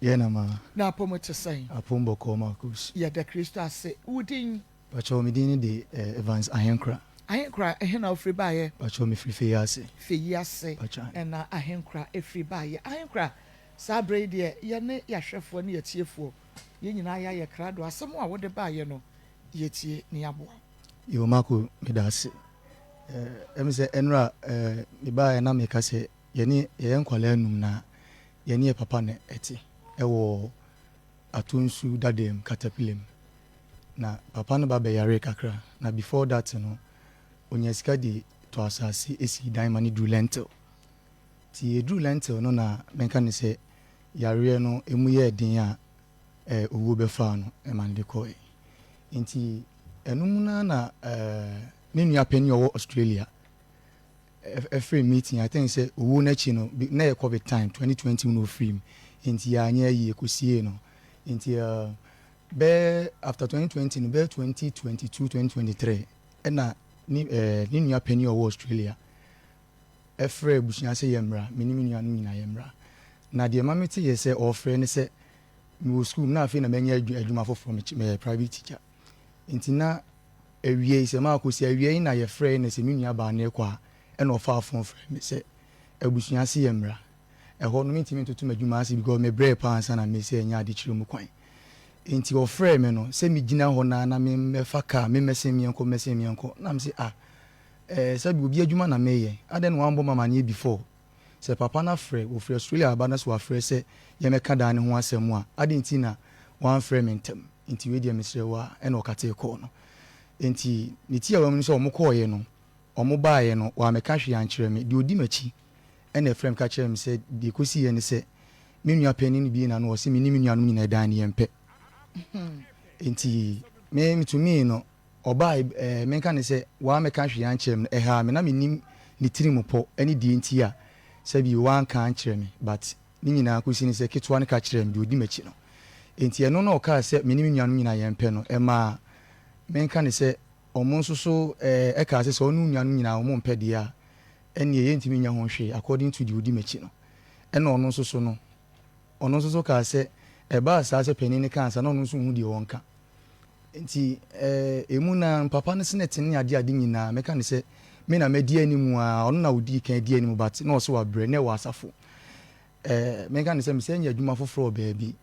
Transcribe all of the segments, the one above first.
Yɛ na ma. Na apɔm te sɛn? Apɔm bɔkɔɔ, Marcus. Yɛda Kristo ase. Wo din? Pakyɛw, me din ne de Evans Ahenkora. Ahenkora, ɛhe na wofiri baeɛ? Pakyɛw, mefiri Feyiase. Feyiase Pakyɛ. Ɛna Ahenkora ɛfiri baeɛ. Ahenkora, saa berɛ yi deɛ yɛne yɛahwɛfoɔ ne yɛtiefoɔ yɛn nyinaa yɛayɛ krado. Asɛm a wode baeɛ no, yɛtie ne yɛaboa. Yo, Marco, meda ase. Ɛmi sɛ ɛnora mebaeɛ na meka sɛ yɛne yɛyɛ nkwalaa num na yɛne yɛ papa na ɛte ɛwɔ Atonsu Dadam Caterpillar mu. Na papa no ba bɛyare kakra, na before that no onya sika de tɔ asase esi dan ma ne duru lintel. Nti eduru lintel no na menka ne sɛ yareɛ no emu yɛ den a owuo bɛfaa no ɛma no de kɔɛ. Nti ɛno mu na na ne nua panyin a ɔwɔ Australia ɛfiri meeting. I think sɛ owuo n'akyi no na yɛ COVID time, 2020 na ofiri mu, nti yɛanyɛ yie kɔsie no. Nti bɛɛ after 2020 no, bɛɛ 2022, 2023, ɛna ne nua panyin a ɔwɔ Australia ɛfrɛ abusua sɛ yɛ mmra, me ne me nuanom nyinaa yɛ mmra. Na deɛ ma mete yɛ sɛ ɔfrɛ ne sɛ mewɔ school na afei na manya adwuma foforɔ, meyɛ private teacher. Nti na awie sɛ maakɔsi awie yi na yɛfrɛ no sɛ me nua baa ne kɔ a, ɛna ɔfa phone frɛ me sɛ abusua se yɛ mmra. Ɛhɔ no mentumi ntoto m'adwuma ase because mebrɛɛ paa ansa na mesɛ ɛnyɛ adekyerɛ mu kwan. Nti ɔfrɛ me no sɛ megyina hɔ na memmɛfa kaa memmɛsɛn miɛnkɔ mmɛsɛn miɛnkɔ, na mesɛ, ah, sɛbi, obi adwuma na meyɛ, adɛn na wambɔ ma amaneɛ before sɛ papa no afrɛ, wɔfiri Australia aba no so wafrɛ sɛ yɛmɛka dan ne ho asɛm a, ade nti na wamfrɛ me ntɛm? Nti wei deɛ, mesrɛ wo a, ɛna ɔkatee kɔɔ no. Nti ne ti a wɔm no sɛ ɔmo kɔɔyɛ no, ɔmo baeɛ no, wɔamɛka hwee ankyerɛ me. Deɛ ɔdi m'akyi ɛna ɛfrɛ me ka kyerɛ me sɛ deɛ ɛkɔsiiɛ ne sɛ me nua panin no bie na no ɔsɛ me ne me nuanom nyinaa dan ne yɛmpɛ. Nti me metumi no ɔbaa menka ne sɛ wɔamɛka hwee ankyerɛ me no, ɛhaa me na menim ne tiri mu pɔ ɛne deɛ nti a sɛbi wanka ankyerɛ me. But ne nyinaa kɔsi ne sɛ ketewa no ka kyerɛ me, deɛ ɔdi m'akyi no. Nti ɛno na ɔkaa sɛ me ne me nuanom nyinaa yɛmpɛ no, ɛmaa menka ne sɛ ɔmo nso so ɛkaa sɛ ɔne nuanom nyinaa ɔmo mpɛ deɛ a, ɛneɛ yɛntumi nya ho hwee according to deɛ ɔdi m'akyi no. Ɛna ɔno nso so no, ɔno nso so kaa sɛ ɛbaa saa sɛ panin no kaa sa na ɔno nso hu deɛ wɔnka. Nti emu na papa no sene tene ade ade nyinaa, mɛka ne sɛ me na mɛdi anim a, ɔno na ɔdi kan di anim, but na ɔsɛ wabrɛ na ɛwɔ asafo. Mɛka ne sɛ mesɛ nya adwuma foforɔ wɔ baabi,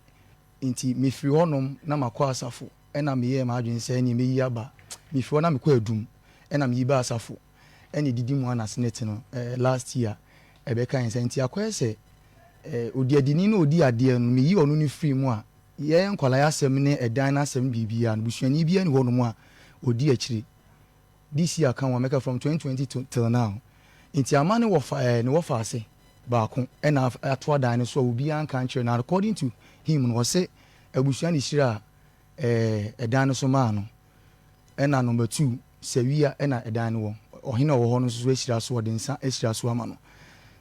nti mefiri hɔnom na makɔ asafo. Ɛna meyɛɛ m'adwene sɛ ɛneɛ mɛyi aba. Mefiri hɔ na mekɔ Adum, ɛna meyi ba asafo, ɛna ɛdidi mu ana senate no last year ɛbɛka yɛn sɛ. Nti akɔyɛ sɛ odiadini na ɔdi adeɛ no, meyi ɔno no firi mu a, yɛn nkwadaa asɛm ne ɛdan no asɛm biribiara no, busuani biara ni hɔnom a ɔdi akyire. This year ka wɔn mɛka from 2020 to till now. Nti ama ne wɔfa ne wɔfa ase baako ɛna ato adan no so a obiara nka nkyerɛ no. According to him no, ɔsɛ abusua ne hyira a ɛdan no so maa no. Ɛna number two, Sɛwia ɛna ɛdan no wɔ ɔhene a ɔwɔ hɔ no nso so ahyira so, ɔde nsa ahyira so ama no,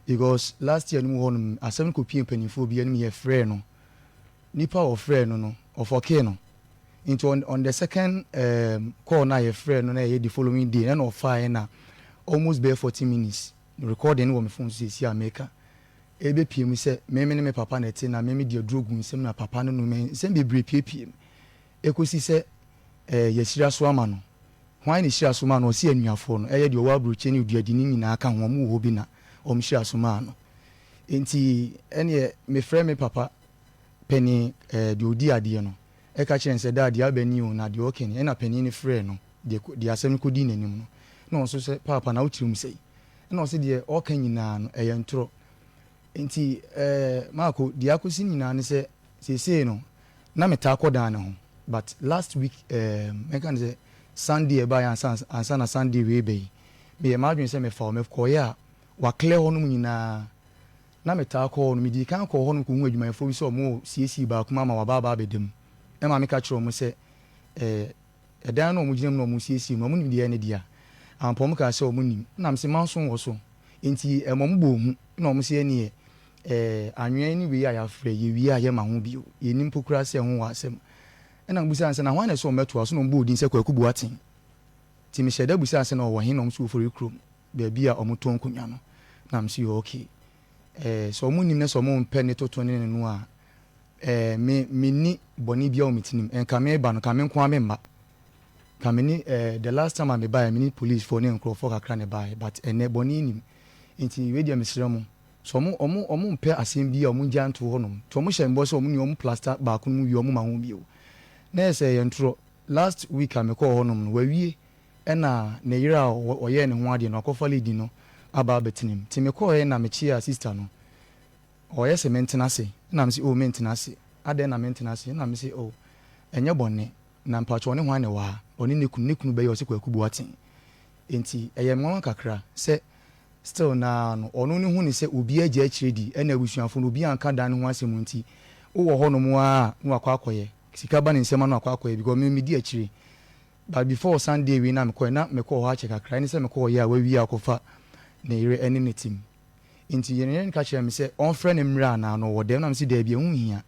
because last year no mu hɔ nom asɛm no kɔpie mpanimfoɔ bi anim, yɛfrɛ no nipa a ɔfrɛ no no ɔfɔkee no. Nti on the second call na yɛfrɛ no na ɛyɛ the following day, ɛna ɔfaeɛ na almost bɛyɛ 40 minutes recording wɔ me phone so. Sɛsi a meka ɛbɛpie mu sɛ meme ne me papa na ɛte na meme de aduro gu nsɛm na papa no no me nsɛm bebree piepie mu ɛkɔsi sɛ yɛhyira so ama no. Hwan ne hyira so maa no? Ɔsi anuafoɔ no, ɛyɛ deɛ ɔwɔ aburokyi ne oduadini nyinaa ka ho, ɔmo wɔ hɔ bi na ɔmo hyira so maa no. Nti ɛneɛ mefrɛ me papa panin deɛ ɔdi adeɛ no, ɛka kyerɛ no sɛ daa deɛ aba ni o, na deɛ ɔka ni. Ɛna panin no frɛ no deɛ asɛm no kɔdi n'anim no, na ɔnso sɛ, "Paapa, na wokyerɛ mu sɛi?" Ɛna ɔsɛ deɛ ɔka nyinaa no ɛyɛ ntorɔ. Nti Maako, deɛ akɔsi nyinaa ne sɛ seesei no na metaa kɔ dan ne ho, but last week, mɛka ne sɛ Sunday ɛbaeɛ ansa na Sunday wei bɛyi, meyɛ m'adwene sɛ mefa hɔ. Mekɔeɛ a, waclear hɔ nom nyinaa. Na metaa kɔ hɔ no, medii kan kɔɔ hɔ nom kɔhu adwumayɛfoɔ bi sɛ ɔmo siesie baako mu ama waba aba abɛda mu. Ɛma meka kyerɛ ɔmo sɛ ɛdan no a ɔmo gyina mu na ɔmo siesie mu no, ɔmo nim deɛ ɛne dea ampa. Ɔmo kaa sɛ ɔmo nim. Na mese manso wɔ so, nti ɛma ɔmo bɔ ohu na ɔmo sɛ ɛneɛ anwea ne wei a yɛafrɛ yɛwie a yɛma ho bio, yɛnim mpo koraa sɛ ho wɔ asɛm. Ɛna mbusa sɛ na hwan na ɛsɛ ɔmo bɛtoa so, na ɔmo bɔ odin sɛ Kwaku Boaten. Nti mehyɛ da busa sɛ na ɔwɔ he, na ɔmo so wɔfɔre kurom baabi a ɔmo tɔn nkonnwa no. Na mese yɛ okay, sɛ ɔmo nim na sɛ ɔmo mpɛ ne toto ne no a. Eh, me, menni bɔne biara wɔ me tirim. Nka meba no, nka me nko ara memma. Nka me ne, eh, the last time a mebaeɛ, me ne policefoɔ ne nkurɔfoɔ kakra na ɛbaeɛ, but ɛnnɛ, bɔne nnim. Nti wei deɛ mesrɛ mo, sɛ ɔmo, ɔmo, ɔmo mpɛ asɛm bi a, ɔmo ngyae nto hɔnom. Nti ɔmo hyɛ me bɔ sɛ ɔmo nni, ɔmo plaster baako no mu wie a, ɔmo mma ho bio. Na ɛyɛ sɛ ɛyɛ ntorɔ. Last week a mekɔɔ hɔnom no, wawie, ɛna ne yere a ɔyɛɛ ne ho adeɛ no, wakɔfa lady no aba abɛtena mu. Nti mekɔeɛ na mekyeaa sister no. Ɔyɛ se mentena ase? Ɛna mese, Oh, mentena ase. Adɛn na mentena ase? Ɛna mese, Oh, ɛnyɛ bɔne. Na mpakyɛw ɔne hwan na ɛwɔ ha? Ɔne ne kunu. Ne kunu bɛyɛ ɔse Kwaku Boateng. Enti ɛyɛ me nwanwa kakra sɛ still no ara no, ɔno no hu no sɛ obiara gya akyire di, ɛna abusuafo no obiara nka dan no ho asɛm nti, wowɔ hɔnom ara a na wakɔ akɔyɛ. Sika ba ne nsam a na wakɔ akɔyɛ because me medi akyire. But before Sunday wei na mekɔɛ, na mekɔɔ hɔ akyɛ kakra. Ɛne sɛ mekɔɔ yɛ a wawie akɔfa ne yere ɛne ne team. Enti yɛn yere no ka kyerɛɛ me sɛ ɔmfrɛ no mmra anaa, na ɔwɔ dɛm. Na mese, Daabi, ɛho nhia.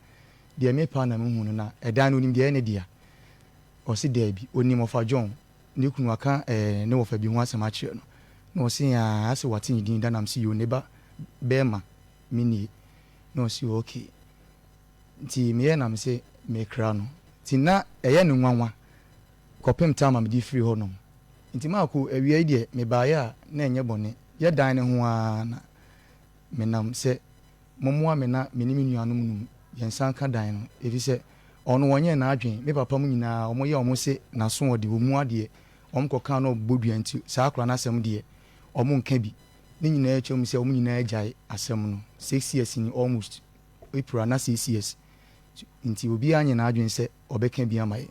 Deɛ mepɛ ara na mehu no, na ɛdan no, ɔnim deɛ ɛyɛ ne dea. Ɔse, Daabi, ɔnim ɔfa John, ne kunu, waka ɛɛ ne wɔfa bi ho asɛm akyerɛ no. Na ɔse, Aa, ase wate ne din da? Na mese, Yoo, ne ba bɛɛma me nie. Na ɔse, Okay. Nti meyɛɛ na mese mekra no. Nti na ɛyɛ no nwanwa kɔpem time a mede firi hɔ nom. Nti Marko, awia yi deɛ mebaeɛ a na ɛnyɛ bɔne. Yɛ dan no ho ara na menam sɛ mommoa me na me ne me nuanom num yɛn nsa nka dan no, efisɛ ɔno ɔnyɛɛ n'adwene, me papa mu nyinaa wɔyɛ wɔn se n'aso ɔde, ɔmmu adeɛ, wɔn kɔkaa na ɔbɔ dua nti saa akwadaa no asɛm deɛ wɔn nka bi. Ne nyinaa atwa mu sɛ wɔn nyinaa agyae asɛm no, 6 years ni almost, April ana 6 years nti obiara nyɛ n'adwene sɛ ɔbɛka bi ama yɛn,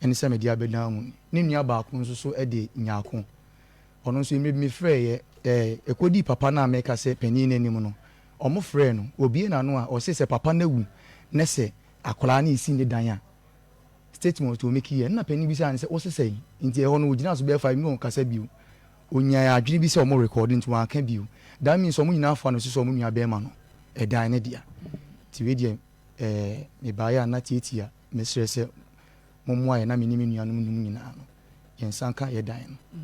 ɛne sɛ mede abɛdan mu ni. Ne nua baako nso so de Nyarko. Ɔno nso mmerɛ bi mefrɛeɛ, ɛɛ, ɛkɔdii papa no a meka sɛ panin no anim no, wɔfrɛɛ no, ɔbue n'ano a, ɔse sɛ papa no awu na sɛ akwadaa no resi ne dan a, statement ɔmeki yɛ. Ɛnna panin bisaa no sɛ, wose sɛn? Nti ɛhɔ no ɔgyinaa so bɛyɛ 5 minutes ɔnkasa bio. Ɔnyaa adwene bi sɛ wɔn rekɔɔde nti wanka bio. That means wɔn nyinaa fa no so sɛ wɔn nua bɛrima no, ɛdan ne dea. Nti wei deɛ, ɛɛ, mebaeɛ a na tiatia mesrɛ sɛ mommoa yɛn na me ne me nuanom num nyinaa no, yɛn nsa nka yɛ dan no.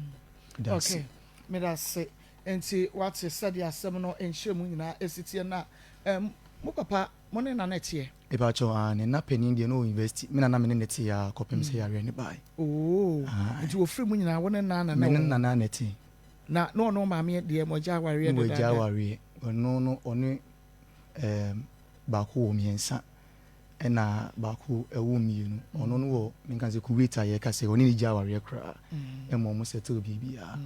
Meda ase. Okay, meda ase. Nti wate sɛdeɛ asɛm no nkyerɛmu nyinaa ɛsi teɛ na um, mo papa mo ne nana teɛ? Mepakyɛw, ah, ne nna panin deɛ na ɔwɔ university, me na na me ne no te ara kɔpem sɛ yareɛ no baeɛ. Oh, nti wɔfiri mu nyinaa wo ne nana na Me ne wɔ hɔ? nana na ɛte. Na na ɔne wo maame deɛ mo agya awareɛ Ne wagya dedaada? awareɛ, ɔno no ɔne ɛɛm baako wɔ mmiɛnsa. Ɛna baako ɛwo mmienu. Ɔno no wɔ menka sɛ Kuwait a yɛka sɛ ɔne ne gya awareɛ koraa ɛma ɔmo settle biribiara.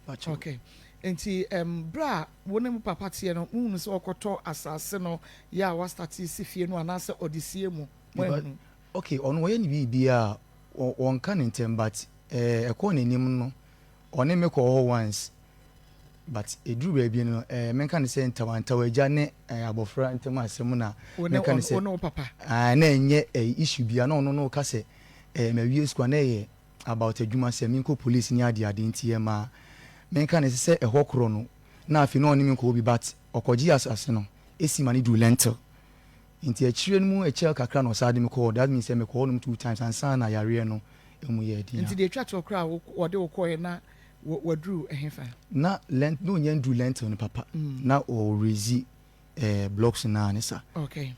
Pakyɛw. Okay. Nti um, berɛ a wo ne mo papa teɛ no, mohunu sɛ ɔkɔtɔ asase no yɛ a wastate si fie no anaasɛ ɔde sie mu? Moahunu? Okay, ɔno ɔyɛ ne biribiara a ɔnka ne ntɛm but ɛɛ ɛkɔɔ n'anim no ɔne me kɔɔ hɔ once but ɛduru baabi no ɛɛ menka ne sɛ ntawantawa agya ne ɛɛ abɔfra ntam asɛm na menka ne sɛ wo ne wo papa ɛɛ na ɛnyɛ ɛɛ issue bia na ɔno no ka sɛ ɛɛ mawie sukuu a na ɛyɛ about adwuma sɛ menkɔ police ne ade ade nti ɛma menka ne sɛ ɛhɔ korɔ no na afei na ɔne me nkɔ hɔ bi but ɔkɔgye asase no esi ma ne duru lentil nti akyire no mu ɛkyɛ kakra na ɔsan de me kɔɔ. That means sɛ mekɔ hɔnom two times ansa na yareɛ no emu yɛ den. Nti deɛ etwa toɔ koraa a wɔde wo kɔɛ na waduru ɛhefa? Na lent na onya nduru lentil no papa na ɔrezi eh, blocks no a ne sa.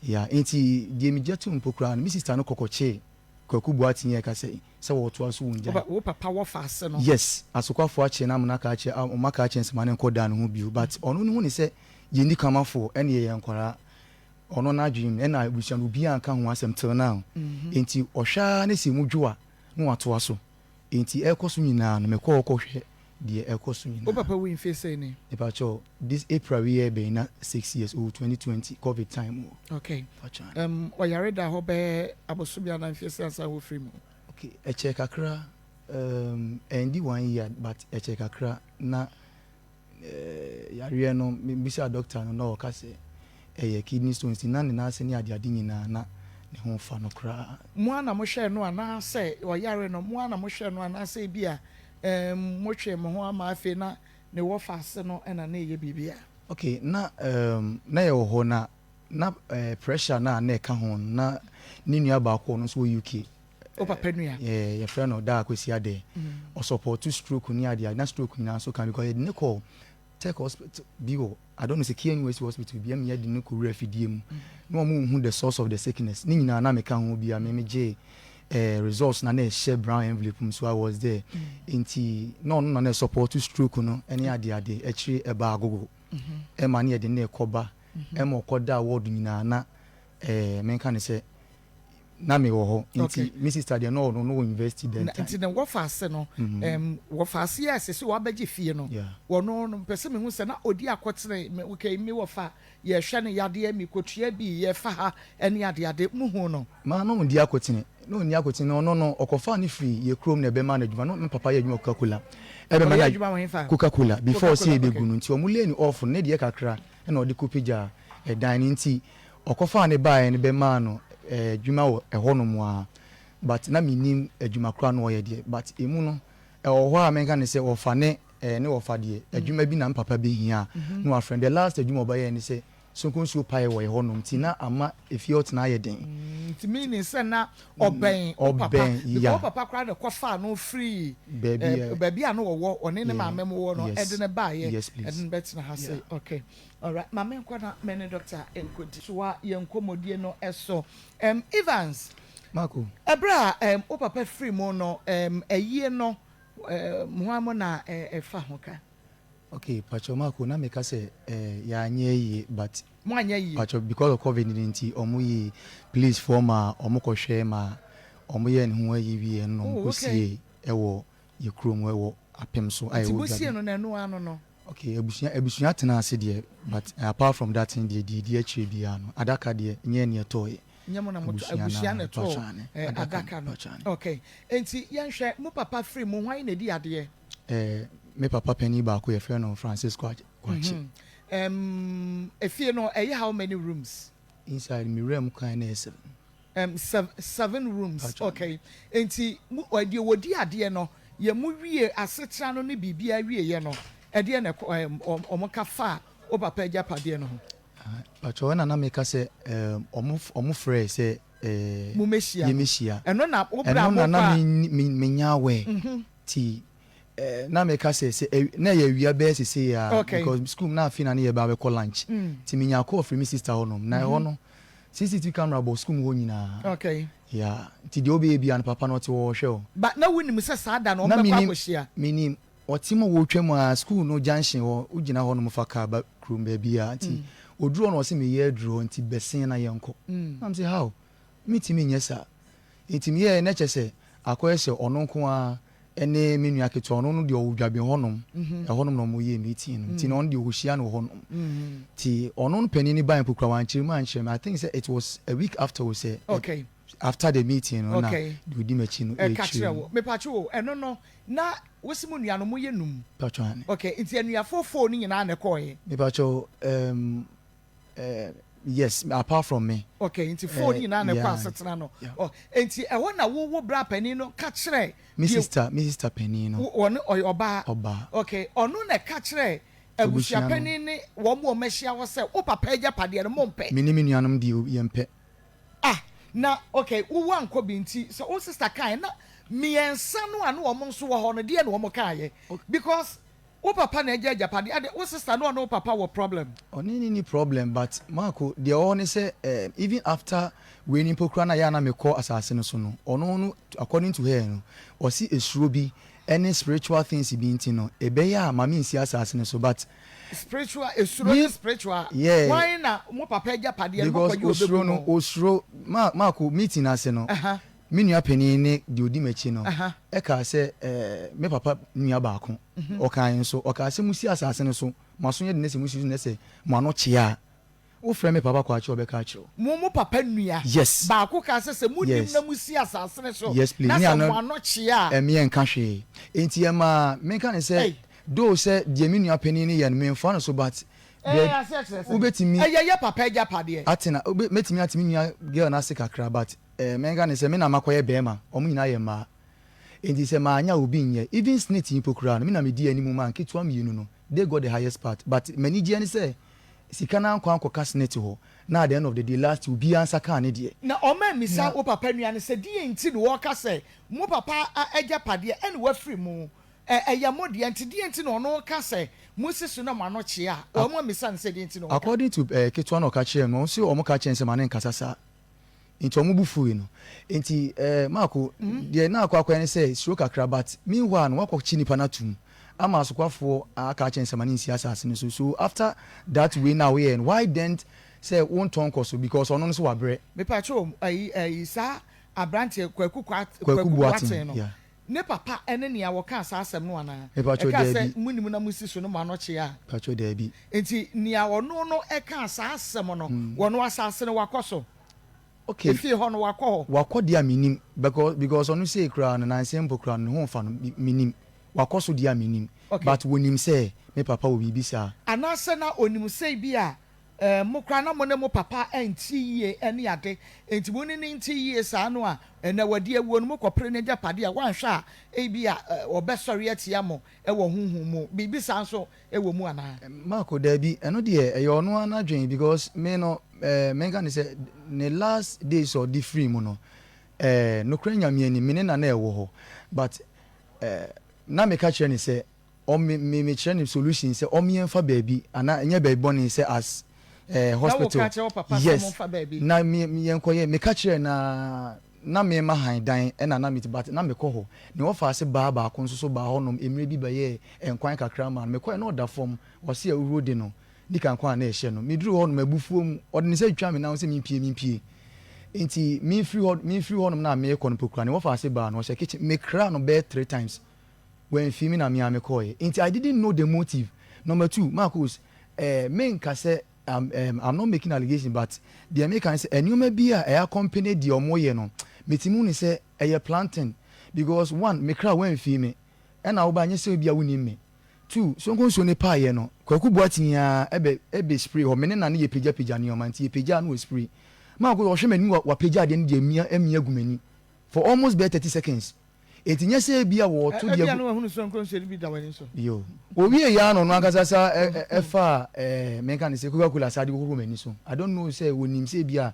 Yeah, nti deɛ megya to mpo koraa no, me sister no kɔkɔkyee Kwaku Boateng yɛ ka sɛ sɛ wɔtoa so wɔn gyae. Wo papa wɔfa ase no? Yes, asokwafo akye no amena aka akyerɛ wɔn aka akyerɛ no sɛ ma no nkɔ dan no ho bio but ɔno no hu ne sɛ yɛnni kamafoɔ ɛne yɛyɛ nkwadaa. Ɔno n'adwene mu ɛna abusua no obiara nka ho asɛm till now. Nti ɔhwɛ ara ne sɛ emu dwo a na watoa so. Nti ɛrekɔ so nyinaa no mekɔ hɔ kɔhwɛ deɛ ɛrekɔ so Wo nyinaa. papa wui mfeɛ sɛn ni? Mepakyɛw, this April wei yɛ bɛn na 6 years, oh 2020 covid time mu. Okay. Pakyɛw. Ɔyare da hɔ bɛyɛ abosome anaa mfeɛ sɛn ansa na wofiri mu? Okay, ɛkyɛɛ kakra, ɛndi one year but ɛkyɛɛ kakra na yareɛ no mebisaa doctor no na ɔka sɛ ɛyɛ kidney stones nti na ne nan ase ne adeade nyinaa na ne ho fa no koraa. Mo ara na mohwɛɛ no anaasɛ ɔyare no mo ara na mohwɛɛ no anaasɛ ebia um, motwee mo ho ama afei na ne wɔfa ase no na na ɛyɛ biribi a? Okay, na um, na yɛwɔ hɔ na na uh, pressure na na ɛka ho no na ne nua baako ɔno nso wɔ UK. Wo papa nua? Yeah, yɛfrɛ no Daa Kwesi Adɛ. Ɔsupporto stroke ne adeade na stroke nyinaa nso ka because yɛde ne kɔɔ. Tech hospital bi wɔ, I don't know sɛ KNUST hospital bi, ɛma yɛde no kɔwura afidie mu na wɔn nhu the source of the sickness. Ne nyinaa na meka ho bi a me megyee eh, results na na ɛhyɛ brown envelope mu, so I was there. Nti na ɔno na na ɛsupport stroke no ne adeade. Akyire ɛbaa agogo ɛma ne yɛde ne ɛkɔba ɛma ɔkɔda ward nyinaa na menka ne sɛ na mewɔ hɔ. Nti me sister deɛ, na ɔno no wɔ university then Na time. Nti ne wɔfa ase no, wɔfa ase yɛ ɛsɛ sɛ wabɛgye fie no, wɔno no mpɛ sɛ mehu sɛ na ɔdi akɔtene me. Okay, me wɔfa yɛhwɛ no yadeɛ, mekɔtua bi yɛfa ha ɛne adeade muhu no. Maa na ɔndi akotene, na ɔnni akotene. Ɔno no ɔkɔfaa no firi yɛ kurom na ɛbɛma no adwuma. Na me papa yɛ adwuma Coca Cola, ɛbɛma Ɔyɛ no adwuma wɔ hefa? Coca Cola before sɛ Coca-Cola. yɛbɛgu no. Nti ɔmo lay no off no, ne deɛ kakra ɛna ɔde kɔpagya ɛdan no. Nti ɔkɔfaa ne baeɛ no bɛmaa no adwuma wɔ ɛhɔnom a, but na mennim adwuma koraa na ɔyɛ deɛ. But emu no ɛwɔ hɔ a menka ne sɛ wɔfa ne ne wɔfa deɛ adwuma bi na me papa bɛhia a na wafrɛ no. The last adwuma a ɔbɛyɛɛ ne sɛ sonko nsuo pae wɔ ɛhɔnom, nti na ama efie hɔ tena ayɛ den. Nti meaning sɛ na ɔbɛn wo papa Ɔbɛn. Because wo papa koraa na kɔfaa no firi baabi a baabi a no wɔwɔ, ɔne ne maame mo wɔ no, ɛde ne baayɛ Yes, please. Ɛde ne bɛtena ha sei. Okay, alright, maame nkɔ na me ne doctor nkɔdi so a yɛn nkɔmmɔdie no ɛso. Evans, Marco. Ɛberɛ a wo papa firi mu no, ɛyie no, hwan mo na ɛfa ho ka? Okay, Pacho Marco, na meka sɛ yɛanyɛ yie, but Mo anyɛ yie? Pacho, because of COVID no nti, ɔmo yi police foɔ ma ɔmo kɔhwɛ ma ɔmo yɛ ne ho ayi wie no na ɔmo kɔsie ɛwɔ yɛ kurom, ɛwɔ Apem so a Nti ɛwɔ mosie Dwabe. no na ɛno ano no? Okay, abusua tena ase deɛ, but apart from that thing deɛ, deɛ di akyire biara no, adaka deɛ, nyɛ neɛ ɛtɔɔyɛ. Nyɛ mo na moto Abusua abusua na na ɛtɔɔ Pacho ane adaka adaka no. no? Pacho ane. Okay, nti yɛnhwɛ, mo papa firi mu, hwan na ɛdi adeɛ? Me papa panin baako, yɛfrɛ no Francisco Kwakye. Efie no ɛyɛ how many rooms? Inside me wura mu kan na ɛyɛ seven. Seven rooms. Pacho. Okay, nti mo ɛdeɛ wɔdi adeɛ no yɛ mo wie asetena no ne biribiara wie yɛ no, ɛdeɛ na ɛkɔ ɔmo ka fa wo papa agyapadeɛ no ho? Ah, Pacho, ɛna na meka sɛ ɔmo frɛ sɛ Mo mɛhyia no. Yɛmɛhyia. Ɛno na wo bra Ɛno mo na na kɔ a menya aware ti na meka sɛ na ɛyɛ awia bɛyɛ sese a because school na afei na ne yɛ ba bɛkɔ lunch, ti menya call firi me sister hɔnom na ɛhɔ no CCTV camera bɔ school mu hɔ nyinaa. Yeah, nti deɛ wobɛyɛ bia no, papa no ɔte hɔ ɔhwɛ o. But na wonim sɛ saa da no Na ɔmo bɛkɔ menim akɔhyia? Menim. Ɔte mu wɔtwa mu a, school no junction hɔ, wogyina hɔ nom fa car ba kurom baabi a, nti oduru hɔ na ɔse meyɛ aduru hɔ, nti bɛsen na yɛnkɔ. Na m sɛ how metumi nyɛ saa? Nti meyɛɛ na kyɛ sɛ akɔyɛ sɛ ɔno nko a ɛne me nua ketewa. Ɔno no deɛ ɔwɔ Dwaben hɔnom, ɛhɔnom na ɔmo yɛ meeting no, nti na ɔno deɛ ɔhyia no wɔ hɔnom. Nti ɔno no panin ne ban pokura wankyerɛ mu ankyerɛ me. I think sɛ it was a week after o sɛ after the meeting no na deɛ odi m'akyi no Ɛka ɛkyerɛ kyerɛ mu. wo, mepatwe wo, ɛno no na wosi mu nua no moyɛ num? Patro ane. Okay, nti anuafoɔ fo no nyinaa na ɛkɔɔyɛ? Mepatro, yes, apart from me. Okay, nti fo no nyinaa na ɛkɔ asetena no. Oh, nti ɛhɔ na wowo bra panin no ka kyerɛ Me sister panin no. Wɔne ɔyɛ ɔbaa? Ɔbaa. Okay, ɔno na ɛka kyerɛ Abusua abusua no. panin ne wɔn mu a wɔahyia hɔ sɛ wo papa agyapadeɛ no mompɛ? Me ne me nuanom deɛ, yɛmpɛ. Ah, na okay, wowu ankɔ bi, nti sɛ wo sister kae na mmiɛnsa no a na wɔn nso wɔ hɔ no, deɛ na wɔn kaeɛ? Because wo papa na agya agyapadeɛ ade, wo sister no, ɔne wo papa wɔ problem? Ɔne ne ni problem, but Marco, deɛ ɔwɔ ne sɛ even after wei ni mpo koraa na yɛ a na mekɔ asase no so no, ɔno no, according to her no, ɔsi esuro bi ɛne spiritual things bi nti no ɛbɛyɛ a maame nsi asase no so, but Spiritual esuro ne spiritual wɔn na mo papa agyapadeɛ no because mokɔgye osuro obɛgu no no? Osuro ma Marco meeting ase no, me nua panin ne deɛ odi m'akyi no ɛka sɛ me papa nua baako ɔkaa nso ɔkaa sɛ mo si asase no so, mo aso yɛ de ne sɛ mo si so ne sɛ mo ano kyea a, wofrɛ me papa kɔ akyerɛ, ɔbɛka akyerɛ wo. Mo papa nua Yes. baako ka sɛ mo nim na mo si asase no so Yes, please. na Ne sɛ ano mo ano kyea a ɛmeɛ nka hwee. Nti ɛma menka ne sɛ though sɛ deɛ me nua panin no yɛ no memfa no so, but Ɛɛ, ase kyerɛ sɛ wobɛtumi ɛyɛ yɛ papa agyapadeɛ. Atena mɛtumi ate me nua girl no ase kakra, but menka ne sɛ me na makɔyɛ bɛrima, ɔmo nyinaa yɛ mmaa. Nti sɛ maanya obi nyɛ even snit mpo koraa no, me na medi anim ma nketewa mmienu no, they got the highest part. But m'ani gyeɛ ne sɛ sika no ankɔ ankɔka snit hɔ na at the end of the day, last obiara nsa kaa ne deɛ. Na ɔma mmisa Na wo papa nua no sɛ deɛ nti na wɔka sɛ mo papa agyapadeɛ ɛna wafiri mu, ɛyɛ mo deɛ, nti deɛ nti na ɔno ka sɛ Mosi so na mo ano kyea a, wɔn ammisa no sɛ deɛ nti na ɔreka. According to eh, ketewa na ɔka kyerɛɛ me, ɔse wɔn ka kyerɛɛ no sɛ ma ne nkasa saa. Nti wɔn bo fuui no. Nti eh, Marko, deɛ na akɔ akɔyɛ ne sɛ suro kakra but meanwhile no wakɔkye nipa no atom ama asokwafoɔ aka akyerɛ no sɛ ma no nsi asase no so. So after that wei no a woyɛɛ no, why dent sɛ wontɔn nkɔ so because ɔno nso wabrɛ. Mepakyɛw ayi ayi saa abranteɛ Kwaku Kwaku Kwaku Boateng Boateng, no yeah. ne papa ne nea wɔkaa saa asɛm no anaa? Mepakyɛw Ɛkaa sɛ daabi. monim na mosi so no mo ano kye a. Mepakyɛw daabi. Enti nea ɔno no kaa saa asɛm no wɔ no asase no wakɔ so? Okay. Efie hɔ no wakɔ hɔ? Wakɔ deɛ a mennim because because ɔno sei koraa no nansa yi mpo koraa no ne ho nfa no mennim. Wakɔ so deɛ a mennim Okay. but wɔnim sɛ me papa wɔ biribi saa. Anaasɛ na ɔnim sɛ ebia eh, mo koraa na mo ne mo papa nte yie ne ade, enti mo ne no nte yie saa no a, ɛnɛ wadi awuo no mokɔpere n'agyapadeɛ a, woanhwɛ a ebia eh, ɔbɛsɔre atia mo wɔ honhom mu. Biribi saa nso wɔ mu anaa? Marco, Daabi, ɛno deɛ ɛyɛ ɔno ara n'adwene because me no eh, menka ne sɛ ne last days a ɔde firii mu no eh, nokorɛ Nyame anim me ne na na ɛwɔ hɔ but eh, na meka kyerɛ no sɛ ɔme me mekyerɛ no solution sɛ ɔme yɛmfa baabi anaa ɛnyɛ baabi bɔne sɛ as eh, Na woka hospital kyerɛ wo papa sɛ yes momfa baabi? na me yɛnkɔyɛ meka kyerɛɛ no ara na mema han dan ɛna na mete but na mekɔ hɔ ne wɔfa ase baa baako nso so baa hɔnom mmerɛ bi bɛyɛɛ nkwan kakra maa no mekɔɛ na ɔda fam ɔse awuhuro de no nika nkwan a na ɛhyɛ no meduru hɔnom abufuo mu ɔde ne nsa twitwa me nan sɛ mempie mempie nti memfiri hɔ memfiri hɔnom na mekɔ no pokura ne wɔfa ase baa no ɔhyɛ kitchen mekra no bɛyɛ 3 times wamfi me na me ara mekɔeɛ nti I didn't know the motive. Number two, Marcus, eh, menka sɛ I'm, I'm not making allegation but deɛ meka ne sɛ nneɛma bi a ɛyɛ accompany deɛ wɔyɛ no metumi hu ne sɛ ɛyɛ planting because one, me kra wamfi me ɛna woba nyɛ sɛ obi a wonim me. Two, Sonko nsuo no paeɛ no, Kwaku Boateng ara ɛbɛ ɛbɛ spray hɔ, me ne Nane yɛpagyapagya nneɛma nti yɛpagyaa no wɔ spray. Marcus ɔhwɛ m'anim wapagya adeɛ no de amia amia agu m'ani for almost bɛyɛ 30 seconds. Enti nyɛ sɛ ebia wɔreto deɛ Ebia agu. na wahunu sɛ nkɔnhyɛ no bi da w'ani so. Yo. Owiee ara na ɔno ankasa sa faa ɛɛ menka no sɛ Coca Cola saa de hohoro m'ani so. I don't know sɛ onim sɛ ebia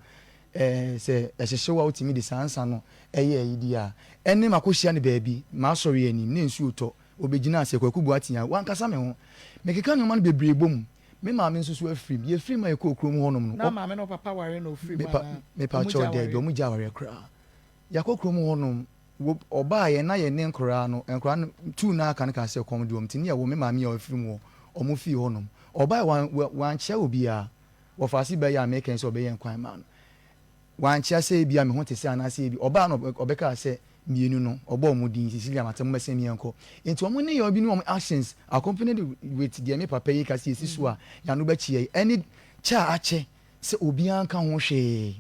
ɛɛ sɛ ɛhyehyew a wotumi de saa nsa no yɛ ayi deɛ a. Ɛne makɔhyia no baabi, m'asɔre anim, na nsuo retɔ. Ɔbɛgyinaa sɛ Kwaku Boateng a, wankasa me ho. Mekeka nneɛma no bebree bom. Me maame nso so afiri mu. Yɛfiri mu a yɛkɔɔ kurom hɔnom no, Na ɔ. maame ne wo papa ware na ɔfiri mu Mepa, anaa? mepa Wɔn kyɛw, gyaa daabi, awareɛ? wɔn gyaa awareɛ koraa. Yɛakɔ kurom hɔnom, Wɔ ɔbaa yɛn na yɛn ne nkoraa no, nkoraa no tuu no aka no kaa sɛ kɔm de wɔn nti ne yɛwɔ me maame a ɔfiri mu wɔ wɔn fie hɔ nom. Ɔbaeɛ wan wa wankyea obiara. Wɔfaase bɛyɛ a meka yi sɛ ɔbɛyɛ nkwan maa no. Wankyea sɛ ebia me ho te sɛ anaasɛ ebi ɔbaa no ɔbɛkaa sɛ mmienu no ɔbɔɔ wɔn din Cecilia mate mommɛsɛn me yɛnkɔ. Nti wɔn nneyɛɛ bi ne wɔn actions accompanied with deɛ me papa yi ka sɛ yɛsi so a yɛn ano bɛkyea yi ɛne kyɛ a akyɛ sɛ obiara nka ho hwee.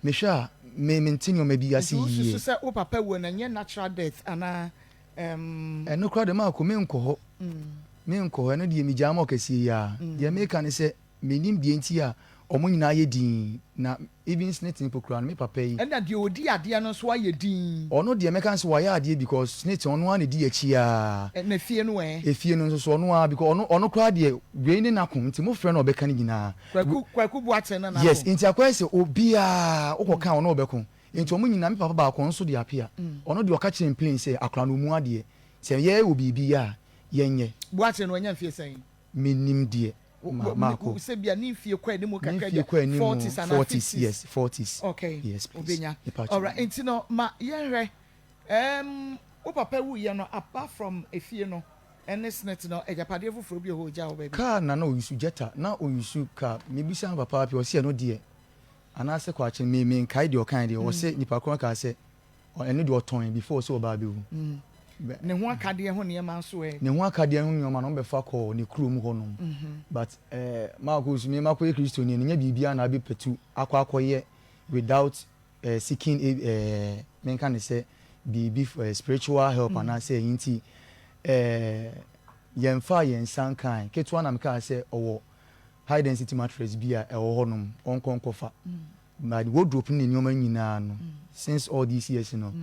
Mehwɛ a, me mente nneɛma bi ase Nti wo yie. susu sɛ wo papa wuo no ɛnyɛ natural death anaa ɛmm. Ɛno koraa deɛ Marco menkɔ hɔ, menkɔ hɔ, ɛno deɛ megyaa ma ɔkɛseɛ yi ara. Deɛ meka ne sɛ mennim deɛ nti a wɔn nyinaa ayɛ dinn, na even Snit mpo koraa no me papa yi. Ɛna deɛ ɔdi adeɛ no nso ayɛ dinn. Ɔno deɛ mɛka ne sɛ wayɛ adeɛ because Snit ɔno ara na ɛdi akyi ara. Na efie no ɛ? Efie no nso so ɔno ara because ɔno ɔno koraa deɛ wei ne n'ako nti mofrɛ no a ɔbɛka ne nyinaa. Kwaku Kwaku Boateng ne n'ako. Yes, nti akɔyɛ sɛ obiara wokɔ ka a ɔne wo bɛko. Nti ɔmo nyinaa, me papa baako ɔno nso de apea. Ɔno deɛ ɔka kyerɛ me plain sɛ akwadaa no ɔmu adeɛ. Sɛ yɛwɔ biribi yɛ a, yɛnyɛ. Boateng no wanya mfie sɛn? Mennim deɛ ma maako. Sɛ bia ne mfie kɔ anim Ne kakra mfie bia kɔ anim forties anaa forties, fifties. yes, forties. Okay, Yes please, obenya. mepa kyɛw. Alright, nti no ma yɛnhwɛ Erm wo papa wuiɛ no apart from efie no ɛne snit no agyapadeɛ foforɔ bi wɔ hɔ ɔgyaa wɔ baabi? Car na na ɔyusu Jetta na ɔyusu car mebisa me papa pii ɔse ɛno deɛ anaasɛ kwakye me menkae deɛ ɔkae deɛ ɔse nipa korɔ no kaa sɛ ɛno deɛ ɔtɔn before sɛ ɔba abɛwu. Ne ho akadeɛ ho nneɛma nso ɛ? Ne ho akadeɛ ho nneɛma no wɔbɛfa kɔɔ ne kurom hɔ nom but eh Marcus me makɔyɛ Kristoni no nyɛ biribiara na abɛpatu akɔ akɔyɛ without seeking a menka no sɛ biribi spiritual help anaasɛ ɛyi nti yɛmfaa yɛn nsa nkae. Ketewa na mekaa sɛ ɔwɔ high density mattress bi a ɛwɔ hɔnom ɔnkɔ nkɔfa. But wardrobe ne nneɛma nyinaa no since all these years no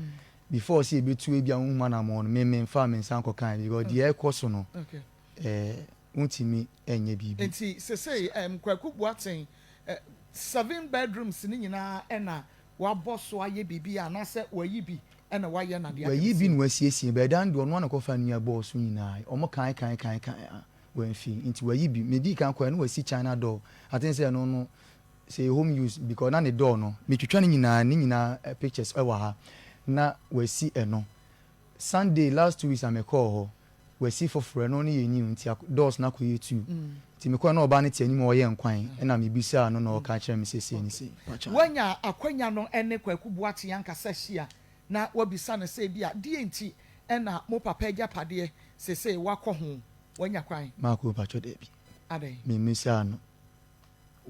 before sɛ yɛbɛtu ebi a wohu anammɔn no me memfaa me nsa nkɔkae because deɛ ɛkɔ so no wontumi nyɛ biribi. Nti sesei Kwaku Boateng 7 bedrooms no nyinaa na wabɔ so ayɛ biribi anaasɛ wayi bi na wayɛ no adeɛ Wayi bi akɛseɛ? na wasiesie but ɛdan deɛ ɔno ara na ɔkɔfaa nnua bɔɔ so nyinaa. Wɔn kan kan kan kan a. Wamfi nti wayi bi. Medii kan kɔɛ no wasi China door. I think sɛ ɛno no sɛ ɛyɛ home use because na ne door no metwitwa ne nyinaa ne nyinaa pictures ɛwɔ ha na wasi ɛno. Sunday last 2 weeks a mekɔɔ hɔ wasi foforɔ, ɛno no yɛ new nti doors no akɔyɛ two. Nti mekɔɛ na ɔbaa no te anim a ɔyɛ nkwan ɛna mebisaa no na ɔka kyerɛ me sɛ sei ne sei. Wanya akwanya no ne Kwaku Boakye ankasa hyia na wabisa no sɛ ebia deɛ nti na mo papa agyapadeɛ seesei wakɔ ho, wanya kwan? Marco mpakyɛ dabi. Adɛn? Memmisaa no.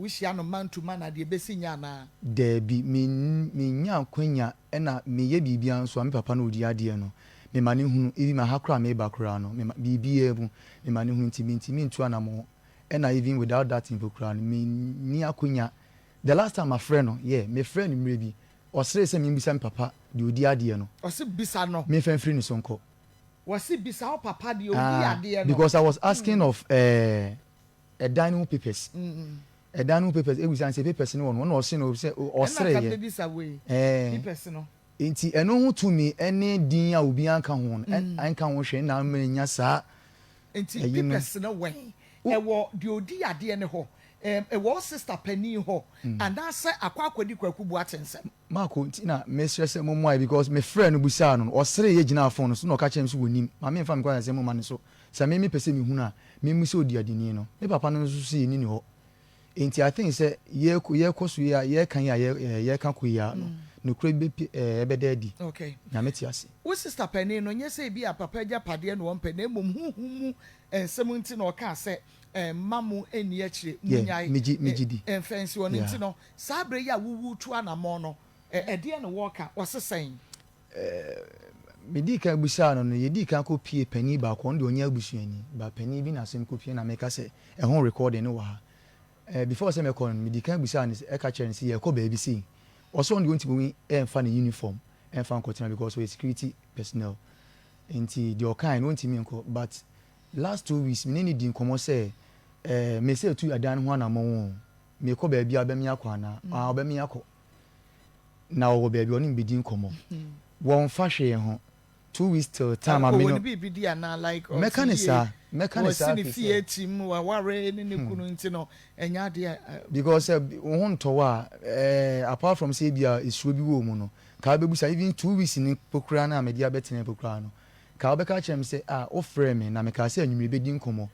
Wohyia no man to man a deɛ ɛbɛsi nyɛ anaa? Dabi, mennya akwanya ɛna meyɛ biribiara nso a me papa na ɔdi adeɛ no, mema no hunu, even aha koraa a meba koraa no, mema, biribiara mu, mema no hunu nti mentumi ntu anamɔn ɛna even without that mpo koraa no, menni akwanya. The last time mafrɛ no, yeah, mefrɛɛ no mmerɛ bi, ɔsrɛɛ sɛ membisa me papa deɛ ɔdi adeɛ no. Ɔse bisa no. Memfa mfiri ne so nkɔ. Wɔse bisa wo papa deɛ ɔdi adeɛ no. Because I was asking of eh, ɛdan no ho papers. Ɛdan no ho papers, ebisa no sɛ papers no wɔ no, ɛna ɔse no sɛ ɔsrɛ yɛ. Ɛna nka bɛbisa wei, papers no. Nti ɛno ho tumi ɛne din a obiara nka ho no, ɛnka ho hwee na ama anya saa Nti ɛyi no. Papers no wɛn? Ɛwɔ deɛ ɔdi adeɛ no hɔ, ɛwɔ wo sister panin hɔ, anaasɛ akɔ akɔdi Kwaku Boakye nsam? Marco, nti na mesrɛ sɛ mommoa yɛ because mefrɛɛ no bisaa no no, ɔseree yɛ gyinaa phone no so na ɔka kyerɛɛ me sɛ wɔnnim. Ma memfa me nkwaseasɛm mma no so. Sɛ me mepɛ sɛ mehunu a, memmisa oduadini no. Me papa no nso se yɛnni ne hɔ. Enti I think sɛ yɛkɔ yɛkɔ so yi a yɛka yi a yɛ yɛka kɔ yi ara no, nokorɛ bi bɛpue ɛɛ ɛbɛda adi. Okay. Nyame te ase. Wo sister panin no, nyɛ sɛ ebia papa agyapadeɛ na ɔmpɛ na mmom honhom mu nsɛm nti na ɔkaa sɛ mma mo nni akyire, Yeah, monnyae megye megye di. mfa nsi hɔ no Yeah. nti no, saa berɛ yi a woretu anammɔn no, ɛdeɛn na wɔreka? Wɔse sɛn? Medii kan bisaa no no, yɛdii kan kɔpie panin baako, ɔno deɛ ɔnyɛ abusuani, but panin bi na asɛm kɔpie na meka sɛ ɛho recording no wɔ ha. Before sɛ mɛkɔ no, medii kan bisaa no, ɛka kyerɛɛ no sɛ yɛrekɔ baabi sei. Ɔse ɔno deɛ ɔntumi mfa ne uniform mfa nkɔtena because ɔyɛ security personnel. Nti deɛ ɔkaeɛ no ɔntumi nkɔ, but last 2 weeks me ne no dii nkɔmmɔ sɛ eh, mese atu ɛdan no ho anammɔn o, mekɔ baabi a ɔbɛme akɔ anaa? Ah, ɔbɛme akɔ. Na ɔwɔ baabi a ɔne me bɛdi nkɔmmɔ. Wɔmfa hwee ho. 2 weeks till time a me Ɔwɔ no. ne biribi di anaa, like ɔte Mɛka ne yie, saa, mɛka ne wasi saa ne firi fie sɛ. atim, waware ne ne kunu nti no ɛnyɛ adeɛ a. Because sɛ wo ho ntɔ wo a, eh, apart from sɛ ebia esuro bi wɔ wo mu no, ka wobɛbusa, even 2 weeks no mpo koraa no a mede abɛtena mpo koraa no, ka wobɛka akyerɛ me sɛ, ah, wofrɛɛ me na mekaa sɛ anwummere bɛdi nkɔmmɔ,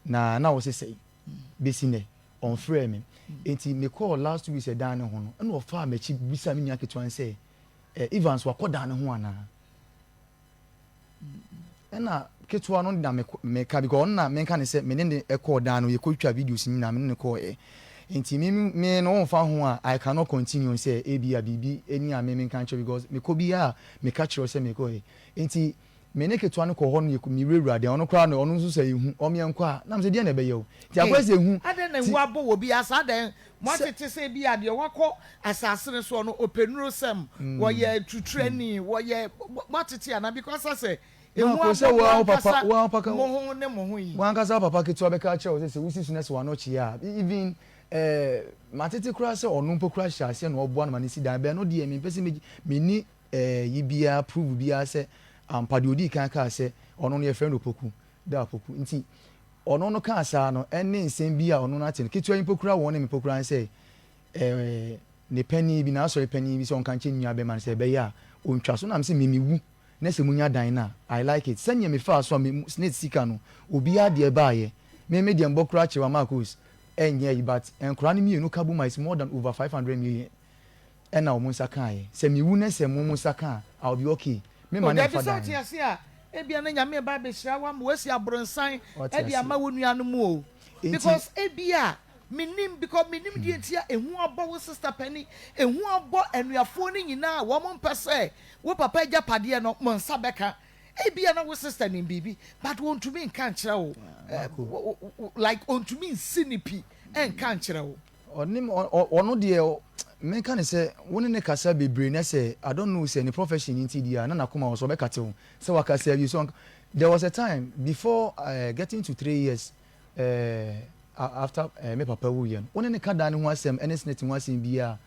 na na wo se sɛn? Bɛsi nnɛ, ɔmfrɛɛ me. Enti mekɔɔ last 2 weeks ɛdan no ho no, ɛna ɔfaa m'akyi bisaa me nua ketewa no sɛ, eh, Evans wakɔ dan no ho anaa? Ɛna ketewa no na meka because ɔno na menka ne sɛ me ne ne kɔɔ dan no, yɛkɔtwa videos nyinaa me ne ne kɔɔɛ. Nti me me no wɔmfa ho a I cannot continue sɛ ebi a biribi ani a me menka nkyerɛ because mekɔ biara a meka kyerɛ sɛ mekɔɛ. Nti me ne ketewa no kɔ hɔ no yɛ mewurawura dan ɔno koraa no ɔno nso sɛ ehu ɔmeɛ nkɔ a na mesɛ deɛ na ɛbɛyɛ o. Nti akɔyɛ sɛ ehu. Adɛn na Ti ehu abɔ wɔ bi asa adɛn sɛ moatete sɛ ebi a deɛ wakɔ asase no soɔ no ɔpɛ nnurosɛm wɔyɛ tuturani wɔyɛ moatete anaa because asɛ ehu Marco sɛ abɔ mo wo ara wo papa ankasa wo ara paka mo ho ne mo ho yi. W'ankasa wo papa ketewa bɛka akyerɛ wo sɛ sɛ wosi so na sɛ w'ano kye a even eh matete koraa sɛ ɔno mpo koraa hyɛ aseɛ na ɔboa no ma no si dan bɛn no deɛ mempɛ sɛ megye menni eh yi biara prove biara sɛ ampa deɛ ɔdii kan kaa sɛ ɔno no yɛfrɛ no Opoku da Opoku nti ɔno no kaa saa no ɛne nsɛm bi a ɔno no ate no ketewa yi mpo koraa wɔne me mpo koraa ne sɛ eh ne panin bi n'asɔre panin bi sɛ ɔnka nkyerɛ ne nua bɛma no sɛ ɛbɛyɛ a ɔntwa so na mesɛ me mewu na sɛ munya dan no a, I like it. Sɛdeɛ mefaa so a me snate sika no, obiara deɛ baeɛ. Me me deɛ mbɔ koraa kyerɛ Marcos ɛnyɛ ayi but nkwadaa no mmienu ka bom a it's more than over 500 million ɛna wɔn nsa kaeɛ. Sɛ mewu na sɛ mo mo nsa ka a, I will be okay. Me O ma no dabi mfa sɛ dan ɔte no. ase a ebia na Nyame reba abɛhyira wo ama woasi abronsan Wate de aseɛ. ama wo nuanom o Enti. because ebia menim because menim deɛ nti a ehu abɔ wo sister panin, ehu abɔ anuafoɔ no nyinaa a wɔn mpɛ sɛ Wo papa agyapadeɛ no mo nsa bɛka. Ebia na wo sister nim biribi but ɔntumi nka nkyerɛ wo like ɔntumi nsi ne pi nka nkyerɛ wo. Ɔne ɔno deɛ menka ne sɛ wo ne ne kasa bebree na sɛ I don't know sɛ ne profession nti deɛ a na n'akoma wɔ so ɔbɛkate wo sɛ wakasa awie so there was a time before getting to 3 years after me papa wuiɛ no wo ne ne ka dan ne ho asɛm ɛne senate ho asɛm biara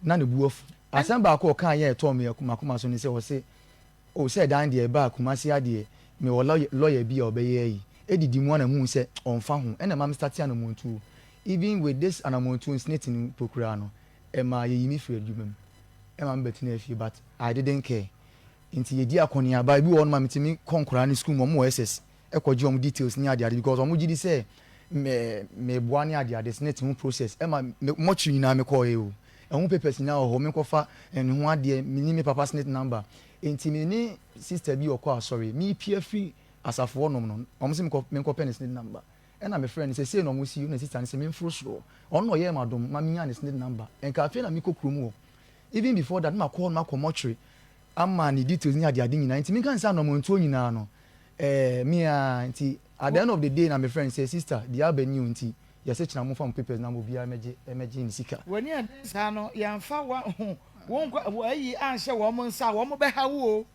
na ne bo afu. Asɛm baako a ɔkaeɛ a ɛtɔɔ me m'akoma so ne sɛ ɔse, Oh, sɛ dan deɛ ɛbaa Kumasi ha deɛ, mewɔ lɔya bi a ɔbɛyɛ ayi. Ɛdidi mu a na mehu sɛ ɔmfa ho ɛna ɛma me starte anamontuo. Even with this anamontuo nsnit no mpo koraa no, ɛmaa yɛyi me firii adwuma mu ɛma me bɛtenaa fie but I didn't care. Nti yɛdi akɔneaba, ebi wɔ hɔnom a metumi kɔ nkwadaa no sukuu mu, wɔn wɔ SS, kɔgye wɔn details ne adeade because wɔn gye di sɛ me meboa ne adeade, SSNIT ho process ɛma me mortuary nyinaa mekɔɔɛ o, ɛho papers nyinaa wɔ hɔ, menkɔfa ne ho adeɛ, menni me papa SSNIT number. Nti me ne sister bi ɔkɔ asɔre, mepie firi asafo hɔnom no, wɔn se menkɔ menkɔpɛ ne SSNIT number, ɛna mefrɛ no sɛ sei na wɔn si, ɛna sister no se memforo soro hɔ, ɔno na ɔyɛɛ m'adom ma menyaa ne SSNIT number, nka afei na mekɔ kurom hɔ, even before that na makɔ hɔ nom akɔ mortuary ama ne details ne adeade nyinaa, nti menka ne sɛ anɔmɔntuo nyinaa no eh me ara nti at the end of the day na mefrɛ no sɛ sister deɛ aba ni o nti yɛse kyena momfa mo papers na obiara mɛgye mɛgye ne sika. W'ani a den saa no yɛnfa wo nkwa ayi anhyɛ wɔn nsa a wɔn bɛha wo o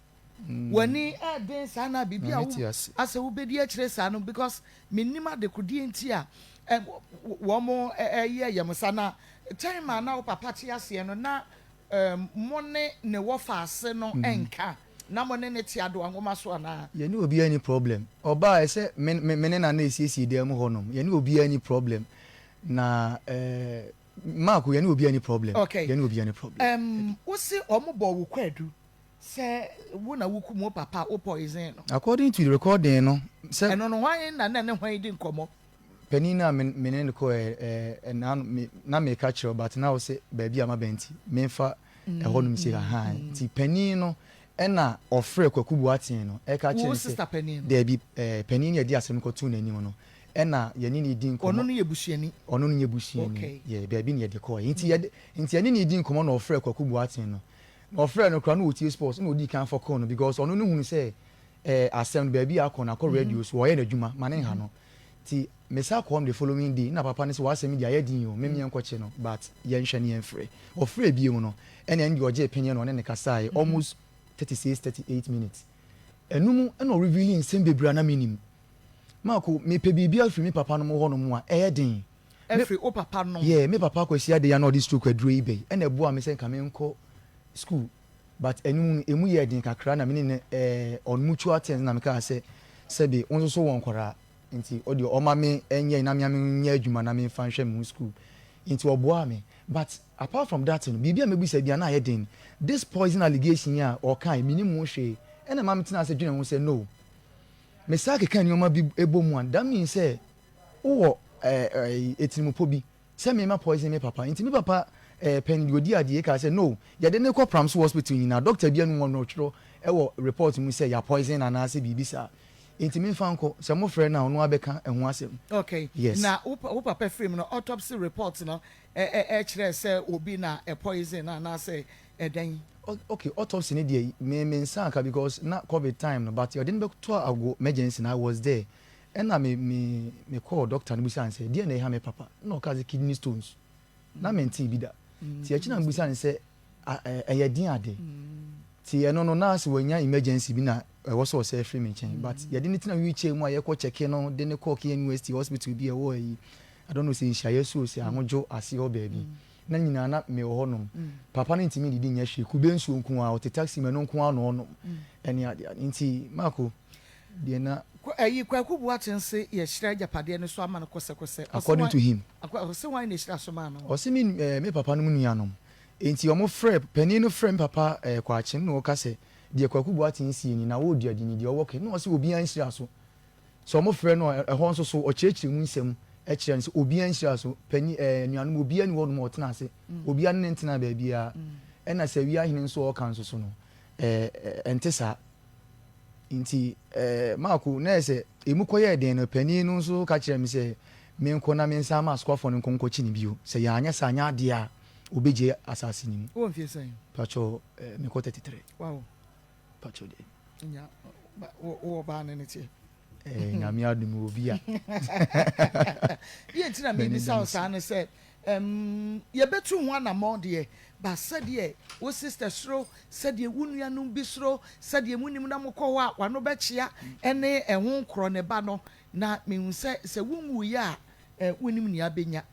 w'ani ɛden saa na biribi a wo asɛ wobɛdi akyire saa no because mennim adekodeɛ nti a wɔn ɛyɛ yɛn saa na time a na wo papa te aseɛ no na Mo ne ne wɔfaase no nka na mo ne no te adowa nwoma so anaa? Yɛne obiara nni problem. Ɔbaa ɛ sɛ me me ne Nana esiesie dan mu hɔ nom. Yɛne obiara nni problem. Na eh, Mark yɛne obiara nni problem. Okay. Yɛne obiara nni problem. Ɛm, wo se wɔn bɔɔ wo kwaadu sɛ wo na wo kum wo papa a wo poison no. According to the recording no, sɛ. Ɛno no hwan na na ne hwan di nkɔmmɔ? Panin no a me me ne no kɔɛ ɛɛ na me na meka kyerɛ wo but na wo se baabi a maba nti memfa ɛhɔ nom sei ahaa nti panin no ɛna ɔfrɛ Kwaku Boateng no ɛka kyerɛ Wo no sɛ sister panin no? daabi ɛɛ panin no a yɛde asɛm no kɔtoo n'anim no ɛna yɛne no redi nkɔmmɔ. Ɔno no yɛ busuani? Ɔno no nyɛ busuani Okay. yɛ baabi na yɛde kɔɛ nti yɛde nti yɛne no redi nkɔmmɔ na ɔfrɛ Kwaku Boateng no na ɔfrɛ no koraa na ɔtie sports na ɔdii kan fɔkɔɔ no because ɔno no hunu sɛ ɛɛ asɛm no baabi a akɔ no akɔ radio so ɔyɛ n'adwuma ma ne nha no Nti me san kɔɔ no the following day na papa no se w'asɛm yi deɛ ayɛ den o mem yɛnkɔkye no but yɛnhwɛ na yɛnfrɛ. Ɔfrɛɛ bio no ɛna ɛno deɛ ɔgyee peneɛ na ɔne no kasaeɛ almost 36, 38 minutes. Ɛno mu ɛna ɔrevealing nsɛm bebree a na mennim. Marco, mepɛ biribi afiri me papa nom hɔ nom a ɛyɛ den. Me, Afiri wo papa nom? yeah, me papa Kwasi Adei a na ɔde stroke aduro yi bɛ yi ɛna ɛboaa me sɛ nka menkɔ school but ɛno mu no ɛmu yɛɛ den kakra na me ne no eh, on mutual terms na mekaa sɛ sɛbe wo nso so wɔ nkwadaa nti ɔdeɛ ɔma me nyɛ na me nyɛ adwuma na memfa nhwɛ me ho school nti ɔboaa me but apart from that no biribi a mɛbisa biara na ayɛ den this poison allegation yi a ɔkae menim ho hwee ɛna ɛma metenaa ase dwenee ho sɛ no me saa keka nneɛma bi bɔ mu a that means sɛ wowɔ eh, eh, etirimupɔ bi Sɛ me ma poison me papa nti me papa eh pɛn deɛ ɔdi adeɛ kaa sɛ no yɛde no kɔ pramso hospital nyinaa doctor bia nnim hɔ na ɔtwerɛ wɔ report mu sɛ ya poison no anaasɛ biribi saa nti me nfa nkɔ sɛ mo frɛ no a ɔno ara bɛka ɛho asɛm Okay, yes. na wo wo papa firi mu no autopsy report no kyerɛɛ sɛ obi na poison no anaasɛ ɛdɛn? Okay, autopsy no deɛ me me nsa anka because na covid time no but yɛde no bɛto ago emergency no I was there Ɛna me me me kɔɔ doctor no bisaa no sɛ deɛn na ɛha me papa ɛna ɔkaa sɛ kidney stones na mentee bi da nti akyi na mebisa no sɛ ɛyɛ den ade nti ɛno no na sɛ wanya emergency bi na ɛwɔ sɛ ɔsɛ firi me nkyɛn but yɛde ne tena wheelchair mu a yɛkɔ kyɛke no de ne kɔɔ KNUST hospital bi ɛwɔ ayi I don't know sɛ nhyiaeɛ so sɛ ahodwo ase hɔ baabi na nyinaa na mewɔ hɔ nom papa no ntumi didi nyɛ hwee kube nsuo nko ara ɔte taxi mu ɛno nko ara na ɔnom ɛne adeade nti Marco deɛ na. Ɛyi Kwaku Boakye nse yɛhyira agyapadeɛ no so ama no kɔsɛkɔsɛ. Ɔse According hwan to him. Ɔse hwan na ɛhyira so maa no? Ɔse me eh, me papa nom nuanom. Enti ɔmo frɛ, panin no frɛ me papa eh, Kwakye no na ɔka sɛ, deɛ Kwaku Boakye nsie ni, na wo Duadini deɛ ɔwɔ ke. Na ɔse obiara nhyira so. Sɛ ɔmo frɛ no a, ɛhɔ nso so ɔkyerɛkyerɛ mu nsɛm kyerɛ no sɛ obiara nhyira so. Panin eh, anuanom obiara nni hɔ nom a ɔtena ase. Obiara ne no ntenaa baabiara. Ɛna Sawia hene nso a ɔka nso so no, eh, ɛnte saa. Nti eh, Marko, na ɛyɛ sɛ emu kɔyɛɛ den no, panin no nso ka kyerɛɛ me sɛ menkɔ na mensan mma asukuafoɔ no nkɔ nkɔkye no bio. Sɛ yɛanyɛ saa, anyɛ adeɛ a, ɔbɛgyae asase no mu. Wowɔ mfeɛ sɛn? Pakyɛ, eh, mekɔ 33. Wow. Pakyɛ deɛ. Nya, wowɔ baa ne ne teɛ. Eh, Nyame adom wɔ bi a. Deɛ nti na mebisa wo saa ne sɛ, um, yɛbɛtu ho anammɔn deɛ, but sɛdeɛ wo sister suro, sɛdeɛ wo nuanom bi suro, sɛdeɛ monim na mokɔ hɔ a w'ano bɛkyea ne ɛho nkorɔ ne ba no, na mehu sɛ sɛ wonwuiɛ a, eh, wonim nea bɛnya.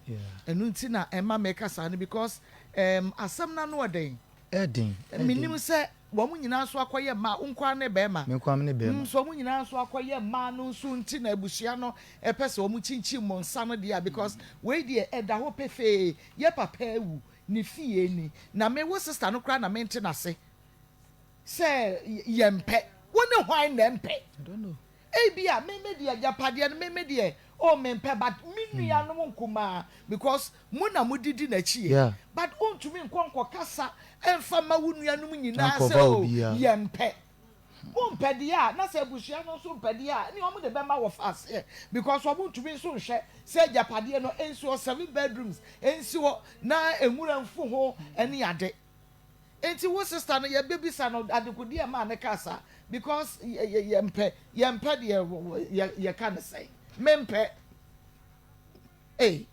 Ɛno nti na ɛma meka saa no because um, asɛm no ano ɔden. Ɛden, ɛden. Menim sɛ wɔn nyinaa nso akɔyɛ mmaa, wo nko ara ne barima. Me nko ara mene barima. Nso wɔn nyinaa nso akɔyɛ mmaa no nso nti na abusua no pɛ sɛ wɔn kyinkyim mo nsa no deɛ a, because wei deɛ ɛda hɔ pefee, yɛ papa awu, ne fie ni, na me wo sister no koraa na mente n'ase sɛ yɛmpɛ, wo ne hwan na ɛmpɛ? I don't know. Ebia me me deɛ agyapadeɛ no me me deɛ oh mempɛ but me nuanom nkumaa because mo na modidi n'akyi Yeah. but wontumi nkɔ nkɔkasa mfa mma wo nuanom nyinaa sɛ Ankɔva oh obiara. yɛmpɛ. Wompɛ deɛ a na sɛ abusua no nso mpɛ deɛ a ɛne wɔn de bɛma wɔ fa aseɛ because wɔn ntumi nso nhwɛ sɛ agyapadeɛ no nsi hɔ seven bedrooms nsi hɔ na nwura mfu ho ne ade. Nti wo sister no yɛbɛbisa no adekodeɛ ɛmaa no kaa saa because yɛmpɛ yɛmpɛ deɛ yɛka no sɛn mempɛ ei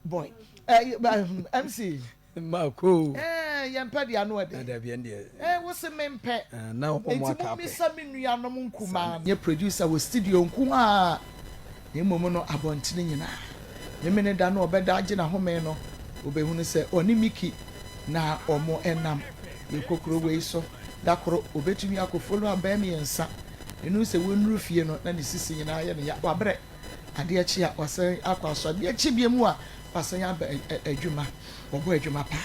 boy eh, MC Mako. Eh, yɛmpɛ deɛ ano ɛde. Dabi ɛndeɛ. Eh, wo se mempɛ. Eh, na wɔn mu Enti aka apɛ. mommisa me nuanom nkumaa. Nyɛ producer wɔ studio nko ara, na mmom no abɔntene nyinaa. Memeneda no a ɔbɛda agye n'ahome no, wobɛhunu sɛ ɔne Mickey na wɔnam. Yɛkɔ kuro wei so, da koro ɔbɛtumi akɔ follow abɛn mmiɛnsa. Ɛnuru sɛ wɔnnuru fie no, na ne sisi nyinaa yɛ no ya. Wabrɛ. Adeɛ kye a, wasan akɔ asɔre. Adeɛ kye bio mu a, wasan aba adwuma. Ɔbɔ adwuma paa.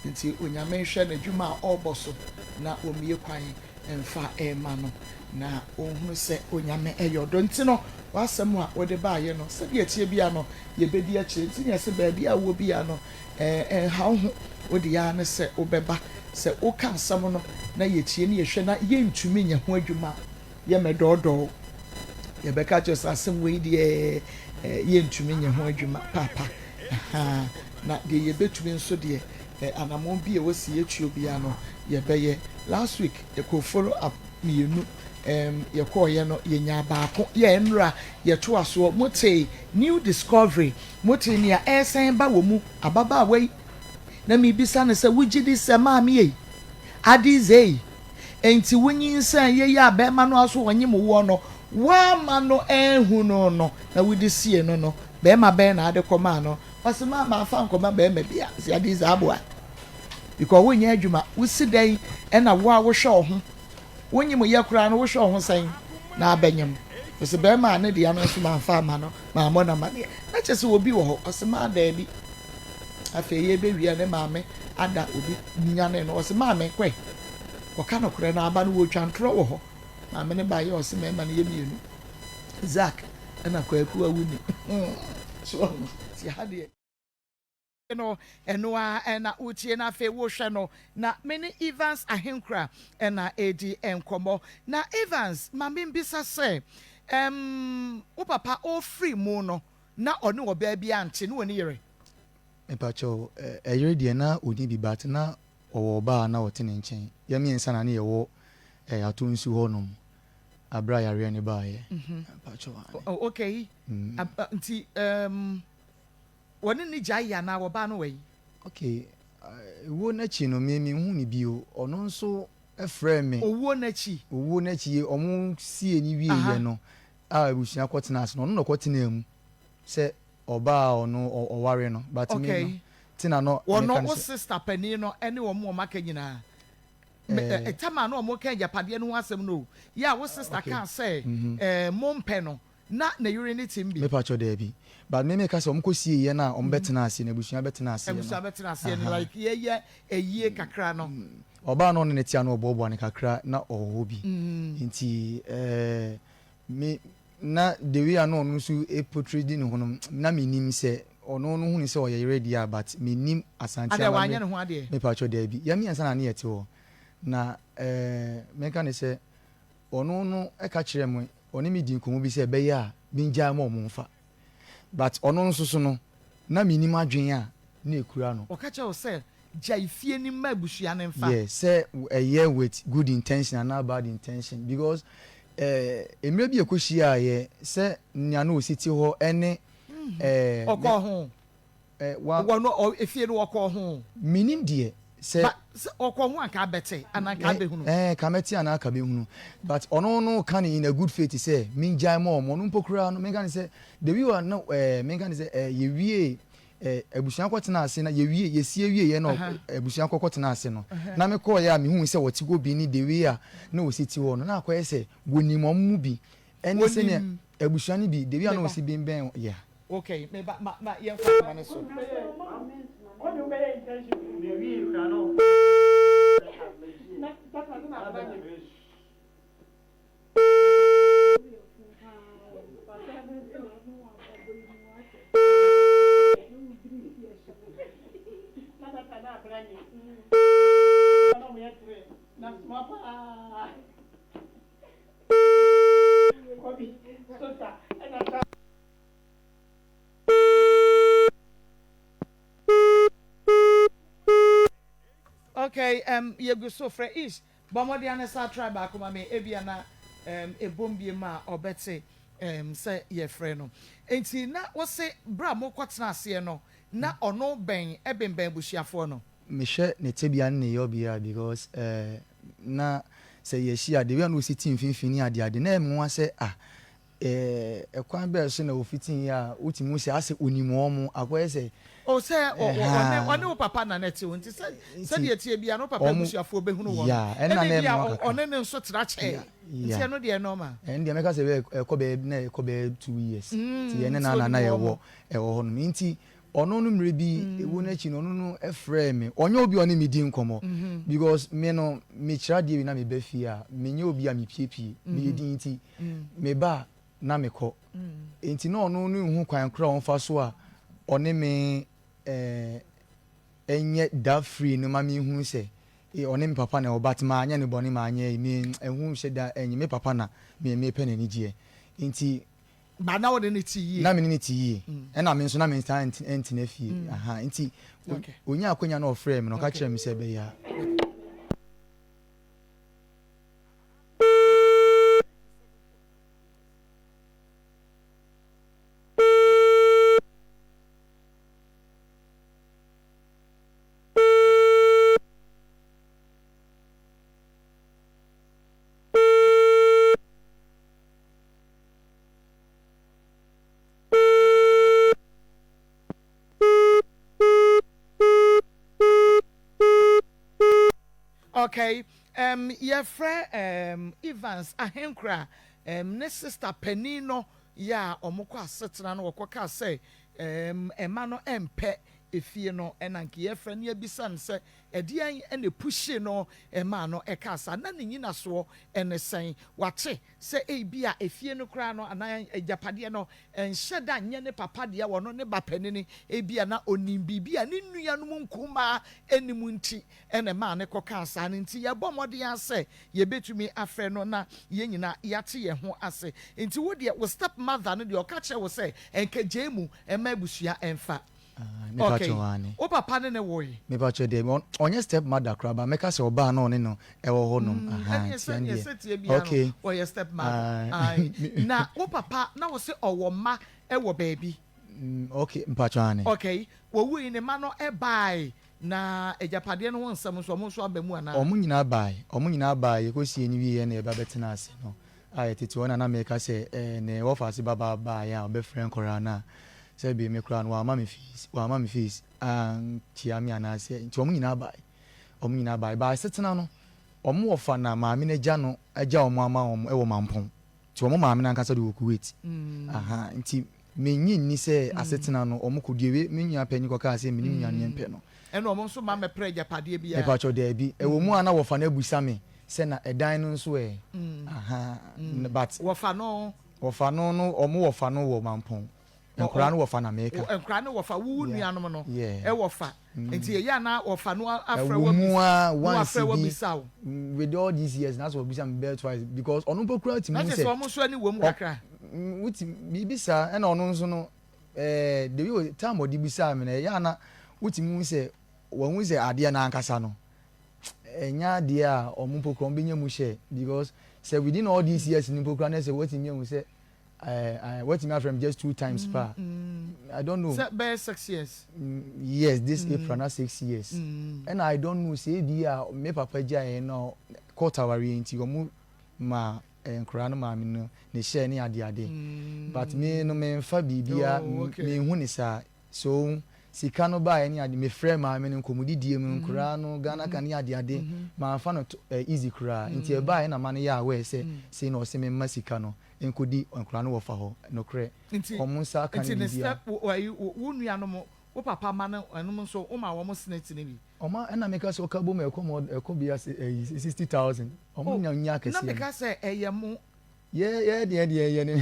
Nti Onyame nhwɛ n'adwuma a ɔrebɔ so na ɔmmue kwan mfa mma no na ɔnhunu sɛ Onyame yɛ ɔdɔ. Nti no, w'asɛm a wode baeɛ no, sɛdeɛ ɛteɛ biara no, yɛbɛdi akyire. Nti na yɛse baabi a wowɔ biara no, nha wo ho. Wo deɛ ara ne sɛ wobɛba. Sɛ woka asɛm no na yɛtie na yɛhwɛ na yɛntumi nyɛ ho adwuma a, yɛmmɛdɔɔdɔɔ wo. Yɛbɛka akyerɛ wo sɛ asɛm wei deɛ yɛntumi nyɛ ho adwuma paapa. Ahaa. Na deɛ yɛbɛtumi nso deɛ, anammɔn bi a ɛwɔ sɛ yɛtuo biara no, yɛbɛyɛ. Last week, yɛkɔɔ follow up mmienu. Ɛɛm, yɛkɔeɛ no, yɛnyaa baako. Yɛ nnora, yɛtoa soɔ. Motee new discovery, motee nea ɛresan ba wɔ mu, ababaawa yi. Na mebisa no sɛ, wogye di sɛ maame ei, Adiza ei, enti wonyinsɛn yei a bɛrima no aso ɔnyem woɔ no, woamma no anhu no no na wode sie no no, bɛrima bɛn na ade kɔmaa no? Ɔse maa mamfa ankɔma bɛrima bia. Mese Adiza aboa, because wonyɛ adwuma, wosi dɛn na wo a wohwɛ wo ho, wonyem yɛ koraa no wohwɛ wo ho sɛn na abɛnyem? Ɔse bɛrima a ne dea no nso mamfa amma no, mammɔ no amaneɛ. Na kyerɛ sɛ obi wɔ hɔ? Ɔse maa daabi. Afei yɛbɛwie a ne maame ada obi nyanee no ɔse maame kɔe kɔka nokorɛ no aba no wɔtwa ntorɔ wɔ hɔ maame no baeɛ ɔse mɛma no yɛ mmienu Zack ɛna Kwaku a wonni so ɔho ti ha deɛ no ɛno ara ɛna wotie na afei wohwɛ no na me ne Evans Ahenkura ɛna ɛredi nkɔmmɔ na Evans ma membisa sɛ ɛm wo papa ɔfiri mu no na ɔne ɔbaa bi ante na ɔni yere? Mepakyɛw, ɛyere deɛ na ɔnni bi but na ɔwɔ ɔbaa a na ɔte ne nkyɛn. Yɛn mmiɛnsa na ne yɛwɔ Ato nsu hɔ nom aberɛ a yareɛ no baeɛ. Mepakyɛw, aane. Oh, okay. Nti um, wɔne no gyae anaa ɔbaa no wɔ yi? Okay, owuo no akyi no me menhuu no bio. Ɔno nso frɛɛ me. Owuo no akyi? Owuo no akyi, wɔn sie no wieeɛ no a abusua kɔtenaa ase no, ɔno na ɔkɔtenaa mu sɛ ɔbaa a ɔno ɔware no but me no tena no meka no sɛ. Wɔno wo sister panin no ne wɔn wɔn aka nyinaa eh, tam a na wɔn ka agyapadeɛ no ho asɛm no o, yɛ a wo sister kaa sɛ eh, mo mpɛ no na ne yere ne tim bi. Me pakyɛ daabi but me meka sɛ wɔn kɔ sie yɛ no a wɔn bɛtena aseɛ no abusua bɛtena aseɛ no. Abusua bɛtena aseɛ no like yɛyɛ ayie kakra no. Ɔbaa no ɔne ne tea no ɔboaboa no kakra na ɔwɔ hɔ bi nti eh, Me na the way a na ɔno nso portray di ne ho no na me nim sɛ ɔno no hunu sɛ ɔyɛ yere deɛ a but me nim Asante Adɛ wanyɛ amammerɛ ne ho adeɛ? me pakyɛ daabi yɛn mmiɛnsa na ne yɛte hɔ na eh menka ne sɛ ɔno no ɛka kyerɛ me ɔne me di nkɔmmɔ bi sɛ ɛbɛyɛ a mengyae ma ɔmo mfa but ɔno nso so no na me nim adwene a na ɛkura no. Ɔka kyerɛ wo sɛ Gyae fie no ma abusua no mfa. Yeah sɛ ɛyɛ with good intention anaa bad intention because eh mmerɛ bi a ɛkɔ hyiaa yɛ sɛ nea na ɔsi te hɔ ɛne eh. Ɔkɔɔ ho? Eh wa. Wɔ no ɔ efie no ɔkɔɔ ho? Menim deɛ sɛ. But sɛ ɔkɔɔ ho a nka abɛte anaa nka abɛhunu? Eh ka mɛte anaa ka bɛhunu but ɔno no ka no in a good faith sɛ mengyae ma wɔn ɔno mpo koraa no menka no sɛ the way a na eh menka no sɛ eh yɛwiee. Eh, abusua kɔtenaa ase na yɛwie, yɛsie wieeɛ na abusua kɔ kɔtenaa ase no, na mekɔeɛ a mehuu sɛ wɔte hɔ bi ne the way a na wɔsi te hɔ no, na akɔyɛ sɛ wɔnim wɔn mu bi ɛne sɛdeɛ abusua no bi, the way a na wɔsi benbɛn, yeah. Okay, me ba, ma, ma yɛnkɔ ahoma no so. Okay, um, yɛgu so frɛ Ish. Bɔ mmɔden ara na san try baako ma me, ebia na um, ɛbom biom a ɔbɛte um, sɛ yɛfrɛ no. Enti na wose berɛ a mokɔtena aseɛ no, na ɔno bɛn ɛbenbɛn abusuafoɔ no? Mehwɛ ne tebea ne ne yɔbea because eh, na sɛ yɛhyia a, the way a na ɔsi te mfimfini ne adeade, na ɛyɛ me nwanwa sɛ ah, Ɛkwan bɛn so na wɔfitii a wotumi hu sɛ asɛ onim wɔn, akɔyɛ sɛ. O sɛ ɔne ɔne wo papa na na ɛte o, nti sɛ sɛdeɛ ɛteɛ biara no wo papa abusuafoɔ bɛhunu wɔn no, ɛna ebi a ɔne no nso tra kyɛɛ, nti ɛno deɛ normal. Ɛno deɛ mɛka sɛ ɛkɔ bɛyɛ na ɛkɔ bɛyɛ 2 years, nti yɛne na na na yɛwɔ ɛwɔ hɔ nom, nti ɔno no mmerɛ bi ɛwuo no akyi no, ɔno no frɛɛ me. Ɔnyɛ obi a ɔne me di nkɔmmɔ because me no mekyerɛ adeɛ bi na meba fie a, menyɛ obi a mepiepie, meyɛ din nti meba a na mekɔ. Nti na ɔno no nhu kwan korɔ a ɔmfa so a ɔne me nyɛ da free no ma menhunu sɛ ɔne me papa na ɛwɔ, but manyɛ no bɔne, manyɛ me ɛho hyɛ da ɛnyɛ me papa na me mepɛ n'anigyeɛ nti. Ba na wo ne no te yie. Na me ne no te yie. Ɛna me nso na mentaa ntena fie. Aha, nti ɔnyaa akwanya na ɔfrɛɛ me na ɔka kyerɛɛ me sɛ ɛbɛyɛ a. Okay, yɛfrɛ Evans Ahenkura, ne sister panin no yɛ a wɔkɔ asetena no wɔkɔ kaa sɛ mma no mpɛ efie no, ɛna nka yɛfrɛ no yɛbisa no sɛ ɛdeɛn na ɛpushee no maa no ɛkaa saa, na ne nyinasoɔ ne sɛn, wate sɛ ebia efie no koraa no anaa agyapadeɛ no nhyɛ da nyɛ ne papa dea, ɔno ne ba panini, ebia na ɔnim biribi a ne nuanom nkumaa nnim nti na ɛmaa no kɔkaa saa no nti yɛbɔ mmɔden ara sɛ yɛbɛtumi afrɛ no na yɛn nyinaa yɛate yɛn ho ase. Nti wo deɛ wo step mother no deɛ ɔka kyerɛ wo sɛ nka gyae mu mma abusua mfa. Okay, wo papa ne no woe? Mepakyɛw deɛ ɔnyɛ step mother koraa but mɛka sɛ ɔbaa na ɔne no ɛwɔ hɔ nom ahaa nti ɛne deɛ sɛteɛ biara no ɔyɛ step mother ae na wo papa na wo se ɔwɔ mma ɛwɔ baabi? Okay mpakyɛw aane. Okay wɔwui ne mma no ɛbaae na agyapadeɛ no ho nsɛm nso ɔmo nso aba mu anaa? Ɔmo nyinaa baae, ɔmo nyinaa baae yɛkɔ sie no wieɛ na yɛba bɛtena ase no a yɛtete hɔ na na meka sɛ eh ne wɔfaase babaa baeɛ a ɔbɛfrɛ nkwadaa no a sɛbe me koraa no wamma me fees, wamma me fees ankyea me anaasɛ nti wɔn nyinaa baeɛ, wɔn nyinaa baeɛ. But asetena no wɔn wɔfa na maame no agya no agya wɔn ama wɔn wɔ Mampong nti wɔn maame no ankasa de wɔ Kuwait aha nti mennye nni sɛ asetena no wɔn kɔ deɛ me nua panin kɔkaa sɛ me ne me nua no yɛmpɛ no. Ɛna wɔn nso mma mmɛpere agyapadeɛ biara. Mepakyɛw daabi, ɛwɔ mu a na wɔfa no abusa me sɛ na ɛdan no nso ɛ aha but. Wɔfa no. Wɔfa no no wɔn wɔfa no wɔ Mampong. Nkwadaa no wɔfa na meka. Nkwadaa no wɔfa, wo wo nuanom no wɔfa. Nti ɛyɛ a na wɔfa no afrɛ wo abisa, na wafrɛ wo abisa wo. With all these years na sɛ ɔbisa me bɛyɛ twice because ɔno mpo koraa tumi hu sɛ. Na kyerɛ sɛ wɔn nso ani wɔ mu kakra. Wuti biribi saa ɛna ɔno nso no ɛɛ the way time ɔde bisaa me no ɛyɛ a na wotumi hu sɛ wɔn hu sɛ adeɛ no ankasa no ɛnyɛ adeɛ a wɔn mpo koraa wɔn bɛnya mu hyɛ because sɛ within all these years no mpo koraa na sɛ wɔatumi ahu sɛ ɛɛ ɛɛ wɔatumi afrɛ me just two times pa I don't know. Sɛ bɛyɛ 6 years. Yes, this April na 6 years ɛna I don't know sɛ ebi a me papa gyaeɛ no court awareɛ nti wɔn ma nkwadaa no maame no ne hyɛ ne adeade but me no memfa biribiara menhu ne saa so. Sika no baeɛ ne ade, mefrɛɛ maame no nkɔmmɔdidie mu, nkoraa no, Ghana ka ne adeade, mamfa no to eh, easy koraa. Nti ɛbaeɛ na ma no yɛ aware sɛ sei na ɔse memma sika no nkɔdi nkoraa no wɔfa hɔ. Nokorɛ, Nti, wɔn nsa aka ne nti ne biribiara. step, wo, ayi, wo, wo nuanom, wo papa mma no, ɛnom nso, woma wɔn senate no bi? Ɔma, ɛna meka sɛ ɔka bom a ɛkɔ mɔ, ɛkɔ bia se, ɛyi, 60,000. Wɔn Oh, nya nya na akɛseɛ no. meka sɛ ɛyɛ mo. Yɛ, yɛ deɛ deɛ yɛ ne,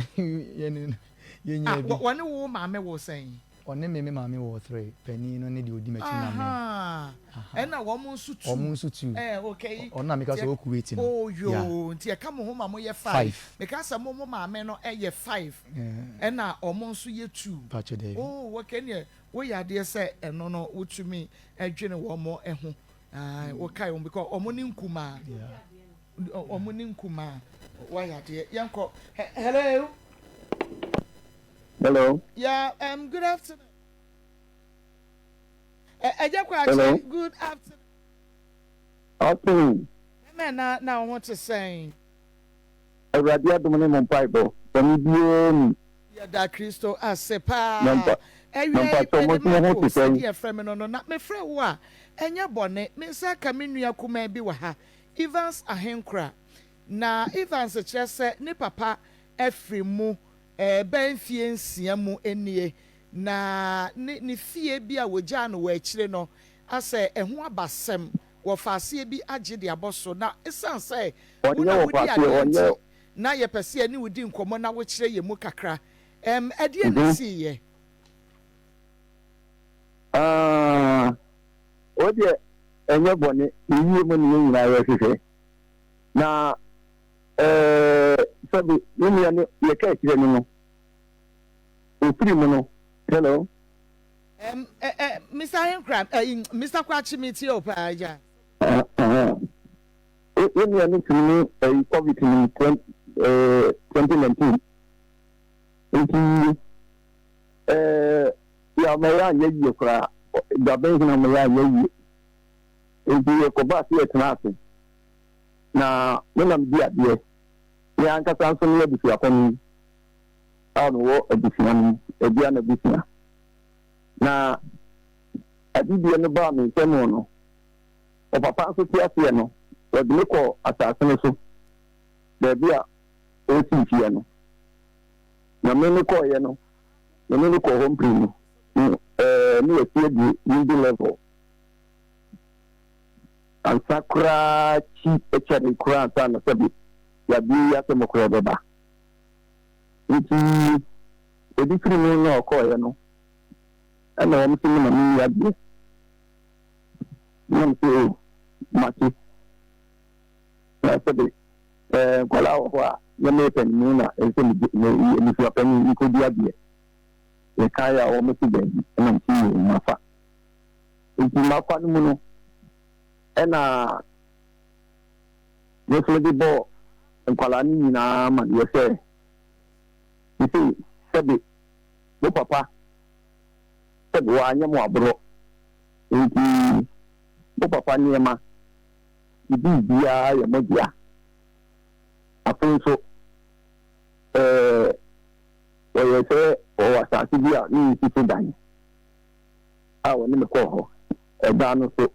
yɛ ne, yɛ Ah, nyaa bi. wɔ, wɔne wo maame woo sɛn? Ɔne me me maame wɔ three, panin no ne deɛ ɔdi m'akyi na me. Ahaa, Aha. ɛna wɔn nso two. Wɔn nso two. Eh, okay. Ɔno na meka Nti sɛ ɛ, ɔwɔ Kuwait no. oh Yeah. yoo, nti ɛka mo ho ma moyɛ five. Five. Meka sɛ mo mo maame no yɛ five, Eh. ɛna wɔn nso yɛ two. Mpakyɛ daabi. Oh, okay, ɛneɛ woyɛ adeɛ sɛ ɛno no wotumi dwene wɔn ho. Ae, wokae wɔn because wɔn ne nkumaa. Yeah. Wɔn ne nkumaa. Woayɛ adeɛ. Yɛnkɔ. Hello. Hello. Yeah, good afternoon. Ẹjẹ Hello. Kwakye, good afternoon. Afternoon. Mɛmɛ na na wo ho te sɛn? Awurade adom ne mo mpaebɔ. Bɔne biara nni. Yɛda Kristo ase Na paa. mpa na Awia yi mpakyɛw mo mede nso mo ho Marko te sɛn? sɛdeɛ ɛfrɛ me no no na mefrɛ wo a ɛnyɛ bɔne. Me nsa aka me nua kumaa bi wɔ ha, Evans Ahenkora. Na Evans kyerɛ sɛ ne papa afiri mu Ɛbɛyɛ mfeɛ nsia mu nie, na ne ne fie bi a wɔgyaa no wɔ akyire no asɛ ɛho abasɛm, wɔfa aseɛ bi agye de abɔ so. Na ɛsiane sɛ wo Ɔnyɛ na wɔfa wodi aseɛ, adeɛ ɔnyɛ. nti, na yɛpɛ sɛ yɛne wo di nkɔmmɔ na wokyerɛ yɛn mu kakra. Ɛm, ɛdeɛn na Mhm. ɛsiiɛ? Ah, wo deɛ ɛnyɛ bɔne, ne yie mu ne yɛn nyinaa yɛhwehwɛ. Na Ɛɛ, sɛbe me nua no yɛka akyire no no, ofiri mu no, hello. Ɛm, ɛ, ɛ, Mister Ahenkura, ɛ, Mister Kwakye, metie o paa, agya. Wo nua no firi mu ɛyi COVID no mu 2019. Nti, ɛɛ, yɛ ɔma yɛ anyɛ yie koraa, dabɛn hena ɔma yɛ anyɛ yie. Nti yɛkɔba ase yɛtena ase. Na me na medi adeɛ. Me ankasa nso meyɛ abusuapanin a mewɔ abusua no mu, agya no abusua. Na adedie no baa me nsam no, ɔpapa nso te aseɛ no, wɔde me kɔɔ asase no so, baabi a ɔresi fie no. Na me mekɔeɛ no, me ne no kɔɔ hɔ mprenu, ɛɛ, ne yɛasi aduru middle level. Ansa koraa kyi kyɛree koraa ansa na sɛbe yadeɛ yi asɛm koraa bɛba. Nti obi firi mu na ɔkɔeɛ no, ɛna wɔn se me na menni adeɛ. Na me se o, mate. Na sɛbe ɛɛ nkwadaa wɔ hɔ a, nyɛ me panimu na ɛsɛ sɛ me abusua panin mekɔdi adeɛ. Yɛkaeɛ a wɔn se daabi, ɛna me se yoo mafa. Nti m'akwa no mu no, ɛna me nso mede bɔɔ nkwadaa no nyinaa amaneɛ sɛ, Seesei sɛbe mo papa sɛbe wanyɛ mo aborɔ, enti mo papa nneɛma, ne biribiara yɛ mo dea. Afei nso, ɛɛ, wɔyɛɛ sɛ wɔwɔ asase bi a ne nsi so dan. a wɔne me kɔɔ hɔ ɛda no so,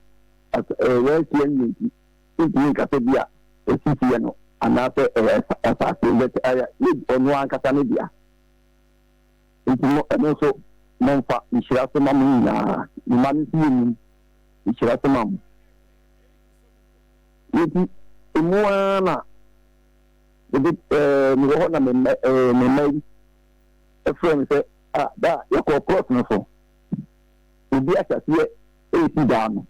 wɔansi anwie nti, mentumi nka sɛ bi a ɛsi fie no anaasɛ ɛyɛ asase, but ɛyɛ ɔno ankasa ne dea. Nti mo, ɛno nso momfa nhyira so ma mo nyinaa, me mma no nso yɛ num, nhyira so ma mo. Nti, emu ara na mede ɛɛ mewɔ hɔ na me mma ɛɛ me mma yi ɛfrɛ me sɛ ah da yɛkɔɔ plot no so. Obi ahyɛaseɛ resi dan no,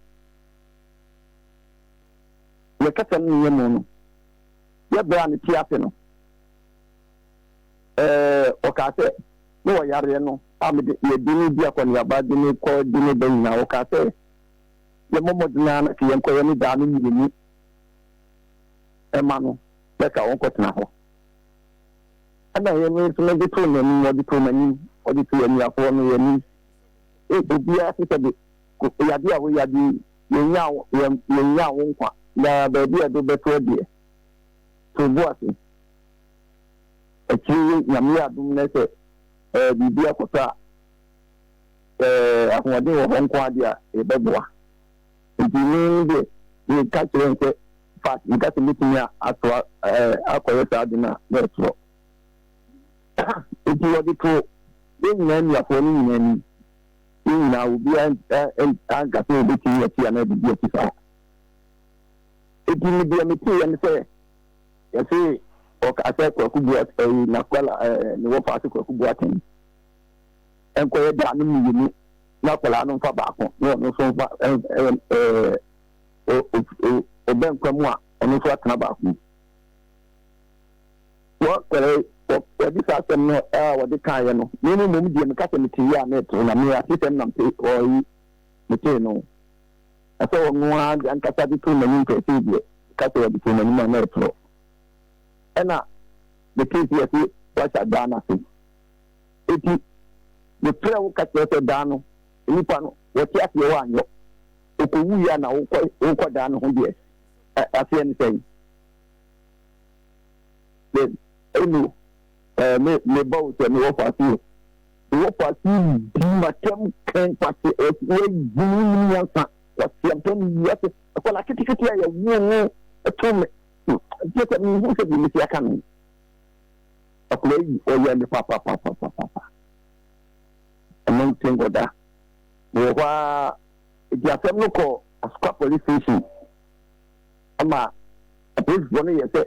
yɛ kasa no nyɛ mu no, yɛ berɛ a ne te ase no, ɛɛ ɔkaa sɛ ne ɔyareɛ no a mede yɛde no di akɔneaba de no kɔ de no ba nyinaa, ɔkaa sɛ yɛmmɔ mmɔden ara na sɛ yɛnkɔyɛ ne daa no mmienu ɛma no na ka ɔnkɔtena hɔ. Ɛna yɛn nso mede too n'anim, ɔde too m'anim, ɔde too anuafoɔ no yɛn anim. E obiara te sɛ de, yadeɛ a woyadeɛ yi, yɛnyaa wo, yɛn, yɛnyaa wo nkwa, na baabi a ɛde wo bɛtoɔ deɛ, to bo ase. Akyire yi, Nyame yɛ adom na sɛ ɛɛ biribi akɔtɔ a, Sɛ ahoɔden wɔ hɔ nko ara deɛ a, yɛbɛboa. Nti me deɛ, meka kyerɛɛ no sɛ, fact, meka sɛ mɛtumi atoa ɛɛ akɔyɛ saa ade no a, na ɛtorɔ. Nti wɔde too yɛn nyinaa nnuafoɔ no nyinaa anim. Yɛn nyinaa, obiara anka sɛ ɔbɛtumi akyi anaa biribi akyi saa. Nti me deɛ meteeɛ ne sɛ, yɛse ɔkaa sɛ Kwaku Boat ɛyi n'akwala ɛɛ ne wɔfa ase Kwaku Boateng. nkɔyɛ da no mmienu na akwadaa no mfa baako na ɔno nso mfa ɛɛ ɔbɛ nkwa mu a ɔno nso atena baako mu. Wɔkɔrɛ wɔde saa asɛm no a wɔde kaeɛ no me ne mmom deɛ meka sɛ mete yie a na ɛtoro na me asesɛm na mete ɔyi metee no na sɛ ɔno ara de ankasa de too n'anim pɛsɛ deɛ ka sɛ wɔde too n'anim a na ɛtoro ɛna metee sɛ yɛse wahyɛ daa no ase. Enti mefrɛɛ wo ka kyerɛ sɛ daa no nnipa no wɔte aseɛ woanyɔ. Ɔkɔwuiɛ a na wokɔ wokɔdaa ne ho deɛ ɛ aseɛ ne sɛn? Me ɛnu ɛɛ me meba wo sɛ mewɔ faase o. Mewɔ faase di m'atɛm kɛn kwase wɔayi me nim nyansa kwase ampɛ me wiase akwadaa ketekete a yɛwoo no to me kyerɛ sɛ menhu sɛ deɛ mɛsi aka no. Akwadaa yi ɔyɛ me papapapapapa. Ɛno nti nkɔda. Mewɔ hɔ ara, eti asɛm no kɔ Asokwa police station ama apolisifoɔ no yɛ sɛ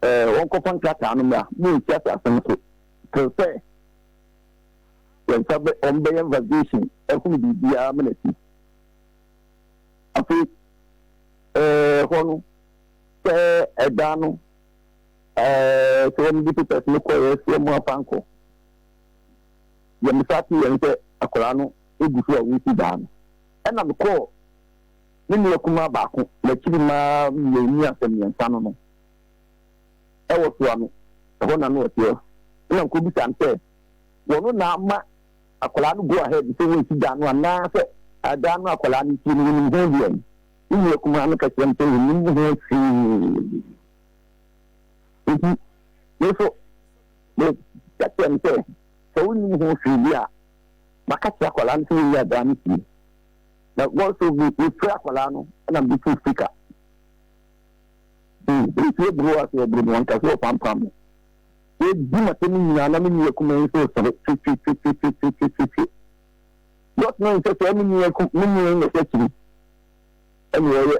ɛɛ wɔnkɔfa nkrataa no mmra mo nsi asase no so till sɛ yɛn nsa bɛ wɔn bɛyɛ investigation ɛhunu biribiara mena si. Afei ɛɛ hɔ no sɛ ɛdan no. Ɛɛ sɛ wɔn de papers no kɔeɛ sɛ wɔn afa nkɔ. Deɛ me sa teeɛ ne sɛ akwadaa no gu so a wɔresi daa no. Ɛna mekɔɔ me nua kumaa baako n'akyiri mmaa mmienu asɛ mmiɛnsa no no ɛwɔ soa no ɛhɔ na no ɔteɛ. Ɛna mekɔbisa no sɛ wɔn na ama akwadaa no go ahead sɛ wɔnsi dan no anaasɛ dan no akwadaa no sie no wɔnim ho deɛn. Me nua kumaa no ka kyerɛ me sɛ wɔnim ho hwee. Enti me nso meka kyerɛɛ no sɛ, Sɛ wonnim ho hwee bi a, maka kyerɛ akwadaa no sɛ wɔnyi adaa no sie. Na God so me, mefrɛ akwadaa no na mede too speaker. Nsuo boro a sɛ ɔboro me wanka sɛ ɔpampam me. Wɔdi m'asɛm nyinaa na me nua kumaa yi nso resere twetwetwetwetwetwe. Not knowing sɛ sɛ me nua me nua yi na ɛhyɛ akyiri ɛna ɔyɛ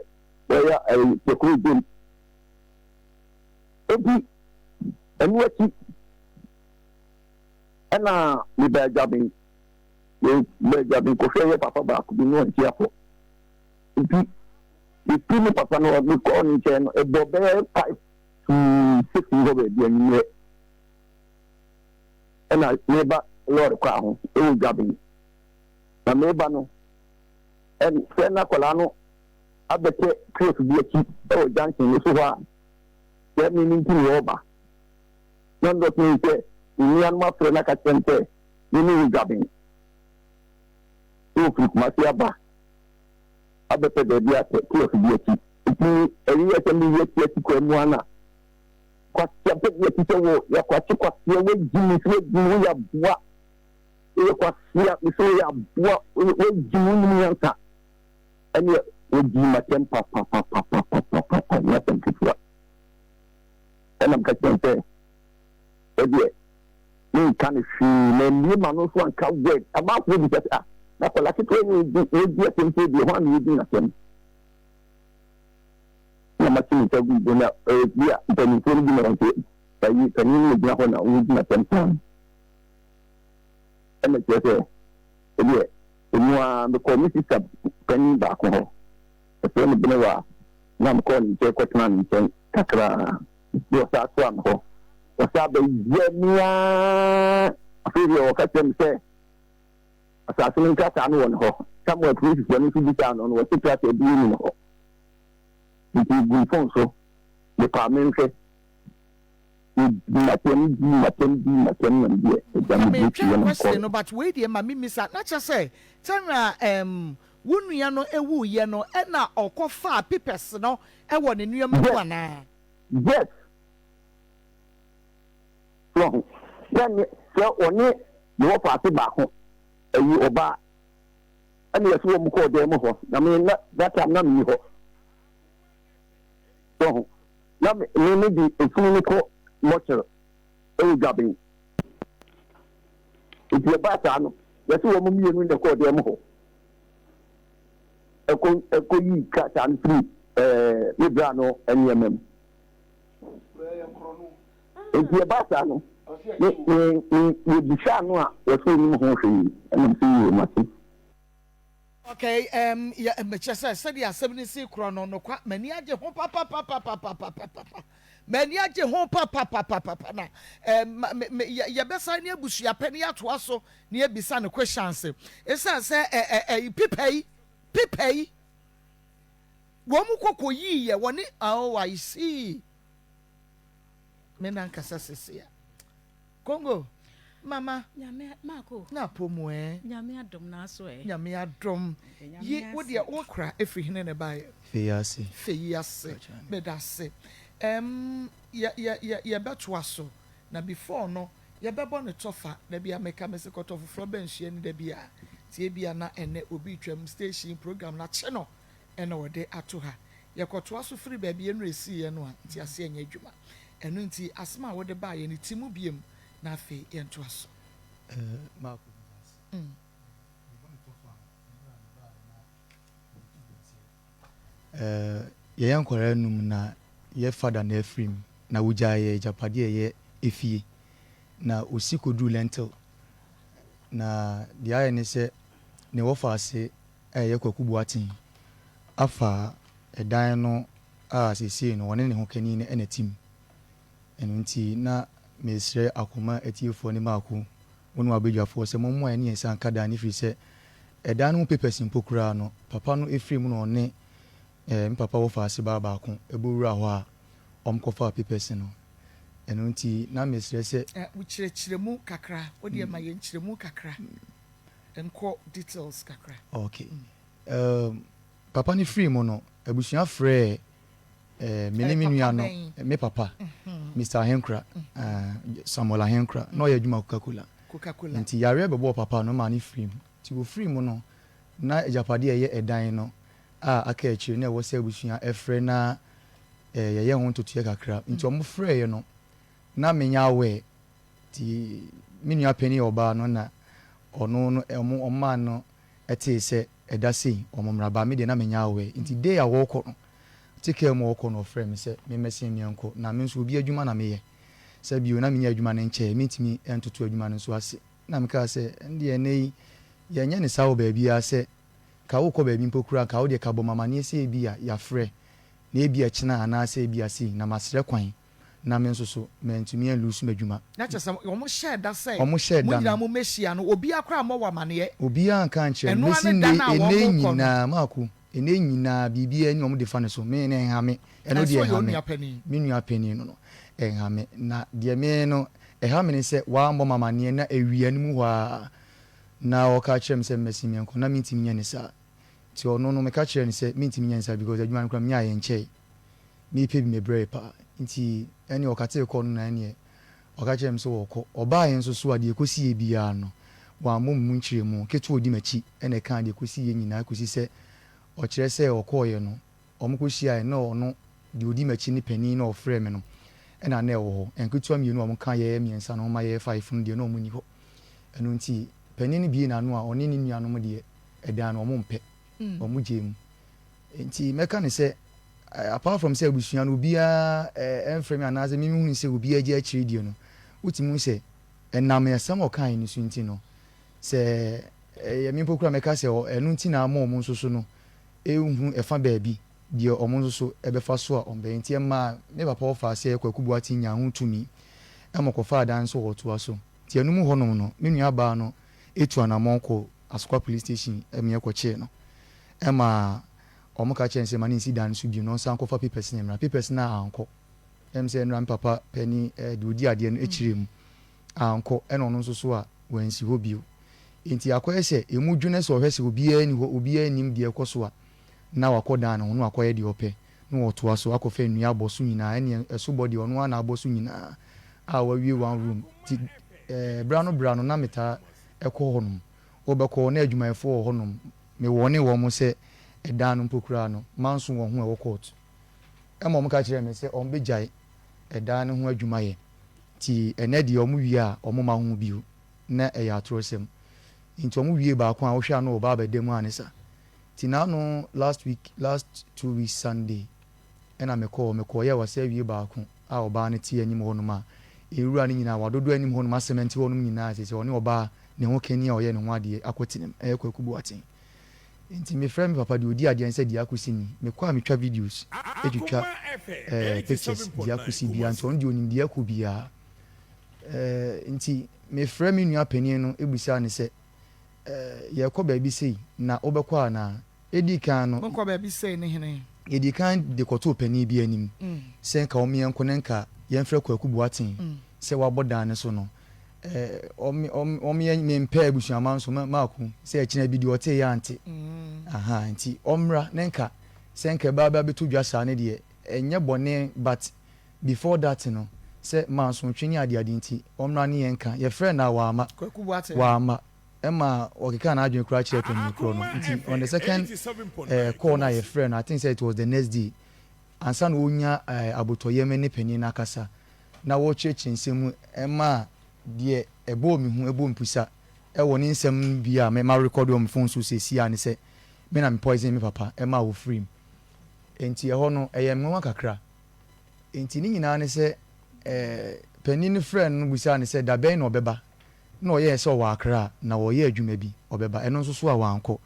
ɔyɛ ɛyɛ tɛkuro gyem. Enti ɛno akyi ɛna mebaa Dwaben. Mebaa Dwaben kɔhwɛɛ yɛ papa baako bi na ɔnte apɔ. Nti mefiri me papa no hɔ mekɔɔ ne nkyɛn no ɛbɔ bɛyɛ 5 to 6 hɔ baabi anwummerɛ ɛna meba lɔɔre kɔ ho ɛwɔ Dwaben. Na meba no ɛn sɛ na akwadaa no abɛkyɛ kiosk bi akyi wɔ junction no so hɔ a, sɛ me no nti na wɔreba. Na ɔno dɔ sɛ ne nuanom afrɛ no aka kyerɛ no sɛ me ne wo dwaben. Sɛ ofiri Kumasi aba abɛpɛ baabi atɛ kiosk bi akyi. Nti ɛyɛ sɛ meyɛ akyi akyi kwan mu ana kwasia pɛ bi akyi sɛ wɔ yɛ kwakye kwasia wagyi me so wagyi me woyɛ aboa woyɛ kwasia me so woyɛ aboa wagyi me wonim nyansa. Ɛneɛ wɔdii m'atɛm papapapapapapa, nyɛ asɛm ketewa. Ɛna meka kyerɛɛ no sɛ, ɛdeɛ menka no hwee, mammue m'ano nso anka word. Amanfoɔ bisa sɛ, ah, na akwadaa ketewa yi ɔdi ɔdi asɛm sei deɛ, hwan na ɔdi n'asɛm? Na mate me nsa gu bo na ebi a mpanimfoɔ no bi na wɔn sɛ, ayi panin no na gyina hɔ na ɔredi n'asɛm saa. Ɛna kyerɛ sɛ, ɛdeɛ Emu ara, mekɔɔ me sista panyin baako hɔ. Wɔfrɛ no Benewa, na mekɔɔ ne nkyɛn kɔtenaa ne nkyɛn kakra, na wɔsan toaa me hɔ. Wɔsan bɛyɛɛ me ara. Afei deɛ wɔka kyerɛɛ me sɛ asase no nkrataa no wɔ ne hɔ. Samuel polisifoɔ no nso bisaa no no, wɔse krataa biara nni ne hɔ. Nti meguu fon so, mepaa menhwɛ. Dii m'atɛm, dii m'atɛm, dii m'atɛm na medeɛ agya Na me break metwɛn yɛ na question mekɔe. no but wei deɛ ma memmisa, na kyerɛ sɛ time a ɛɛm wo nua no wuiɛ no ɛna ɔkɔ faa papers no wɔ ne nneɛma mu Yes, anaa? yes. So wahu? Sɛ ne, sɛ ɔne ne wɔfaase baako. Ayi ɔbaa ɛna yɛse wɔn kɔɔ dan mu hɔ na me na that time na menni hɔ. So ho na me me de efunu no kɔ mɔkyere ɛwɔ Dwaben. Nti ɛbaa saa no yɛse wɔn mmienu na ɛkɔɔ dan mu hɔ ɛkɔ ɛkɔ yii krataa no firi ɛɛ me bra no nneɛma mu. Nti ɛbaa saa no me me me yɛbisaa no a wɔse onim ho hwee ɛna mese yoo mate. Okay um yɛ mekyerɛ sɛ sɛdeɛ asɛm no si korɔ no nokwa m'ani agye ho papapapapapapapa m'ani agye ho papapapapapa na um me me yɛ yɛbɛsan ne abusua pɛ ne yɛatoa so ne yɛbisa no questions ɛsiane sɛ ɛ ɛ ɛ pipa yi pipa yi wɔn kɔkɔ yii yɛ wɔne oh I see me nankasa sese a Congo mama Nyame mako. Na pomu eh. Nyame adom na aso eh. Nyame adom. Yi wo deɛ wo kora efiri hene na ɛbaeɛ. Feyi ase. Feyi ase. Meda ase. Ɛm yɛ yɛ yɛ yɛbɛtoa so na before no yɛbɛbɔ no tɔfa da bi a meka mese kɔtɔ foforɔ bɛ nhyia ni da bi a nti ebia na ɛnɛ obi retwam station program no akye no ɛna ɔde ato ha. Yɛkɔtoa so firi baabi yɛn werɛ siiɛ no a, nteaseɛ nyɛ adwuma. Ɛno nti, asɛm a wode baeɛ no, ti mu biom na afei yɛntoa so. Marko, meda ase. Mebɔ me tɔfo a, mmerɛ a mebaeɛ na metu dwa sɛ, yɛyɛ nkwadaa num na yɛ fada na afiri mu, na wɔgyaa yɛ agyapadeɛ a ɛyɛ efie, na ɔsi kɔduruu Lentil. Na deɛ ayɛ ne sɛ, ne wɔfa ase a ɛyɛ Kwaku Boateng afa ɛdan no a seesei no ɔne ne hokani no na ɛte mu. Ɛno nti na meresrɛ akoma atiefoɔ ne Maako wo ne w'abadwafoɔ sɛ mommoa yɛn ne yɛn nsa nka dan no ɛfiri sɛ ɛdan no ho papers mpo koraa no papa no firi mu na ɔne me papa wɔfaase baa baako bɔ wuraa hɔ a wɔkɔfaa papers no. Ɛno nti na mesrɛ sɛ. Wo kyerɛkyerɛ mu kakra, wo deɛ ma yɛn nkyerɛmu kakra. Nkɔ details kakra. Ok um papa no firi mu no abusua frɛɛ eh, me ne me nua no, me papa Mister Ahenkura, eh, Samuel Ahenkura, na ɔyɛ adwuma Coca Cola. Coca-Cola. Nti yareɛ bɛbɔɔ papa no maa no firi mu. Nti wɔfiri mu no, na agyapadeɛ a ɛyɛ ɛdan no a aka akyire na ɛwɔ sɛ abusua frɛ na eh, yɛyɛ ho ntotoeɛ kakra. Nti wɔn frɛeɛ no, na menyɛ aware. Nti me nua panin yɛ ɔbaa no na ɔno no ɔmo ɔmaa no tee sɛ ɛda sei ɔmo mmra but me deɛ na mennya aware nti day a wɔɔkɔ no te car mu a ɔɔkɔ no ɔfrɛɛ me sɛ me mmɛsen me nkɔ na me nso obi adwuma na meyɛ sɛ bio na menya adwuma no nkyɛɛ mentumi ntoto adwuma no nso ase na mekaa sɛ ɛndeɛ ɛnɛ yi yɛnyɛ no saa wɔ baabiara sɛ ka wokɔ baabi mpo koraa nka wodeɛ ka bɔ me amaneɛ sɛ ebia yafrɛ na ebia kyena anaasɛ ebia sei na masrɛ kwan na me nso so mantumi an lose m'adwuma. Na kyerɛ sɛ wɔn hyɛɛ da sɛ Wɔn hyɛɛ mo da nyinaa no. mo mmɛhyia no, obiara koraa ammɔ wo amaneɛ. Obiara anka ankyerɛ me. Ɛno ara Bɛsi ne da nnɛ no a yi, ɛnnɛ yi wɔn rekɔ no. nyinaa, Marco, ɛnnɛ yi nyinaa biribiara ni a wɔde fa ne so. Me no, ɛnha me. Ɛno Ɛsɛ deɛ ɔyɛ ɛnha wo me. nua panin. Me nua panin no no, ɛnha me. Na deɛ me no, ɛha me ne sɛ wammɔ me amaneɛ na awia no mu hɔ ara na ɔka kyerɛ me sɛ mmɛsen me nkɔ. Na mentumi nyɛ no saa. Nti ɔno no, meka kyerɛɛ no sɛ mentumi nyɛ no saa because adwuma no koraa menyaeɛ nkyɛe. Merepɛ bi mebrɛe paa nti ɛneɛ ɔkatee kɔɔ no na ɛneɛ ɔka kyerɛɛ me sɛ ɔɔkɔ. Ɔbaeɛ nso so a deɛ ɛkɔsiiɛ biara no wammɔ me mu nkyerɛmu. Ketewa a ɔdi m'akyi na ɛkaa deɛ ɛkɔsiiɛ nyinaa kɔsi sɛ ɔkyerɛ sɛ ɔkɔeɛ no wɔkɔhyiaeɛ na ɔno deɛ ɔdi m'akyi ne panin no a ɔfrɛɛ me no na na ɛwɔ hɔ. Nketewa mmienu a wɔka yɛyɛ mmiɛnsa no ho ma yɛyɛ five no deɛ na wɔnni hɔ. Ɛno nti panin no buee n'ano a ɔne ne nuanom deɛ ɛdan no wɔmpɛ, wɔgyee mu. Nti mɛka no sɛ apart from sɛ abusua no obiara ɛmfrɛ me anaasɛ me mehunu sɛ obiara gye akyire deɛ no, wotumi hu sɛ ɛnam asɛm a ɔkaeɛ no so nti no, sɛ ɛyɛ me mpo koraa mɛka sɛ ɛno nti na ama wɔn nso so no ɛnhu ɛfa baabi deɛ wɔn nso so ɛbɛfa so a wɔbɛyɛ. Nti ɛmaa me papa ɔfaa sɛ Kwaku Boateng nyaa ho tumi ma ɔkɔfaa dan nso ɔtoa so. Nti ɛno mu hɔnom no, me nuabaa no tu anammɔn kɔ Asokwa Police Station ma yɛkɔkyee no. Ɛma wɔka kyerɛɛ no sɛ ma no nsi dan no so bio na ɔnsan nkɔfa papers no mmra. Papers no ankɔ. Ɛm sɛ nnora me papa panin deɛ ɔdi adeɛ no kyerɛɛ mu. Ankɔ ɛna ɔno nso so a wansi hɔ bio. Enti akɔyɛ sɛ ɛmu dwo no sɛ ɔhwɛ sɛ obiara nni hɔ, obiara nnim deɛ ɛrekɔ so a, na wakɔ dan no ho na wakɔyɛ deɛ ɔpɛ na ɔtoa so akɔfa nnua abɔ so nyinaa. Ɛnneɛ ɛso bɔ deɛ ɔno ara na abɔ so nyinaa a wawie one room. Nti berɛ ano berɛ ano na metaa kɔ hɔnom. Wobɛkɔ na adwumayɛfoɔ wɔ hɔnom. Me wɔne wɔn sɛ ɛdan no mpo koraa no, manso wɔn ho ɛwɔ court. Ɛma wɔn ka kyerɛɛ me sɛ wɔn bɛgyae ɛdan no ho adwuma yɛ. Nti ɛnɛ deɛ wɔn wie a wɔn mma ho bio. Na ɛyɛ atorɔsɛm. Nti wɔn wie baako a wohwɛ a na ɔba abɛda mu a ne sa. Nti naano last week, last 2 weeks Sunday ɛna mekɔɔ, mekɔɔyɛ a wɔasɛ awie baako a ɔbaa no te anim hɔnom a nwura no nyinaa wɔadodɔ anim hɔnom asɛmɛnte hɔnom nyinaa sɛ sɛ ɔne ɔbaa ne ho kani a ɔyɛ ne ho adeɛ akɔtena mu ɛyɛ Kwaku Boateng. Nti mefrɛ me papa deɛ ɔdi adeɛ no sɛ deɛ akɔsi ni. Mekɔ a metwa videos, ɛtwitwa pictures deɛ akɔsi biara nti ɔno deɛ ɔnim deɛ ɛkɔ biara. Nti mefrɛ me nua panin no bisaa no sɛ yɛrekɔ baabi sei na wobɛkɔ anaa? Ɛdii kan no. Mokɔ baabi sei ne hene? Yɛdii kan de kɔtoo panin bi anim sɛ nka ɔmmeɛnko na nka yɛmfrɛ Kwaku Boateng sɛ wabɔ dan no so no. Ɔmmeɛ mempɛ abusuaman so mako sɛ ɛkyena bi deɛ ɔtee yɛ ante. Aha, nti ɔmmra na nka sɛ nka ɛbaa bɛtɔ dwa saa no deɛ ɛnyɛ bɔne, but before that no sɛ mansotwe ne adeade nti ɔmmra ne yɛnka. Yɛfrɛɛ no a wamma. Kwaku Boateng. Wamma. Ɛma ɔkekaa n'adwene koraa kyerɛɛ panin korɔ no. Nti on the second call no a yɛfrɛɛ no, I think sɛ it was the next day ansa na ɔnya abotɔyam ne panin no akasa na wɔrekyerɛkyerɛ nsɛm mu ɛmaa deɛ ɛbɔɔ me hu, ɛbɔɔ me pusa ɛwɔ ne nsɛm bi a me ma record wɔ me phone so seesei a ne sɛ me na me poison me papa ɛmaa ɔfirii mu. Nti ɛhɔ no ɛyɛɛ me nwanwa kakra. Nti ne nyinaa ne sɛ panin no frɛɛ no no bisaa no sɛ dabɛn na ɔbɛba. Na ɔyɛɛ sɛ ɔwɔ Accra na ɔreyɛ adwuma bi, ɔbɛba. Ɛno nso so a wankɔ.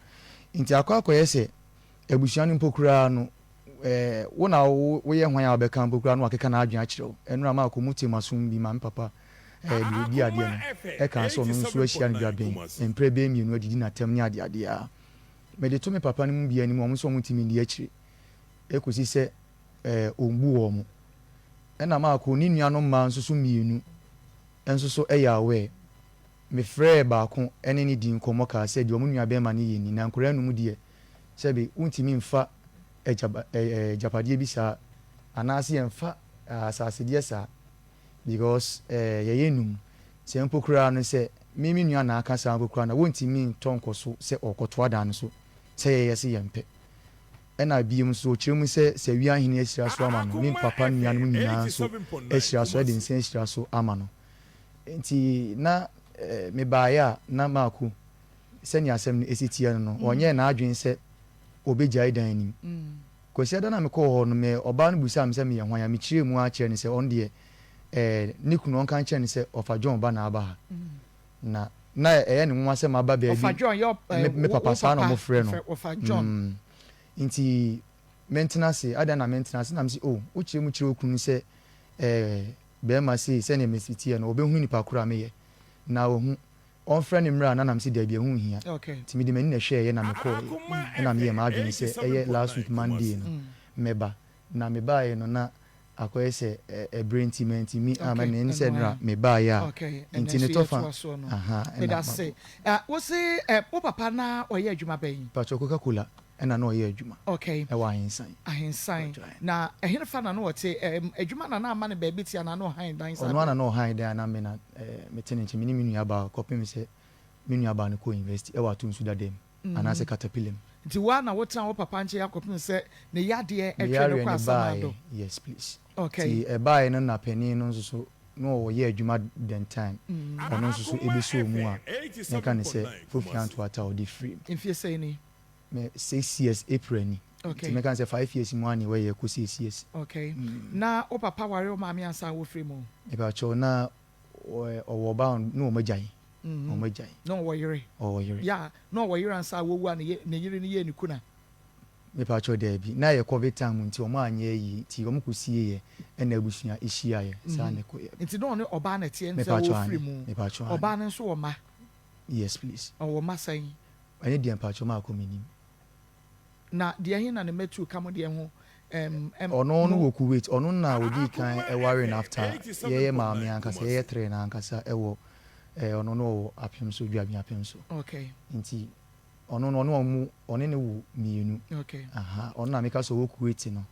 Nti akɔ akɔyɛ sɛ abusua no mpo koraa no, wo na woyɛ hwan a wobɛka mpo koraa na wakeka n'adwene akyerɛ wo. Ɛno na maakɔ mu tee m'asom bi ma me papa deɛ ɔdi adeɛ no ɛkaa sɛ ɔno nso ahyia no dwabɛn mprɛ bɛyɛ mmienu adidi n'atɛm ne adeadeɛ a mede to me papa no mu bi anim, wɔn nso wɔntumi nni akyire ɛkɔsi sɛ ɔmbu wɔn. Ɛna maakɔ ne nuanom mmaa nso so mmienu nso so yɛ aware. Mefrɛɛ baako ne no dii nkɔmmɔ kaa sɛ deɛ wɔn nuabarima no yɛ ni, na nkwadaa nnum deɛ, sɛbe wontumi mfa agyapadeɛ bi saa, anaase yɛmfa asasedeɛ saa, because yɛyɛ nnum. Sɛ mpo koraa no sɛ me me nua na aka saa mpo koraa no a, wontumi ntɔ nkɔ so sɛ ɔrekɔtoa dan no so sɛ yɛyɛ se yɛmpɛ. Ɛna bio nso ɔkyerɛ mu sɛ sɛ wia hene ahyira so ama no, ne papa nuanom nyinaa nso ahyira so, de nsa ahyira so ama no. Nti na mebaeɛ a na Marko, sɛnea asɛm no si teɛ no no, ɔnyɛɛ n'adwene sɛ ɔbɛgyae dan no mu. Kwasiada no a mekɔɔ hɔ no, me ɔbaa no bisaa me sɛ meyɛ hwan a, mekyerɛɛ mu ara kyerɛɛ no sɛ ɔno deɛ ne kunu ɔnka nkyerɛ no sɛ ɔfa John ba na aba ha. Na na ɛyɛ no nwonwa sɛ maba baabi. Ɔfa John yɛ Me me papa wo saa na papa wɔfrɛ no. ɔfrɛ ɔfa John. Nti mentena ase, adɛn na mentena ase? Na mese, oh, wokyerɛ mu kyerɛ wo kunu sɛ eh, barima sei, sɛdeɛ mesi teɛ no, ɔbɛhunu nipa korɔ a meyɛ. Na wahu. Ɔmfrɛ no mmra a, na na mese daabi, ɛho nhia. Okay. Nti mede m'ani na ɛhwɛeɛ na mekɔeɛ. Ɛna meyɛɛ m'adwene sɛ ɛyɛ last week Monday no, mɛba. Na mebaeɛ no na akɔyɛ sɛ ɛberɛ nti mantumi amma Okay, na ɛne sɛ ɛno nnora ara. mebaeɛ a Okay, ɛnɛ nti ne nso tɔfa yɛtoa soɔ no. aha ɛna Meda mabɔ. ase. Ah, wo se eh, wo papa na ɔyɛ adwuma bɛn? Patrɔ Coca Cola ɛna na ɔyɛ adwuma Okay. ɛwɔ Ahensan. Ahensan. Patrɔ ae. Na ɛhenefa na na ɔte? Eh, adwuma na na ama no baabi te anaa na ɔhan dan saa Ɔno ara berɛ? na na ɔhan dan a na me na eh, mete ne nkyɛn, me ne me nua baa kɔpem sɛ me nua baa no kɔɔ university ɛwɔ Atonsu dada mu anaasɛ Caterpillar mu. Nti wo ara na wotena wo papa nkyɛn akɔpem sɛ ne yadeɛ Ne twe no yareɛ kɔ no asamando? baeɛ, yes please. Okay. Nti ɛbaeɛ no na panin no nso so na ɔyɛ adwuma then time ɔno nso so ɛbɛsɔɔ mu a mɛka no sɛ Kofi Anto Atta ɔde firii mu. Mfie sɛn ni? Me 6 years April ni. Okay. Nti mɛka no sɛ 5 years mu ara na ɛwɔ yɛ kɔ 6 years. Okay. Na wo papa ware wo maame ansa a wofiri mu? Mepakyɛw na ɔwɔ ɔba na wɔn agyae. Wɔn agyae. Na ɔwɔ yere? Ɔwɔ yere. Yeah, na ɔwɔ yere ansa a wowu a ne yere no yɛɛ ne kuna? Mepakyɛw daabi. Na ɛyɛ covid time nti wɔn anyɛ ayi nti wɔn kɔ sie yɛ ɛna abusua ehyia yɛ saa na ɛkɔ yɛ. Nti na ɔne ɔbaa na ɛteɛ nti a wɔfiri mu? Mepakyɛw aane. Ɔbaa no nso wɔ mma? Yes please. Ɔwɔ mma sɛn? Ɛne deɛ mpakyɛw maakɔ mennim. Na deɛ he na ne mma tuu ka mo deɛ ho ɛm Ɔno no mo. wɔ Kuwait, ɔno na odii kan waree no after yɛyɛ maame ankasa, yɛyɛ three no ankasa ɛwɔ ɛɛ ɔno no ɔwɔ apem so, Dwabi apem so. Okay. Nti ɔno no ɔne ɔmo ɔne no wo mmienu. Okay. Aha, ɔno na meka sɛ ɔwɔ Kuwait no.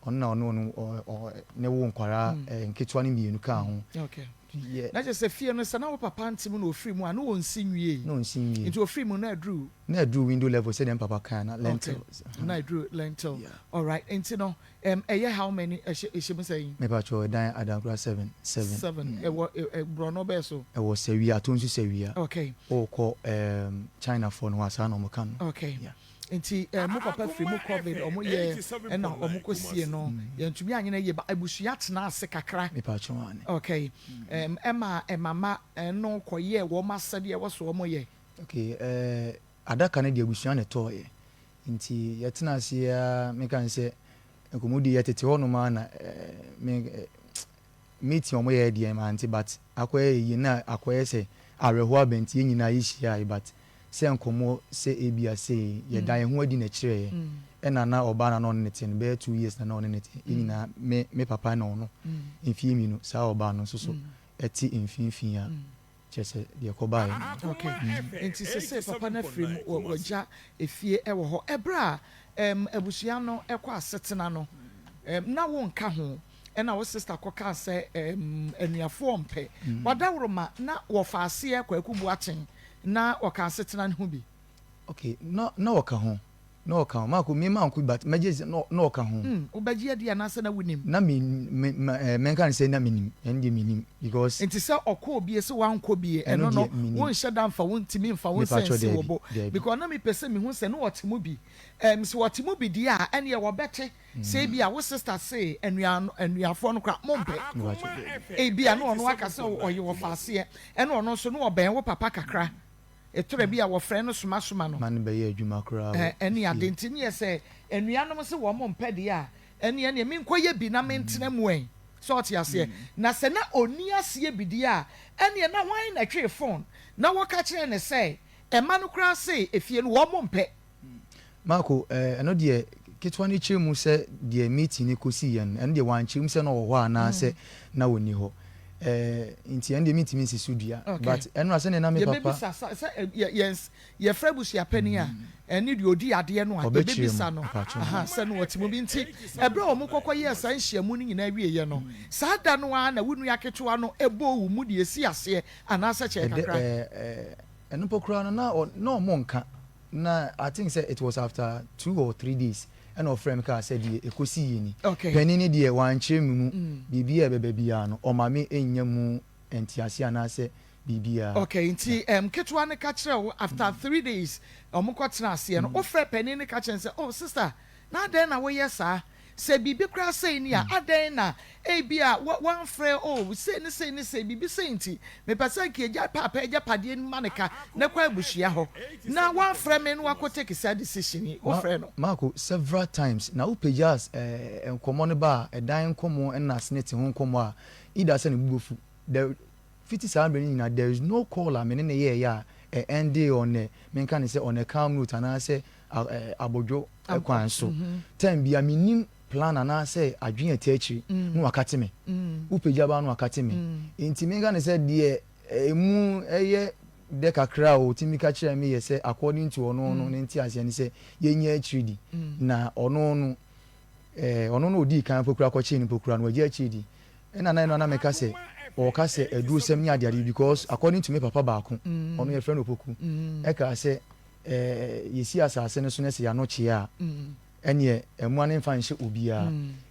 Ɔno na ɔne ɔno ɔ ɔ ne wo nkwadaa ɛɛ nketewa no mmienu kaa ho. Okay. Yeah. Na kyerɛ sɛ fie no sɛ na wo papa nte mu na ɔfiri mu a na ɔnsi nwiei. Na ɔnsi nwiei. Nti ɔfiri mu na aduru. Na aduru window level sɛdeɛ me papa kaeɛ na lentil. Okay. Na aduru lentil. Yeah. Alright. Nti no ɛm ɛyɛ how many ɛhyɛ ɛhyɛ mu sɛn? Mepakyɛw ɛdan adankora seven. Seven. Seven. Ɛwɔ ɛ borɔno bɛɛ so? Ɛwɔ Sawia, Atonsu Sawia. Okay. Wokɔ ɛɛm China foɔ no hɔ a saa na wɔka no. Okay. Yeah. Nti eh, mo papa firi mu covid ɔmo yɛ ɛna ɔmo kɔ sie no yɛntumi anyɛ no yie ba abusua tena ase kakra. Mepatwo ane. Okay um, ɛma ɛmama ɛno kɔ yɛ wɔn asɛdeɛ ɛwɔ so wɔn yɛ. Okay eh, adaka no deɛ abusua na ɛtɔɔyɛ nti yɛtena ase ara meka ne sɛ nkɔmmɔdie yɛtete hɔ nom ara na eh, me eh, Meeting a wɔyɛɛ deɛ mante but akɔyɛ yie na akɔyɛ sɛ awerɛhoɔ aba nti yɛn nyinaa yɛhyiaae but sɛ nkɔmmɔ sɛ ebia sei yɛda yɛn ho adi na ɛkyerɛeɛ ɛna na ɔbaa no a na ɔne no te no bɛyɛ 2 years na na ɔne no te yɛn nyinaa me me papa ne ɔno mfeɛ mmienu saa ɔbaa no nso so ɛte mfimfini a kyerɛ sɛ deɛ ɛkɔbaeɛ no. Okay, nti sesei papa no afiri mu, wagya efie wɔ hɔ. Ɛberɛ a um, abusua no kɔ asetena no, um, na wo nka ho, ɛna wo sister kɔkaa sɛ um, anuafoɔ mpɛ. Wadaworoma na wɔfa aseɛ Kwaku Boateng na ɔka asetena no ho bi. Okay, na na ɔka ho, na ɔka ho. Maako, me manko bi but mɛgye dzi na na ɔka ho. Wobɛgye adi anaasɛ na wonim? Na me me ma ɛɛ mɛnka no sɛ na menim, ɛno deɛ menim because. Nti sɛ ɔkɔɔ bie sɛ wankɔ bie Ɛno ɛno no deɛ menim. wonhyɛ da mfa wo ntumi mfa wo nsa Mepakyɛw nsi wo daabi, bo daabi. because na mepɛ sɛ mehu sɛ na ɔte mu bi. Ɛɛm sɛ ɔte mu bi deɛ a ɛneɛ wɔbɛte sɛ ebia wo sister se anua anuafoɔ no koraa mompɛ. Mepakyɛw daabi. Ebia na ɔno aka sɛ ɔyɛ wɔfaaseɛ ɛna ɔno nso na ɔbɛn wo papa kakra. Ɛtɔrɔ bi a wɔfrɛ no somasoma no. Ma no bɛyɛ adwuma koraa wɔ Ɛne ade fie. nti neɛ sɛ anuanom se wɔn mpɛ deɛ a, ɛneɛ neɛ menkɔyɛ bi na mentena mu ɛ. Sɛ ɔte aseɛ? Na sɛ na ɔnni aseɛ bi deɛ a, ɛneɛ na hwan na ɛtwee phone na wɔka kyerɛɛ no sɛ mma no koraa se efie no wɔn mpɛ? Marco, eh, ɛno deɛ ketewa no kyerɛ mu sɛ deɛ meeting no kɔsiiɛ no, ɛno deɛ wankyerɛ mu sɛ na ɔwɔ hɔ anaasɛ na ɔnni hɔ. Eh, nti ɛno deɛ mentumi nsi so dua. But ɛno a sɛdeɛ na me papa. Yɛbɛbisa sa, sɛ ɛ, yɛ, yɛn, yɛfrɛ abusuapanin a, ɛne deɛ ɔdi adeɛ no a, Ɔbɛkyerɛ mu, yɛbɛbisa no, mpakyɛw. aha, sɛ na ɔte mu bi. Nti ɛberɛ a wɔkɔkɔ yɛɛ saa nhyiamu no nyinaa wieeɛ no, saa da no ara na wo nua ketewa no bɔɔ wo mu deɛ ɛsii aseɛ anaasɛ kyɛɛ Ɛdɛ, kakra? eh, eh, ɛno mpo koraa no, na ɔ, na wɔnka. Na I think sɛ it was after 2 or 3 days ɛna ɔfrɛɛ me kaa sɛ deɛ ɛkɔsiiɛ ni. Panin no deɛ wankyerɛ me mu biribiara a ɛbɛba biara no, ɔma me nnya mu nteaseɛ anaasɛ biribiara. Okay, nti um, ketewa no ka kyerɛɛ wo after 3 days ɔmo kɔ tena aseɛ no, wofrɛ panin no ka kyerɛ no sɛ, oh sister, na adɛn na woyɛ saa? Sɛ biribi koraa sei ni a, adɛn na ebia wa wamfrɛ, oh sei ne sei ne sei, biribi sei nti, mepɛ sɛ nka yɛgyae paapa agyapadeɛ no ma no ka na kɔ abusua hɔ, na wamfrɛ me na wakɔ take saa decision yi, Ma, wofrɛ no? Marco, several times na wopagya eh, nkɔmmɔ no ba a, ɛdan nkɔmmɔ ɛna senate ho nkɔmmɔ a, either sɛ ne bo bɛfu, the, fiti saa mmerɛ no nyinaa, there is no call a me ne no yɛeɛ a, ɛ endee on a, menka no sɛ on a calm note anaasɛ a, eh, abodwo kwan so. Time biara, mennim plan anaasɛ adwene a ɛte akyiri na wakate me. Wopagya ba na wakate me. Nti menka no sɛ deɛ ɛmu yɛ dɛ kakra a ɔtumi ka kyerɛɛ me yɛ sɛ according to ɔno no ne nteaseɛ ne sɛ yɛnyɛ akyiri di. Na ɔno no, eh, ɔno no ɔdii kan mpo koraa kɔkyee no mpo koraa no wagye akyiri di. Ɛna na ɛno a na meka sɛ ɔɔka sɛ adurosɛm ne adeade because according to me papa baako, ɔno yɛfrɛ no Opoku, ɛkaa sɛ eh, yɛsi asase no so na sɛ yɛano kyea a, ɛneɛ mmoa no mfa nhyɛ obiara.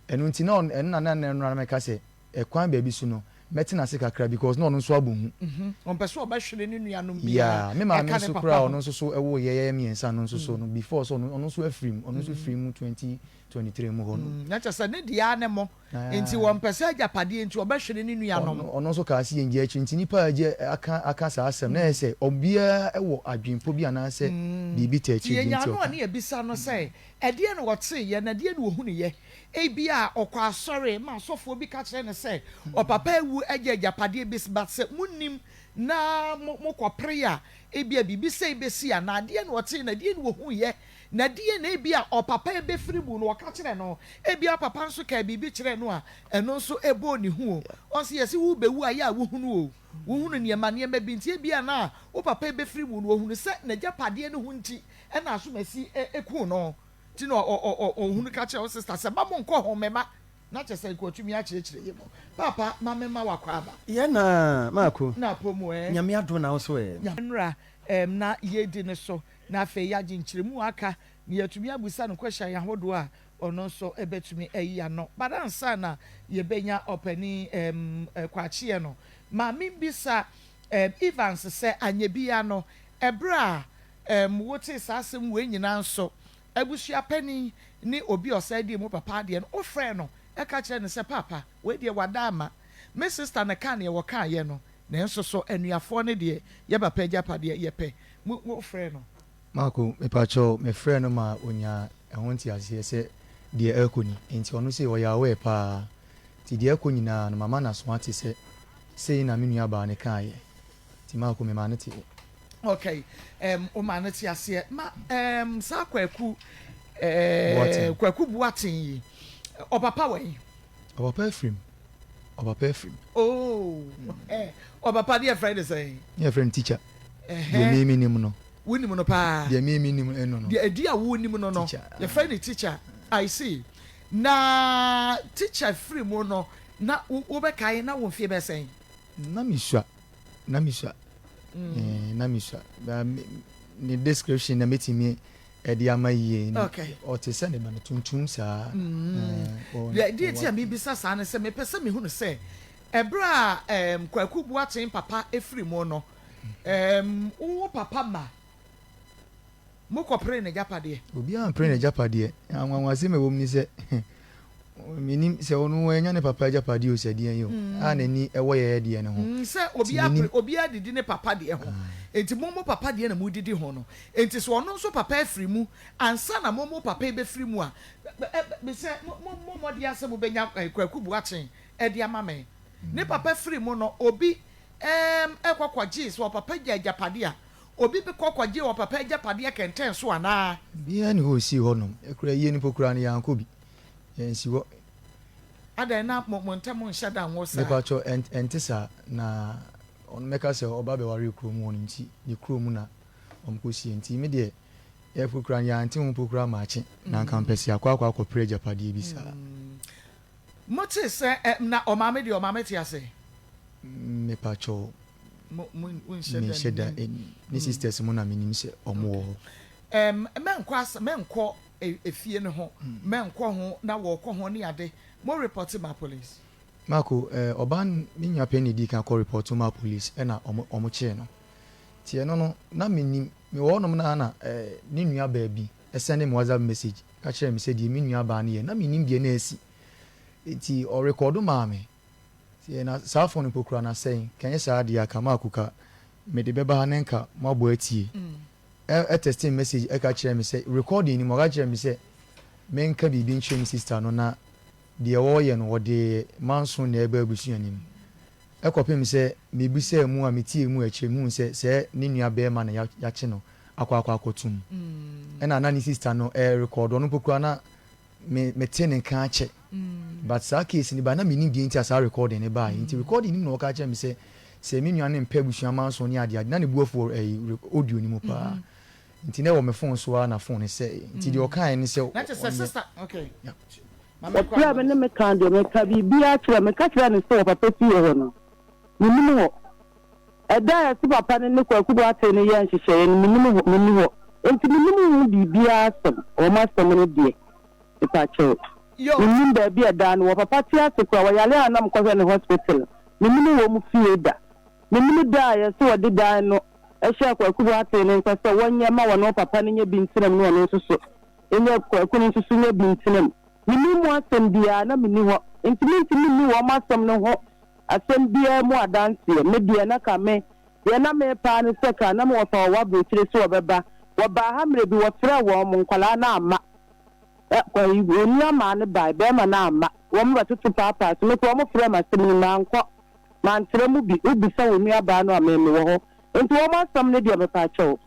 Ɛno nti na ɔno, ɛno na na ɛno na meka sɛ ɛkwan baabi so no, mɛtena ase kakra because na ɔno nso abɔ hu. Ɔmpɛ sɛ ɔbɛhwere ne nuanom biara Yeah, me maame ɛka ne nso papa koraa ho. ɔno nso so ɛwoo yɛ yɛyɛ mmiɛnsa no nso so no before sɛ ɔno ɔno nso afiri mu, ɔno nso firi mu 2023 mu hɔ no. Na kyerɛ sɛ ne deɛ ara ne mo, nti ɔmpɛ sɛ agyapadeɛ nti ɔbɛhwere ne nuanom. Ɔno ɔno nso kaa sɛ yɛngye akyiri nti nipa a agye aka aka saa asɛm no na ɛyɛ sɛ obiara wɔ adwenpɔ bi anaasɛ biribi taa Nti akyiri deɛ yɛnya nti ano a ɔka. ne yɛbisa no sɛ ɛdeɛn na ɔteeɛ na ɛdeɛn na ɔhunuiɛ? Ebia ɔkɔ asɔre ma asɔfoɔ bi ka kyerɛ no sɛ ɔpapa awu agya agyapadeɛ bi but sɛ monnim na mo mokɔpere a ebia biribi sei bɛsi anaa ɛdeɛn na ɔtee na ɛdeɛn na ɔhuiɛ na ɛdeɛn na ebia ɔpapa rebɛfiri mu no ɔka kyerɛɛ no. Ebia ɔpapa nso kaa biribi kyerɛɛ no a ɛno nso ɛbɔɔ ne hu o. Ɔn sɛ yɛse worebɛwu a yɛ a wohunu o. Wohunu nneɛma nneɛma bi nti ebia na wo papa rebɛfiri mu no ɔhunu sɛ n'agyapadeɛ no ho nti na asomasi kuu no. Nti na ɔhunu ka kyerɛɛ wo sister sɛ mma monkɔ ho me mma. Na kyerɛ sɛ nka watumi akyerɛkyerɛ yɛ mu. Paapa ma me ma w'akwaaba. Yɛ na Maako. Na apɔ mu ɛ. Nyame adom na wo so ɛ. Nnora ɛɛm na yɛredi no so na afei yɛagye nkyerɛmu a aka na yɛatumi abusa no question ahodoɔ a ɔno nso bɛtumi ayi ano. But ansa na yɛbɛnya ɔpanin ɛɛm Kwakyeɛ no, ma membisa ɛɛm Evans sɛ anyɛ biara no ɛberɛ a ɛɛm wotee saa asɛm wei nyinaa nso Abusua panin ne obi a ɔsan dii mo papa adeɛ no, wofrɛɛ no ka kyerɛɛ no sɛ, Paapa, wei deɛ wada ama. Me sista na ɛkaa deɛ wɔkaeɛ no, nanso so anuafoɔ no deɛ, yɛ papa agyapadeɛ, yɛpɛ. Mo, wofrɛɛ no? Marco, Mepakyɛw, mefrɛɛ no ma ɔnyaa ɛho nteaseɛ sɛ deɛ ɛrekɔ ni. Enti ɔno sei ɔyɛ aware paa. Nti deɛ ɛrekɔ nyinaa no, mama n'aso ate sɛ sei na me nuabaa no kaeɛ. Nti Marco, memaa no teeɛ. Okay, um, wo maa no te aseɛ. Ma um, saa Kwaku eh, Kwaku Boateng yi, ɔpapa wɛn? Ɔpapa afirim. Ɔpapa afirim. Oh, eh, ɔpapa ne yɛfrɛ no sɛn? Ne yɛfrɛ no teacher. Deɛ me menim no. Wonim no paa. Deɛ me menim no no. Deɛ ɛdi a wonim no no. Yɛfrɛ no teacher. I see. Na teacher firi mu no, na wobɛkae na wo mfeɛ bɛyɛ sɛn? Na mesua. Na misua eh, na misua. Ba me ne description na metumi ɛde ama yie. Okay. Ɔte sɛ ne ba no tuntum saa. Mm. Eh, ɔwɔ Deɛ deɛ nti a ɔwɔ mebisa saa ne sɛ mepɛ sɛ mehunu sɛ ɛberɛ a um, Kwaku Boateng papa firi mu no, um, wo papa ma Mokɔperee n'agyapadeɛ. Obiara ampere n'agyapadeɛ. Anwanwasɛm a ɛwɔ mu ne sɛ, mennim sɛ ɔno wannya ne papa agyapadeɛ o, sɛ deɛn o, a n'ani wɔ yɛn deɛ no ho. Sɛ Nti obiara mennim. pere, obiara didi ne papa deɛ ho. Enti mo mo papa deɛ na modidi ho no. Enti sɛ ɔno nso papa afiri mu ansa na mo mo papa rebɛfiri mu a, mesɛ mo mo mommɔ mmɔden ara sɛ mobɛnya Kwaku Boakye de ama me. Ne papa firi mu no, obi kɔ kɔgyee, sɛ ɔpapa gya agyapadeɛ a, Obi bkɔ kɔgye ɔpapa agyapadeɛ kɛntɛn so anaa? Biaa nni hɔ a osii hɔ nom. Koraa yie no mpo koraa no yɛankɔ bi. Yɛansi hɔ. Adɛn na mo ntam nhyɛ da nwo saa? Mepakyɛw ɛnte saa. Na ɔno mɛka sɛ ɔba bɛwaree kurom hɔ no nti ne kurom na wɔkɔsie nti me deɛ yɛkɔ koraa no yɛante ho mpo koraa makye na anka mpɛ sɛ yɛakɔ akɔ akɔpere agyapadeɛ bi saa. Motee sɛ na ɔmaame deɛ ɔmaame te ase? Mepakyɛw menhyɛ da nnim. Ne sisters mo na menim sɛ ɔmo wɔ hɔ. Ɛm mɛnkɔ as mɛnkɔ efie no ho mɛnkɔ ho na wɔkɔ ho ne ade mo report ma police. Marco, eh, ɔbaa no me nua panyin na edii kan kɔ report maa police ɛna ɔmo ɔmo kyee no. Nti ɛno no na mennim, mewɔ hɔnom no ara na eh, ne nua baa bi sɛnde me WhatsApp message ka kyerɛɛ me sɛ deɛ me nua baa no yɛ, na mennim deɛ na asi. Nti ɔrekɔɔdo maa me. Sɛ na saa phone mpo koraa na sɛn ka ɛnyɛ saa deɛ a ka Marco ka mede bɛba ha na nka moabɔ atie. Ɛ ɛ me message ɛka kyerɛɛ me sɛ recording no mu ɔka kyerɛɛ me sɛ menka biribi nkyerɛ me sister no na deɛ ɔreyɛ no ɔde manso na ɛreba abusua no mu. Ɛkɔpem sɛ mebisaa mu a metiee mu akyire mehuu sɛ sɛɛ ne nua barima na yakye no akɔ akɔ akɔto mu. Ɛna na ne sister no ɛrekɔɔdo ɔno mpo koraa na me me te ne nka akyɛ but saa case no ba na menim deɛ nti a saa recording no baeɛ nti recording no mu na wɔka kyerɛ me sɛ sɛ me nua no mpɛ abusua manso ne adeade na ne bu afu wɔ ɛyi audio no mu paa nti na ɛwɔ me phone so ara na phone no sɛe nti deɛ ɔkaeɛ ne sɛ Na kyerɛ sɛ ɔnyɛ sister okay yeah. Ma menkɔ Ɔfrɛɛ me ano ne so. me kaa deɛ meka biribiara kyerɛɛ me. Meka kyerɛɛ no sɛ wɔ papa fie hɔ no, mennim hɔ. Ɛda a yɛse papa no ne Kwaku Boateng no yɛɛ nhyehyɛeɛ no, mennim hɔ, menni hɔ. Enti mennim ho biribiara asɛm, wɔn asɛm no deɛ, mepakyɛw. Yo. Mennim baabi a ɛda no wɔ. Papa te ase koraa, ɔyare a na mekɔhwɛ no hospital. Mennim wɔn fie da. Mennim da a yɛse wɔde dan no hyɛɛ Kwaku Boateng no nsa sɛ wɔnyɛ ma wɔne papa no nyɛ bi ntena mu na ɔno nso so nyɛ, Kwaku no nso so nyɛ bi ntena mu. Mennim mu asɛm biara, na menni hɔ. Enti mentumi nni wɔn asɛm no ho Asɛm biara mu adanseɛ. Me deɛ na ka me deɛ na meepɛ ara ne sɛ ka na me wɔfa wɔwɔ aburokyire sɛ wɔbɛba. Wɔbaa ha mmerɛ bi wɔfrɛɛ wɔn mo nkwadaa no amma. Ɛ ayi onua maa no bae barima no amma. Wɔn bɛtoto paapaa so. Me koraa wɔn frɛɛ me asɛm no mankɔ. Mantra mu bi. Wo bisa wo nua baa no a me mewɔ hɔ. Nti wɔn asɛm no deɛ mepaakyɛw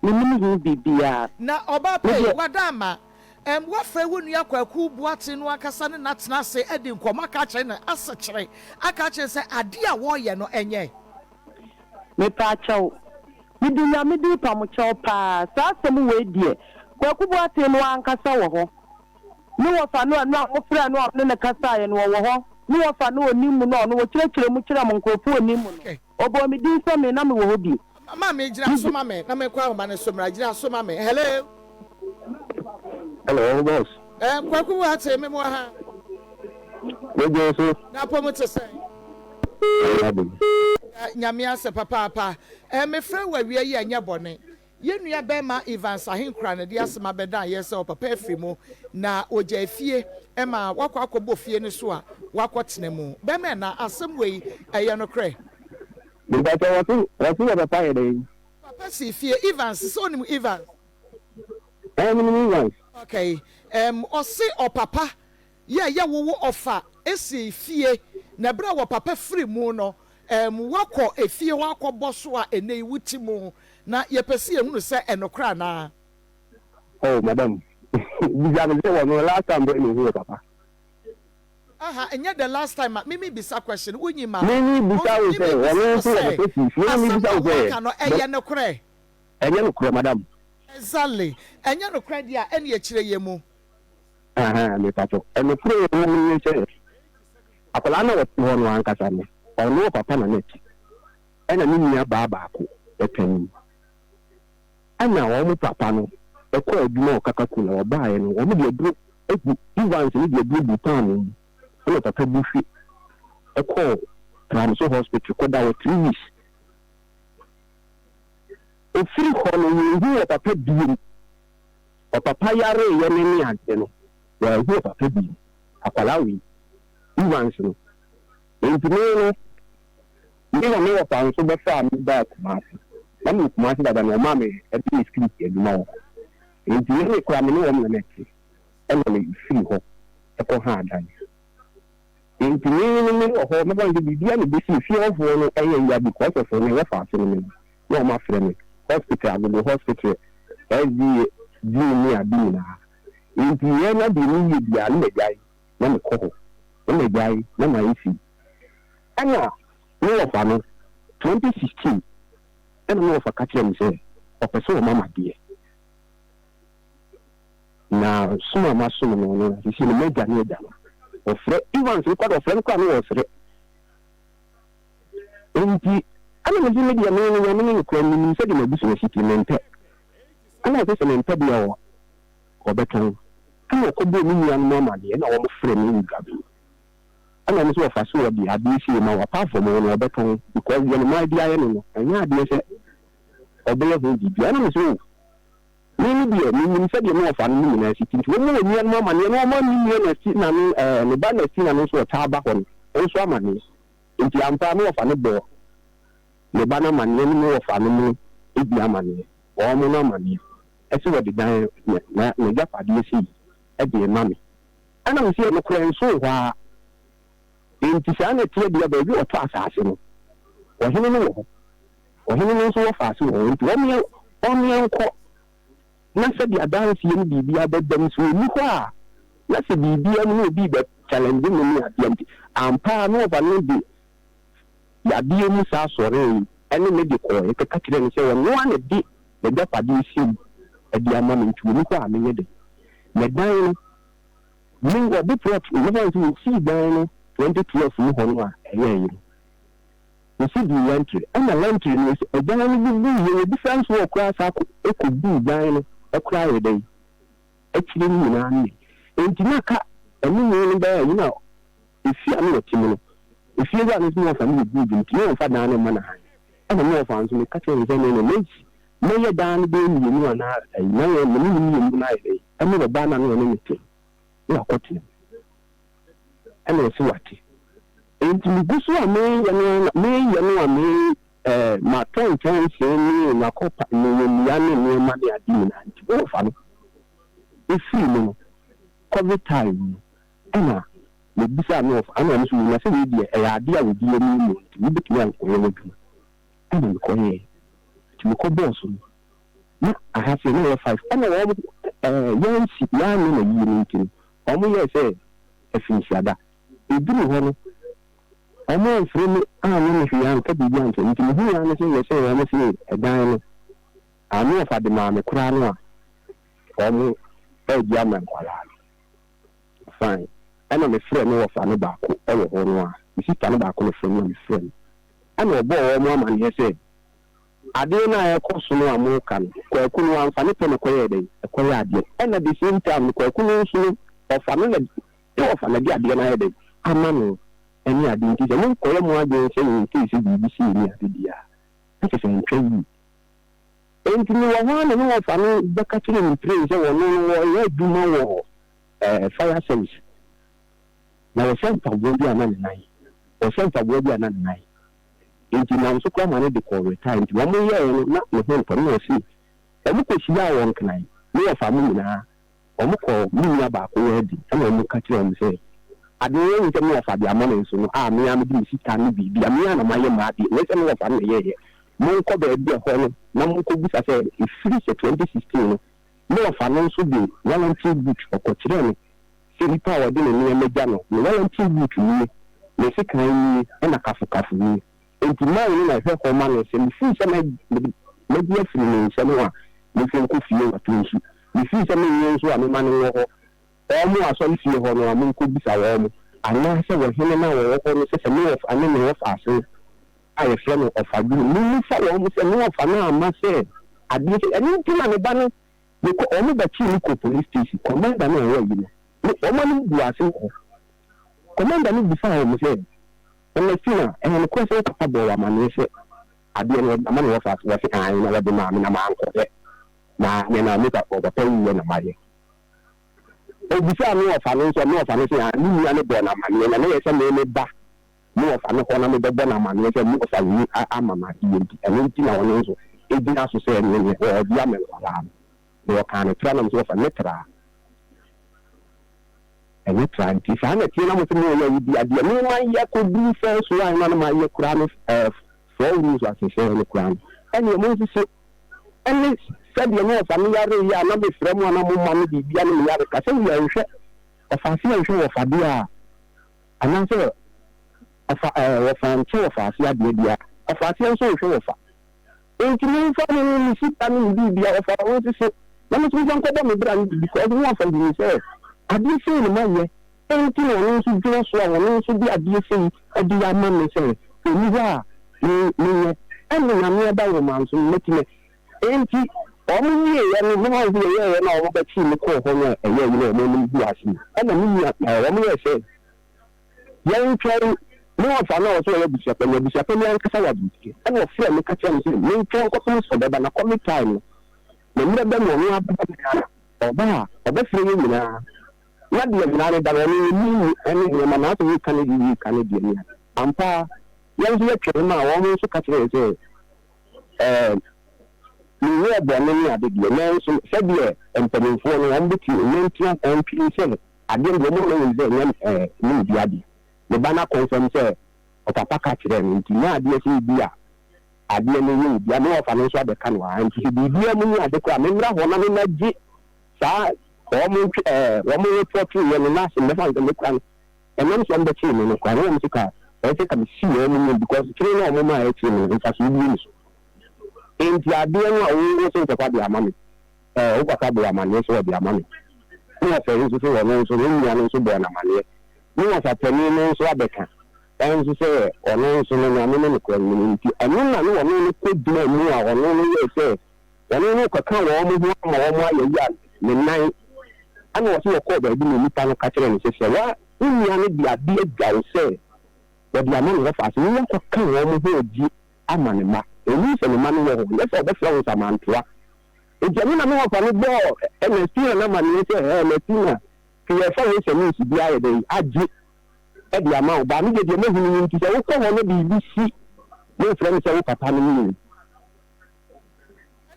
mennim ho biribiara. Na ɔbaa Me pɛ yi, deɛ. wada ama. Ɛm, woafrɛ wo nua Kwaku Boateng no ankasa ne no atena ase adi nkɔmmɔ aka akyerɛ no asekyere, aka akyerɛ no sɛ adeɛ a wɔreyɛ no ɛnyɛ. Mepaakyɛw, mede Nyame din pa mo kyɛw paa, saa asɛm wei deɛ, Kwaku Boateng no ankasa wɔ hɔ. Ne wɔfa no a no a mofrɛɛ no a ɔne no kasaeɛ no, ɔwɔ hɔ. Ne wɔfa no a ɔnim mu no a ɔno ɔkyerɛkyerɛ mu kyerɛ mo nkurɔfoɔ a ɔnim mu no, ɔbɔɔ me din sɛ me na mewɔ hɔ bi. Maame gyina so ma me na menkɔ ahoma no so mmra gyina so ma me hello. Hello boss. Eh, Kwaku Boakye me mo ha. Megye so. Na apɔ te sɛn? Nyame ase papaapa. Eh, mefrɛ wo awia yi ɛnyɛ bɔne. Yɛn nua bɛɛma Evans Ahenkura na ɛde asɛm abɛdan yɛn sɛ ɔpapa afiri mu na ɔgyaa fie ma wakɔ akɔbɔ fie no so a wakɔ tena mu. Bɛɛma ɛna asɛm wei ɛyɛ nokorɛ? Mepakyɛ wɔse wɔse wɔ papa yɛ dɛn? Papa sii fie Evans sɛ onim Evans? Ɛɛ menim Evans. Okay ɛɛm ɔse ɔpapa yɛ yɛ wowo ɔfa sii fie na ɛberɛ a wɔpapa firi mu no ɛɛm wakɔ efie hɔ akɔ bɔ so a ɛnɛ yi wote mu na yɛpɛ sɛ yɛhunu sɛ ɛnokorɛ anaa? Oh madam bisa me sɛ wɔ no last time bɛn na ohuu ɔpapa. Aha ɛnyɛ the last time a me me bisa question wo nyi ma Me me bisa wo me sɛ me ɔno bisa wo nso wɔ sɛ papa si fie na me asɛm bisa a wo sɛ woaka no bɛ ɛyɛ nokorɛ? ɛnyɛ nokorɛ madam. Exactly ɛnyɛ nokorɛ deɛ a ɛne ɛkyerɛ yɛ mu. Ahaa mepakyɛw ɛnokorɛ a ɛwɔ mu ne sɛ akwadaa no a ɔte hɔ no ankasa no ɔno ɔpapa na na ɛte ɛna ne nua baa baako panin ɛna wɔn papa no ɛkɔ adwuma wɔ kakaku na ɔbaeɛ no wɔn de aduro agu Evans no de aduro gu paanoo mu ɛna ɔpapa bu hwe ɛkɔɔ Pramso hospital kɔda hɔ 3 weeks ofiri hɔ no yɛnhu ɔpapa biom Ɔpapa yareeɛ ne ne adeɛ no, wanhu ɔpapa bio. Akwadaa wei, Evans no. Enti me no, me na me wɔfa nso bɛfaa me baa Kumasi. Na mewɔ Kumasi dada na wɔmaa me de me security adwuma wɔ hɔ. Enti me me koraa me ne wɔn na na ɛte. Ɛna me firi hɔ kɔ haa dan. Enti me no me wɔ hɔ, mɛfa no sɛ biribiara na ɛbɛsi fie hɔfoɔ no yɛ ya because of me wɔfa ase no me no. na wɔn afrɛ me hospital agogo hospital SDA gym ne ade nyinaa nti yɛ na deɛ me yɛ biara na magyae na me kɔ hɔ na magyae na mayɛ sei ɛna me wɔfa no 2016 ɛna me wɔfa ka kyerɛ me sɛ ɔpɛ sɛ ɔma madeɛ na som a masom no no sisi no magya ne agya no ɔfrɛ Evans no kora ɔfrɛ no kora no wɔsrɛ Enti, ɛna mese me deɛ me no Nyame ne nokorɛ menim sɛdeɛ m'abusua si te, mempɛ. Ɛna ɔse sɛ mempɛ deɛ a ɔbɛtɔn. Ɛna ɔkɔbɔɔ me nuanom amaneɛ ɛna wɔn frɛ me wɔ dwabe. Ɛna wɔn nso wɔfa so wɔde adeɛ sei ma wo apart from wo no ɔbɛtɔn because deɛ ne mmaa de ayɛ no no ɛnyɛ adeɛ sɛ ɔbɛyɛ ho biribi. Ɛna mese oh me no deɛ menim sɛdeɛ me wɔfa no mu nyinaa si te nti wɔn wɔ nuanom amaneɛ na wɔn ne nua na si na no ɛɛ ne ba na si na no nso ɔtaa ba hɔ no nso amaneɛ. Enti ampa ara me wɔfa no bɔɔ ne ba no amaneɛ ne me wɔfa no mo bi amaneɛ, wɔn no amaneɛ, sɛ wɔde dan na n'agyapadeɛ sei de rema me. Ɛna mese, Nokorɛ nso wɔ hɔ ara. Enti saa na ɛteɛ deɛ, baabi a wɔtɔ asaase no, ɔhene no wɔ hɔ, ɔhene no nso wɔfa ase wɔ hɔ, enti wɔn nkɔ na sɛdeɛ adanseɛ ne biribiara bɛba mu, sɛ ɔnni hɔ a, na sɛ biribiara mu na obi rebɛ challenge me ne adeɛ nti, ampa ara na ɔfa no de yadeɛ mu saa sɔree ɛne me de kɔɔɛ kɛka kyerɛɛ no sɛ ɔno ara na ɛde n'agyapadeɛ sei de ama me nti ɔnni hɔ a menyɛ dɛn? Na dan no, me wɔde plot, mɛfa no sɛ wɔsii dan no 2012 mu hɔ no a ɛyɛɛye no, Wɔsi duu lɛntere, ɛna lɛntere no wɔsi ɛdan no bubuu yɛ wɔbisa nso wɔ koraa saa kɔ ɛkɔ buu dan no ɛkoraa yɛ dɛn akyire no nyinaa no yɛ enti na ka ɛne mu no bɛyɛ ayi na efie a na wɔte mu no efie wura no nso na wɔfa no yɛ good nti na wɔmfa dan no mma no han ɛna na wɔfa nso meka kyerɛ no sɛ ne no mɛsi mɛyɛ dan no bɛyɛ mmienu anaa ayi na yɛ mene ne mmienu no ayɛ dɛn ɛne ɔbaa no a na ɔne ne te na wakɔtena mu. Ɛna ɔse wate. Enti megu so a mereyɛ no ara na mereyɛ no a me eh, matɔ nkyɛnsee ne makɔ pa meyɛ nnua ne nneɛma ne ade nyinaa nti wɔfa no ɛfiri mu no covid time mu no ɛna mebisaa no ɔfa ɛna ɔno nso na sɛ wei deɛ ɛyɛ adeɛ a wɔdi anim mu nti wobɛtumi ankɔyɛ w'adwuma ɛna mekɔyɛɛ nti mekɔ bɔɔ so no na aha sei na ɛyɛ 5 ɛna wɔn ɛɛ yɛnsi yɛanyɛ na yie no nti no Wɔyɛɛ sɛ afinhyiada. Eduruu hɔ no, wɔamfrɛ me anyɛ me hwee anka biribi ankyerɛ me. Nti mehuu ara ne sɛ yɛ sɛ wɔsee ɛdan no ano ɔfa de maa me koraa no a, wɔregye ama nkwadaa no. Fine. Ɛna mefrɛɛ me wɔfa no baako wɔ hɔ no a, me sista no baako na ɛfrɛ me na mefrɛɛ no. Ɛna ɔbɔɔ wɔn amaneɛ sɛ, Adeɛ no a ɛrekɔ so no a moreka no, Kwaku no wamfa ne pɛ na ɛkɔyɛɛ dɛn? Ɛkɔyɛɛ adeɛ. Ɛna the same time no, Kwaku no nso no, ɔfa no na ne wɔfa no de adeɛ no ayɛ dɛn? Ama no ɛne adeɛ. Nti sɛ monkɔyɛ mo adwene sɛ in case sɛ biribi sei ne ade deɛ a, na kyerɛ sɛ ɛntwa yie. Enti mewɔ hɔ ara na ne wɔfa no bɛka kyerɛɛ me mprenu sɛ ɔno no ɔreyɛ adwuma wɔ ɛɛ fire service. Na wɔhyɛ mpaboa bi a na ne nan, wɔhyɛ mpaboa bi a na ne nan. Enti nam so koraa ma no de kɔɔ retire. Nti wɔn yɛɛ no na ne ho ntɔ no na ɔse wɔn kɔ hyiaa wɔn nkran ne wɔfa mo nyinaa. Wɔn kɔɔ me nua baako hɔ adi ɛna wɔn ka kyerɛɛ wɔn sɛ adeɛ wɔn ahu sɛ me wɔfa de ama me nso no a me ara mede me sika ne biribi a me ara na mayɛ m'adeɛ nyɛ sɛ me wɔfa no na ɛyɛɛyɛ. Monkɔ baabi a ɛhɔ no na monkɔ bisa sɛ ɛfiri sɛ 2016 no me wɔfa no nso de warranty boot ɔkɔkyerɛɛ no sɛ nipa a ɔde ne nneɛma gya no, ne warranty boot nie, ne sekan nie, ɛna kafokafo nie. Enti man no na ɛhwɛ hɔ ma no, sɛ mefii sɛ mɛgye afiri ne nsam a, memfa nkɔ fie watɔ nsu. Mefii sɛ menyɛ nso a, memma no nwɔ hɔ. Wɔn wɔ asɔrefie hɔ no a, monkɔbisa wɔn, anaasɛ ɔhene no a ɔwɔ hɔ no sɛ sɛ me wɔfa ne me wɔfaase no a wɔfrɛ no ɔfadwini, mommisa wɔn sɛ me wɔfa no amma sɛ adeɛ sei. Ɛno nti na me ba no Mekɔ, wɔn bɛkyee me kɔɔ police station, commander no a ɔwɔ ayi no, ne wɔn anim guu ase wɔ hɔ. Commander no bisaa wɔn sɛ, Ernestina, ɛyɛ nokorɛ sɛ wo papa bɔɔ wo amaneɛ sɛ adeɛ no wɔde ama no wɔ faase? Wɔse, Aane, na wɔde maa me na mankɔyɛ. Maanyɛ na me papa wuiɛ na mayɛ. Ɔbisaa me wɔfa no nso, me wɔfa no se, Aane, me nua no bɔɔ no amaneɛ na na ɛyɛ sɛ me meba me wɔfa no hɔ na mebɛbɔ no amaneɛ sɛ me wɔfa wei ama me adeɛ nti, ɛno nti na ɔno nso gyina so sɛ ɛneɛ neɛ ɔde ama nkwadaa no. Na ɔkaa no tra na me nso wɔfa nyɛ tra. Ɛnyɛ tra nti saa na ɛteɛ na mo sɛ mo yɛ yi bi adeɛ me ma yɛ kɔduru first one na no ma yɛ koraa no ɛɛ four rooms asesɛ no koraa no ɛneɛ mo nso so ɛne sɛdeɛ me wɔfa no yare yɛ a na mefrɛ mo a na mo ma no biribia no me yare ka sɛ yɛnhwɛ ɔfa ase yɛnhwɛ wɔfa deɛ a Anaasɛ ɔfa ɛɛ wɔfa nkyɛ wɔfa ase adeɛ biara, ɔfa aseɛ nso nhwɛ wɔfa. Enti momfa me ne me sika ne me biribia ɔfa ho nsese na me nso memfa nkɔbɔ me bra no bi because me wɔfa hunu sɛ adeɛ sei na mayɛ enti na ɔno nso gyina so a ɔno nso de adeɛ sei de ama me sɛ ɔnni hɔ a me menyɛ ɛne Nyame adaworoma nso mɛtumi Enti wɔn wieeɛ no, me manfo yɛyɛeɛ na wɔn bɛkyee me kɔɔ hɔ no a ɛyɛɛ yi na wɔn anim guu ase no, ɛna me nua ɛɛ wɔn yɛɛ sɛ yɛntwɛn me wɔfa no a ɔsɛ ɔyɛ abusuapanin, abusuapanin ankasa wɔ aburokyire, ɛna ɔfrɛɛ me ka kyerɛɛ me sɛ mentwɛn nkɔpem sɛ ɔbɛba na kɔme time no, na mmerɛ bɛ mu ɔno abɛba Ghana, ɔba a ɔbɛfrɛ yɛn nyinaa, na deɛ mmara no da no ɔno ɔnim mu ɛne nneɛma na asɛ woka ne deɛ woka ne deɛ ne ade. Ampa ara yɛn nso yɛtwɛn maa wɔn nso ka kyerɛɛ yɛn sɛ Ɛɛ, menyɛɛ bɔne ne ade deɛ, nanso sɛdeɛ mpanimfoɔ no wɔbɛtumi nantia antwiri sɛ adeɛ no deɛ wɔn nyinaa nim sɛ ɛnyɛ ɛɛ ne obi adeɛ. Me ba no akɔnfɛm sɛ ɔpapa ka kyerɛɛ no nti nyɛ adeɛ sɛ ebi a adeɛ no yɛ obi a me wɔfa no nso abɛka no aa nti sɛ biribiara mu ne ade koraa memmra hɔ na memmɛgye saa wɔn ntwe ɛɛ wɔn repɔtoeɛ no na sɛ mɛfa no sɛ mekura no Ɛnam sɛ wɔbɛkyee me no koraa na wɔn nso ka ɛyɛ sɛ ka mesi wɔn mu because kyere no a wɔn maa ɛkyee me no mfasoɔ bi nni so. Enti adeɛ no a wo wo sɛ wo papa de ama me ɛɛ wo papa bɔɔ amaneɛ sɛ ɔde ama me ne wɔfa yi nso so ɔno nso ne nua no nso bɔɔ no amaneɛ ne wɔfa panin no nso abɛka ɛnso sɛ ɔno nso no nyame ne nokorɛ no no nti ɛno na ne ɔno no kɔ gyina mu a ɔno no yɛɛ sɛ Wɔne no rekɔka wɔn ho ama wɔayɛ yi a ne nan Ɛnna ɔse wɔkɔɔ baabi na onipa no ka kyerɛɛ no sɛ, Sɛ wo wo nua no de ade agya wo sɛ wɔde ama no wɔ faase no, woakɔka wɔn ho agye ama ne mma. Ɔnim sɛ ne mma no wɔ hɔ, nyɛ sɛ ɔbɛfrɛ wo nsamantoa. Enti ɛno na me wɔfa no bɔɔ Ernestina no amanneɛ sɛ, Ernestina, hwɛ yɛrefa wei sɛ nurse bi ayɛ dɛn agye de ama wo ba. Me deɛ deɛ mahunu no nti, sɛ wokɔ hɔ na biribi si, momfrɛ me sɛ wo papa no nie.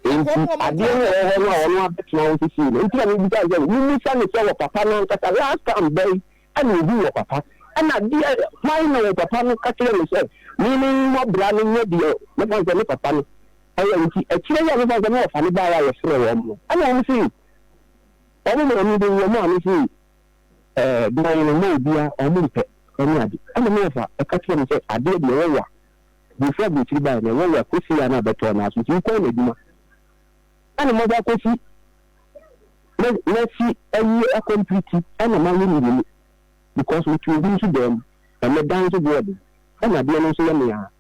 Enti adeɛ no a ɛwɔ hɔ no a ɔno abɛtena hɔ sesei no nti na mebisa no sɛ mommisa no sɛ wɔ papa no ankasa last time bɛn ɛna ɔhuu wɔ papa ɛna deɛ hwan na wɔ papa no ka kyerɛ no sɛ me me mmɔ bra no nyɛ deɛ mɛfa no sɛ me papa no ɛyɛ nti akyire yi a mɛfa no sɛ me wɔfa no baeɛ a yɛfrɛ wɔn no ɛna wɔn se wɔn maame bɛwu wɔn maame se ɛɛ dan no ma obia wɔn mpɛ ɛne ade ɛna me wɔfa ɛka kyerɛ me sɛ adeɛ deɛ ɛwɔ wa Before aburokyiri bae no, ɛwɔ wɔ Kosi a na abɛtɔ no aso nti wokɔɔ n'adwuma ɛna mosan akɔsi. Masi awie akɔmpliti ɛna mayɛ mmienu because mete obi nso dan mu na me dan nso boɔ den ɛna adeɛ no nso yɛ me ara.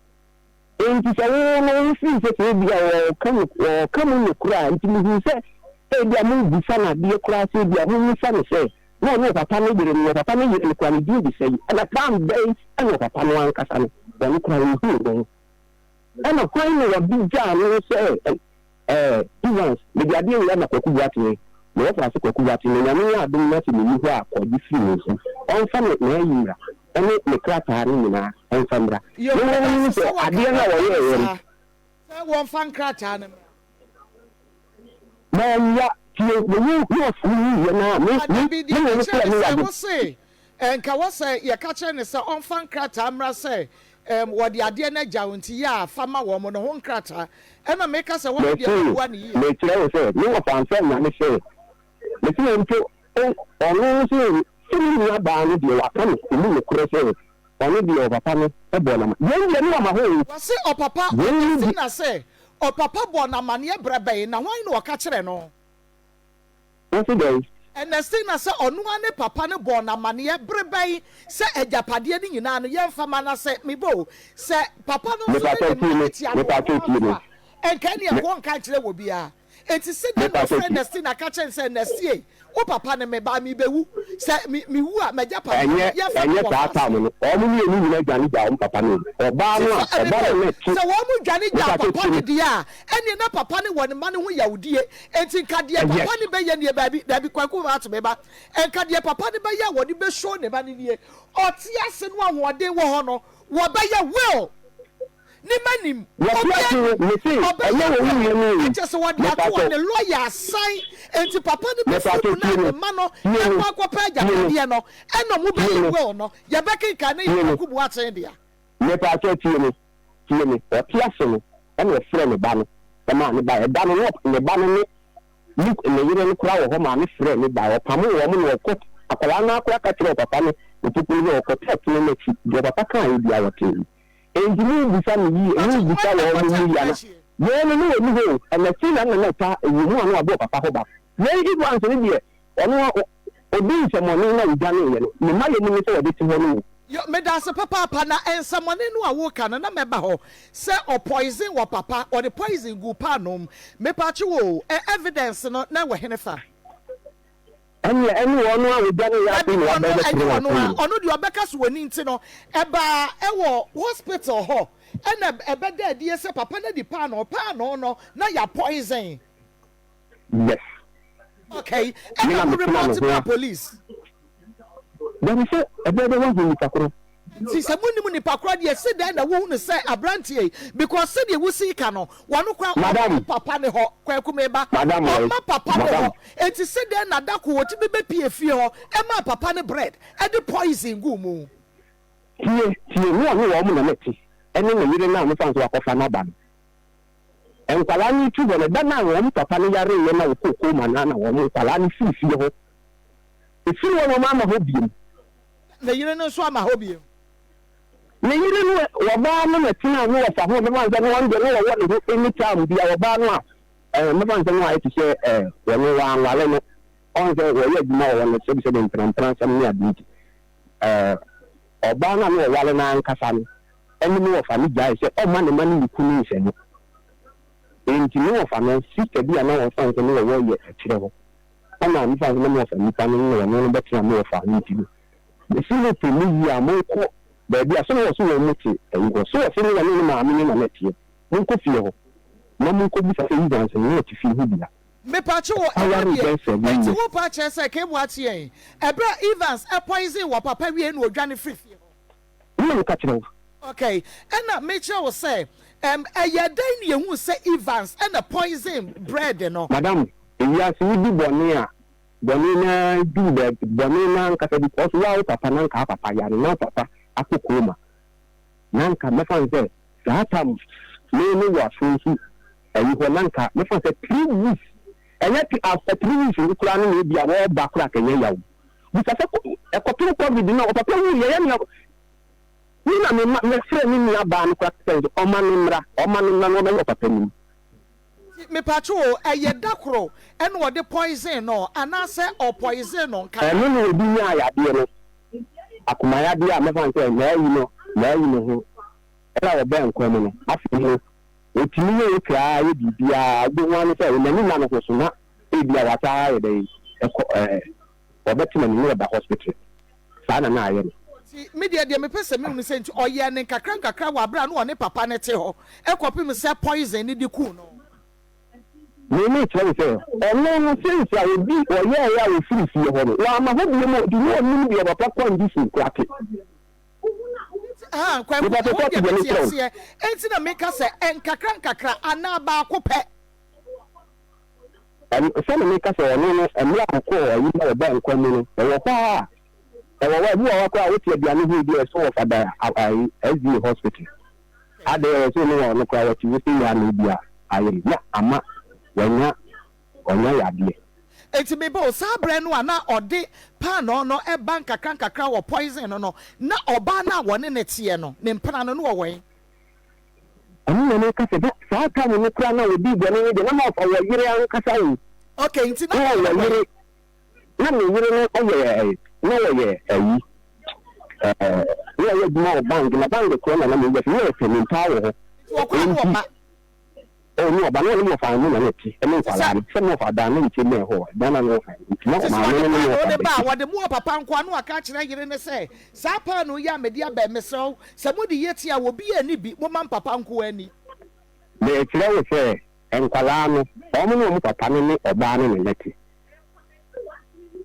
Enti sɛ wo no wo feel sɛ sɛ ebia wɔka no wɔka mu nokorɛ a nti mehuu sɛ ebia mobisa no adeɛ koraa sɛ ebia momisa no sɛ na ɔne ɔpapa no yere no ɔpapa no yere no koraa ne din de sɛn ɛna time bɛn ɛna ɔpapa no ankasa no ɔno koraa ɔhuu no ɛna hwan na wɔde gyaa no sɛ Ɛɛ Evans, mede adeɛ wei ama Kwaku Boateng, me wɔfa ase Kwaku Boateng, na Nyame yɛ adom na sɛ menni hɔ a kɔgye firi ne nsam, ɔmfa ne n'ayi mmra, ɛne ne krataa no nyinaa ɔmfa mmra. Yo, Me meda nhunu ase sɛ sɛ waka adeɛ no a asɛm wɔyɛeɛ no. saa, sɛ wɔmfa nkrataa no mmra. Mannya, tie, mewu na ɔsane wuiɛ no a, me, Ah, me, dabi, me deɛ ne no mekyerɛ frɛɛ ne me sɛ, Awurade. wo se nka wɔ sɛ yɛka kyerɛ no sɛ ɔmfa nkrataa mmra sɛ Ɛɛm, wɔde adeɛ no agya wo nti yɛ a fa ma wɔn no ho nkrataa. Ɛna meka sɛ wɔn deɛ Mese, wɔboa no yie. mekyerɛ wo sɛ, me wɔfa amfrɛ Nyame sɛ, mese mpo ɔno nso sɛ me nua baa no deɛ waka no emu nokorɛ sɛ ɔno deɛ ɔpapa no bɔɔ no ama, yei deɛ ne wama hɔ o, Wɔse ɔpapa, yei ne ɔkɛse di. na sɛ ɔpapa bɔɔ no amaneɛ berɛ bɛn, na hwan na ɔka kyerɛɛ no? Wose dɛn? Ernestina sɛ ɔno ara ne papa no bɔɔ no amaneɛ bere bɛn sɛ agyapadeɛ no nyinaa no yɛmfa ma na sɛ mebɔ o, sɛ papa no nso ne Mepakyɛw ne tie mma me, no te ano mepakyɛw ɔno tie nso me, a, ɛnka ɛneɛ me, nka ɔnka nkyerɛ wɔ biara. Enti sɛdeɛ na mepakyɛw ɔfrɛ tie. Ernestina ka kyerɛ no sɛ Ernestie, wo papa ne me ba, merebɛwu, sɛ me mewu a m'agyapadeɛ no Ɛnyɛ, yɛmfa ma ɛnyɛ wɔ saa faase. time no, wɔn mmienu nyinaa dwane gyaa wɔn papa no o. Ɔbaa Nti no a, sɛ, ɔbaa mebɔ no o, na ɛte, sɛ wɔn dwane gyaa mepakyɛw papa tie no me. deɛ a, ɛneɛ na papa no wɔ ne mma no ho yawdie. Enti nka deɛ Yes. papa no bɛyɛ nie, baabi, daabi, Kwaku Mato, me ba, nka deɛ papa no bɛyɛ a wɔde bɛ show ne ba no nie, ɔte ase no ahoɔden wɔ hɔ no, wɔbɛyɛ will, ne ma nim, Wɔte obiara ase no, nim, mese, ɛnyɛ ɔbɛyɛ wɔn will, mmienu o, na kyerɛ sɛ wɔde ato mepakyɛw, hɔ, ne lawyer asan, enti papa no bɛfiri mepakyɛw mu na tie ne me, mma no tie me, ɛkɔ akɔpɛ tie me, agyapadeɛ no, ɛna ɔmo tie bɛyɛ me, will no, yɛbɛkenkan ne tie yɛ me. Kwaku Boateng dea. Mepakyɛw tie me, tie me, ɔte ase no, ɛna ɔfrɛɛ ne ba no maa no bae. Ɛda no, na ne ba no ne ne ne yere no koraa wɔ hɔ maa no frɛɛ no bae. Ɔpamoo wɔn na ɔkɔ, akwadaa no ara koraa ka kyerɛɛ ɔpapa no opoku no sɛ ɔkɔtɛɛ pono no akyi. Deɛ ɔpapa kaeɛ biara ɔtee. Enti morebisa me yie, Mpakyɛ morebisa hwan na wɔn ɛkɔtɛɛ mu pono yie ana? akyi? Yei no, na wɔnni hɔ o. Ɛna akyiri na na na ɛta wɔ mu a na wabɔ ɔpapa hɔ ba. Yei Evans no deɛ, ɔno ɔdii nsɛmmɔne na ɔdwaneeɛ no, ne mma yɛ mu ne sɛ ɔde te hɔ no o. Yo, medase papaapa, na nsɛmɔne no a woka no na mɛba hɔ sɛ ɔ poison wɔ papa, ɔde poison guu paanoo mu, mepakyew oo, ɛ evidence no na ɛwɔ henefa? Ɛneɛ ɛne ɔno a ɔdwane yɛ Dabi afei na ɔno wabɛyɛ ɛnyɛ tene ɔno a, afei. ɔno deɛ ɔbɛka so ɔni nti no ɛbaa ɛwɔ hospital hɔ ɛna ɛbɛda adie sɛ papa no adi paanoo, paanoo no na ya poison. Yes. Okay, Me ɛna na mo metena ne report ho maa a. police. Dabi sɛ ɛbɛyɛ dɛ woahu nipa korɔ. Nti sɛ monim nipa korɔ deɛ se dɛn na wohu no sɛ abranteɛ yi because sɛdeɛ wosi ka no wɔno koraa Madam. ɔmma papa ne hɔ Kwaku meba Madam wai. ɔmma papa ne Madam. hɔ nti se dɛn na dako ɔtumi bɛpie fie hɔ ɛmaa papa no bread ɛde poison guu mu. Tie, tie, me ɔne wɔn na na ɛte, ɛne ne yere no a mefa no sɛ wakɔfa no aba no. Nkwadaa no retu hɔ no, da no a wɔn papa no yareeɛ na ɔkɔɔ coma no ara na wɔn nkwadaa no firii fie hɔ. Ɛfiri hɔ no wɔamma hɔ bio. Ne yere no nso amma hɔ bio. Ne yere no, ɔbaa no na ɛtenaa ne wɔfa ho, mɛfa no sɛ na ɔno deɛ na wɔwɔ ne ho any time biara, ɔbaa no a, ɛɛ, mɛfa no sɛ na wayɛ te sɛ ɛɛ, wɔno wɔanware no, ɔhu sɛ wɔyɛ adwuma wɔ hɔ no, sɛbisɛbi mpenampena nsɛm ne adeɛ nti, ɛɛ, ɔbaa no a na ɔware no ankasa no ne ne wɔfa no gyaee sɛ ɔmma ne mma ne ne kunu nhyɛ no. Enti ne wɔfa no sista bi a na wɔfa no sɛ ne wɔwɔ yɛ akyerɛ hɔ. Ɛna mefa no sɛ na me wɔfa nipa no ne ɔno no bɛtena me wɔfa no nti no, mese mo pɛ mu yie a monkɔ baabi a sɛ na wɔse wɔn te ayi hɔ, sɛ wɔse ne wɔne ne maame ne nana teɛ, monkɔ fie hɔ na monkɔbisa sɛ Evans no na ɔte fie hɔ bi a. Mepakye wo ɛno Awaree deɛ bɛyɛ sɛ enti years. wo pa kyerɛ sɛ Kemua teɛn ɛberɛ a Evans poison wɔ papa wiei na odwane firi fie hɔ. Me na meka kyerɛ wo. Ok ɛna mekyerɛ wo sɛ ɛm ɛyɛ dɛn na yɛhuu sɛ Evans ɛna poison bread no. Madam, ewiase wo di bɔne a, bɔne no ara duru baabi, bɔne no ankasa because wo a wo papa na anka papa yare na wo papa akɔ coma na anka mɛfa no sɛ saa tam me me wɔ aso nso ayi hɔ na nka mɛfa no sɛ 3 weeks ɛnyɛ after 3 weeks no koraa no na ebi a wɔba koraa kɛnyɛ yaw bisa sɛ ɛkɔto covid na ɔpapa wu yɛyɛ nea me na me ma mefrɛ me nua baa no koraa sɛ ɔma no mmra ɔma no mmra na ɔbɛyɛ ɔpapa nim. Mepatwo o, ɛyɛ da koro ɛna ɔde poison no anaasɛ ɔ poison no nkakra? Ɛno na obi nyaa yadeɛ no, akoma yadeɛ a mɛfa no sɛ n'ayi no, n'ayi ne ho ɛna ɔbɛn nkwa mu no, afei no ɔtumi yɛ okay ara yɛ biribiara, wobɛhu ara ne sɛ n'ani nna ne ho so na ebia wasan ayɛ dɛn, ɛkɔ ɛɛ ɔbɛte n'ani na ɔda hospital, saa na na ayɛ no. Nti me deɛ, deɛ mepɛ sɛ mehunu sɛ nti ɔyɛɛ no nkakra nkakra wɔ aberɛ a na ɔne papa no te hɔ kɔpem sɛ poison no de kuu no. Me mekyerɛ wo sɛ, ɔno no since a ɔdi ɔyɛɛeɛ a ɔfiri fie hɔ no, wamma hɔ biom o, nti na ɔnnim deɛ papa condition koraa te. Nti ah Kwaku, Mepa ɛhɔ kyɛw deɛ te deɛ mete mekyerɛ wo. aseɛ, nti na meka sɛ nkakra nkakra anaa baako pɛ. Ɛno, sɛdeɛ meka sɛ ɔno no, mmerɛ a ɔkɔɔ ayi na ɔbaa nkwa mu no, ɛwɔ hɔ ara a, ɛwɔ hɔ a, ebi wɔ hɔ koraa a wote aduane ho bi a ɛsɛ wɔ fada ayi, SDA hospital. Adɛn ɛwɔ sɛ ɔne ɔno koraa wɔte wo sɛ yɛ a na ebi a ayɛ na ama wanya ɔnya yadeɛ. Enti me ba o, saa berɛ no a na ɔde paanoo no ba nkakrankakra wɔ poison no no, na ɔbaa no a wɔne no teɛ no, ne mpena no, na ɔwɔ he? Ɛno na meka sɛ, na saa time no koraa na ɔdii bɔne no deɛ, na na ɔfa wɔ yere ankasa o. Okay, nti na Na ɔyere ɔwɔ wɔ yere, he? na ne yere no yɛ na ɔyɛ ayi, ɛɛ, na ɔyɛ adwuma wɔ bank, na bank korɔ na na meyɛ, na ɔyɛ panin paa wɔ hɔ. Nti ɔkɔ a na Enti, ɔba. oh, ne ɔba, na ɔne me ɔfa no na na ɛte, ɛne Nti sɛ, nkwadaa no, sɛ me ɔfa dan na nkyɛn mu ɛhɔ, dan na na ɔfa, nti na nti sɛ maame ɔde no ne me paanoo ɔfa no ba a, bɛte. ɔde ma ɔpapa nko a, na waka akyerɛ yere no sɛ, Saa paanoo yi a mede aba yi, mesrɛ wo, sɛ mode yɛ tea a, obiara nni bi, momma mpapa nko ara nni. Merekyerɛ wo sɛ, nkwadaa no, wɔn ne wɔn papa no ne ɔbaa no na na ɛte.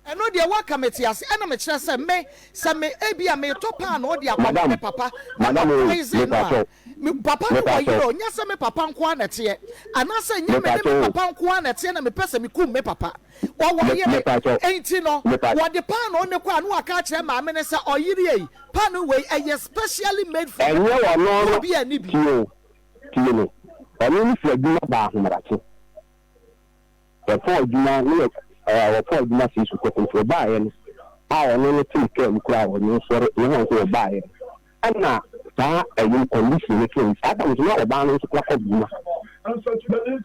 Ɛno deɛ woaka mete ase, ɛna mekyerɛ sɛ me, sɛ me, ebia meretɔ paanoo de akɔma Madam, me papa na madam ma o, poison no a, mepakyɛw, me papa no wɔ yere mepakyɛw, o, nyɛ sɛ me papa nko ara na ɛteɛ, anaasɛ nyɛ me ne me mepakyɛw o, papa nko ara na ɛteɛ na mepɛ sɛ mekum me papa. Ɔwɔ me, yere, mepakyɛw, enti no, mepa. wɔde paanoo no kɔ a na waka akyerɛ maame no sɛ, Ɔyere ei, paanoo wei, ɛyɛ specially made for me Ɛnyɛ papa, ɔno na no, obiara nni bi. tie o, tie no, ɔno no firi adwuma baa ahomakye. Wɔpɔn adwuma ne yɛ ɛɛ wɔpɔn adwuma sii so kɔkɔ nti ɔbaeɛ no a ɔno no te ne kaa mu koraa a ɔno nsɔre ne ho nso ɔbaeɛ no ɛna saa ɛyi condition no too no saa tam nso na ɔbaa no nso kora kɔ adwuma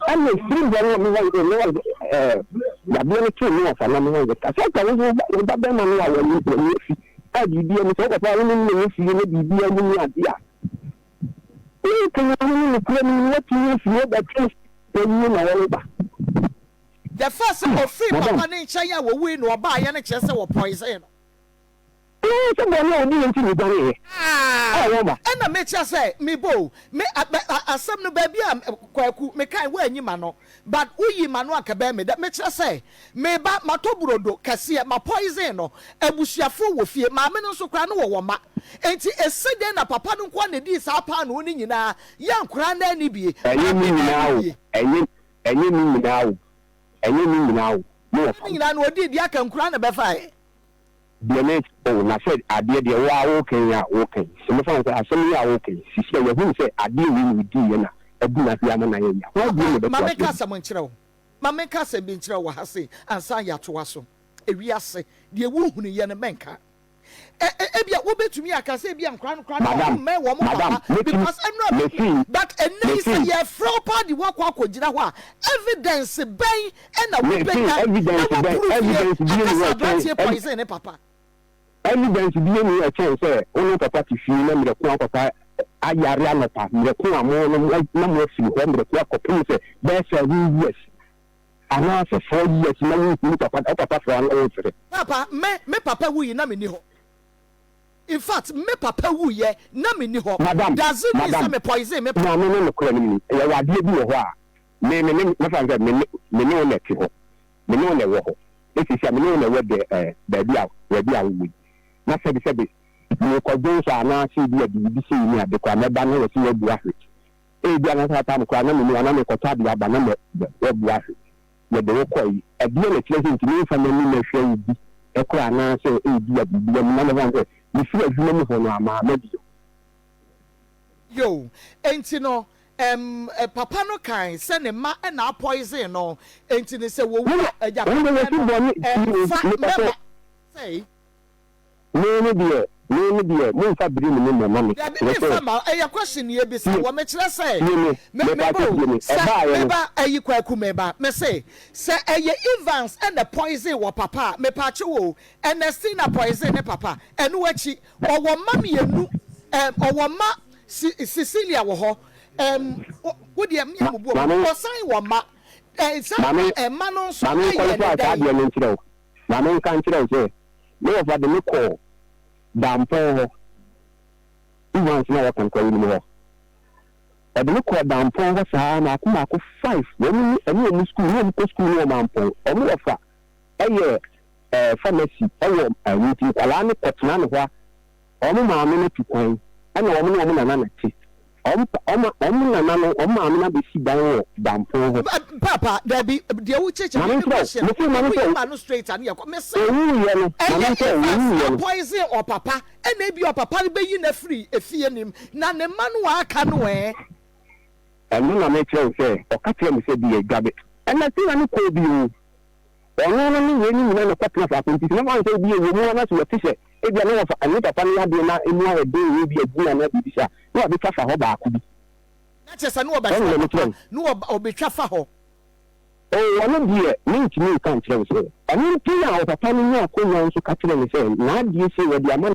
ɛna efiri bɔ no me hɔ me hɔ ɛɛ yadeɛ no too me ɔfa na me hɔ kasa ka wo wo ba bɛrima no a wɔn wɔn afi a biribi ɛmu sɛ ɔkɔfa wo ne ne wɔ fie ne biribi ɛmu ne adeɛ a ne kan ho ne ne kura mu ne wɔtumi afiri hɔ bɛtwe Eyi na wɔreba. The fact sɛ ɔfirii Madam. papa no nkyɛn a wɔwui na ɔbaeɛ no kyerɛ sɛ wɔ poison no. Ɛɛ sɛ bɔne a ɔdiiɛ nti na ɔdwaneeɛ. Ah! A wɔma. Ɛna mekyerɛ sɛ mebɔ o, me a bɛ a asɛm no baabi a Kwaku mekae woanyi m'ano but woyii m'ano anka ɛbɛyɛ me dɛ. Mekyerɛ sɛ meba matɔ burodo kɛseɛ ma poison no, abusuafoɔ wɔ fie, maame no nso koraa no wɔwɔ mma. Enti ese dɛn na papa no nko ara na ɛdii saa paanoo no nyinaa Yɛ nkoraa no ani bie. Ɛnyɛ ne Maame no nyinaa ani o, bie. ɛnyɛ, ɛnyɛ ne nyinaa o, ɛnyɛ ne nyinaa o, me wɔfa Ne no. nyinaa no ɔdii deɛ aka nkoraa na bɛfaeɛ. Deɛ me, o, na sɛ adeɛ deɛ wo ara woka yi a woka yi, sɛ mefa no sɛ asɛm yi a woka yi, sisi a yɛahunu sɛ adeɛ wei na ɔdiiɛ na abu no ahwe ama no ayɛ yea, hwan bio na Papa, ma ɛbɛtoa menka so adi? asɛm nkyerɛ wo. Ma menka asɛm bi nkyerɛ wo wɔ ha sei ansa yɛatoa so. Ewiase, deɛ wohunuiɛ no mɛnka. Ɛ ɛ ebia wobɛtumi aka sɛ ebia nkwadaa no koraa no wɔn Madam, mmɛn wɔn madam, papa mɛtumi, because ɛnura mi mefii, but ɛnɛ yi sɛ mefii, yɛfrɛ wo paa de woakɔ akɔgyina hɔ a evidence bɛn ɛna mefii wobɛnya na evidence bɛn, woaprove yɛ evidence bi aka ni sɛ hɔ ɛkyɛn, aberanteɛ ev, poison ne papa. evidence bi ni hɔ ɛkyɛn sɛ wo ne wo papa te fie na mmerɛ ko a wo papa ayare anɔpa, mmerɛ ko a mo no mo na mo afiri hɔ mmerɛ ko akɔpem sɛ bɛyɛ 7 years anaasɛ 4 years na wonhunu papa da, wo papa frɛ wo a na wonsere. Papa, me, me papa wuiɛ na menni hɔ. In fact, me papa wuiɛ na menni hɔ. Madam, Does it mean sɛ madam, me poison me papa? maame ne nokorɛ no mu ni, yɛwɔ adeɛ bi wɔ hɔ a, me, me ne, mɛfa no sɛ me ne, me ne wo na ɛte hɔ, me ne wo na ɛwɔ hɔ, ɛsisi a me ne wo na ɛwɔ dɛ, ɛɛ, baabi a, baabi a wowɔ yi, na sɛbe sɛbe, merekɔ dwonsɔ anaasɛ ebi a biribi sei ne ade koraa, mɛba na wɔse woabu ahwe. Ebia na saa tam koraa na menni hɔ anaa merekɔtɔ adeɛ aba na mɛ, woabu ahwe. Yɛde wo kɔe yi, ɛdeɛn na ɛkyerɛ sɛ nti memfa m'ani mmɛhwɛ wo bi koraa anaasɛ ebia biribi amuna me ho sɛ mefiri adwuma mu hɔ no a mamma bio. Yoo, enti no ɛm papa no kae sɛ ne mma na apoison no, enti no sɛ wɔwu a agyapadeɛ no ɛmfa mɛma sɛe. Me no deɛ. Me me deɛ momfa bere mu no mmɛma me. Dabi Kyerɛ me sɛ, nfa ma wo, ɛyɛ question na yɛbisa tie, wɔ, mekyerɛ sɛ, tie me, me me mepaakyɛw ba o, tie me, sɛ ɛbaeɛ me no, ba ayi Kwaku me ba, me se, sɛ ɛyɛ Evans na poison wɔ papa a, mepaakyɛw o, Ernestina poison ne papa, ɛno akyi, ɔwɔ mma mienu, ɛɛm, ɔwɔ mma, Si, Cecilia wɔ hɔ, ɛɛm, wo, wo deɛ me a ma, mo bu ma ɔmo, me, ɔsan wɔ mma, ɛɛ, saa ma me, mma no nso ma me ɛyɛ ne nqualify saa dɛn? adeɛ no nkyerɛ wo, ma me nka nkyerɛ wo sɛ, me wɔfa de me kɔɔ Dampɔn hɔ, Evans no a wɔka no koraa wonim hɔ. Ɔde me kɔɔ Dampɔn hɔ saa mmaako mmaako five, wɔn ne ɛne wɔn sukuu, ne wɔn kɔ sukuu ne wɔn ampɔn. Wɔn wɔfa ɛyɛ ɛɛ pharmacy ɛwɔ ɛɛ nti nkwadaa no kɔtena ne hɔ a wɔn maame no atu kwan ɛna wɔn ne wɔn nana na te. Wɔn pa wɔn wɔn nana no wɔn maame no abɛsi dan wɔ Dampɔn hɔ. Paapa, dabi, deɛ wo kyerɛkyerɛ Maame me me nkyerɛ wo, question mese maame wo nkyerɛ yi wo, ma no straight a ne yɛ kɔ, mese owuiɛ no, maame ɛyɛ nkyerɛ wo, Evans owuiɛ no. apoison ɔpapa ɛna ebi ɔpapa no bɛyi no afiri efie no mu na ne mma no a aka no ɛ. Ɛno na mekyerɛ wo sɛ ɔka kyerɛɛ me sɛ bi yɛ dwabe. Ɛna Tina no kɔɔ bi o. Ɔno no ne wei no nyina na ɛkɔtena faako nti sɛ mɛfa no sɛ ebi ɛwɔ mu a na sɛ wɔte sɛ ebia na wɔfa ne papa no yadeɛ na emu ayɛ den wɔ ebi agyina anaa biribi saa na wabɛtwa fa hɔ baako bi. Na kyerɛ sɛ na Ɛno ɔbɛfa na mekyerɛ papa wo. na ɔbɛtwa fa hɔ. Oo ɔno deɛ mentumi nka nkyerɛ wo sɛ ɛno nti na ɔpapa no nyaa akwanya nso ka kyerɛɛ no sɛ n'adeɛ sei wɔde ama no.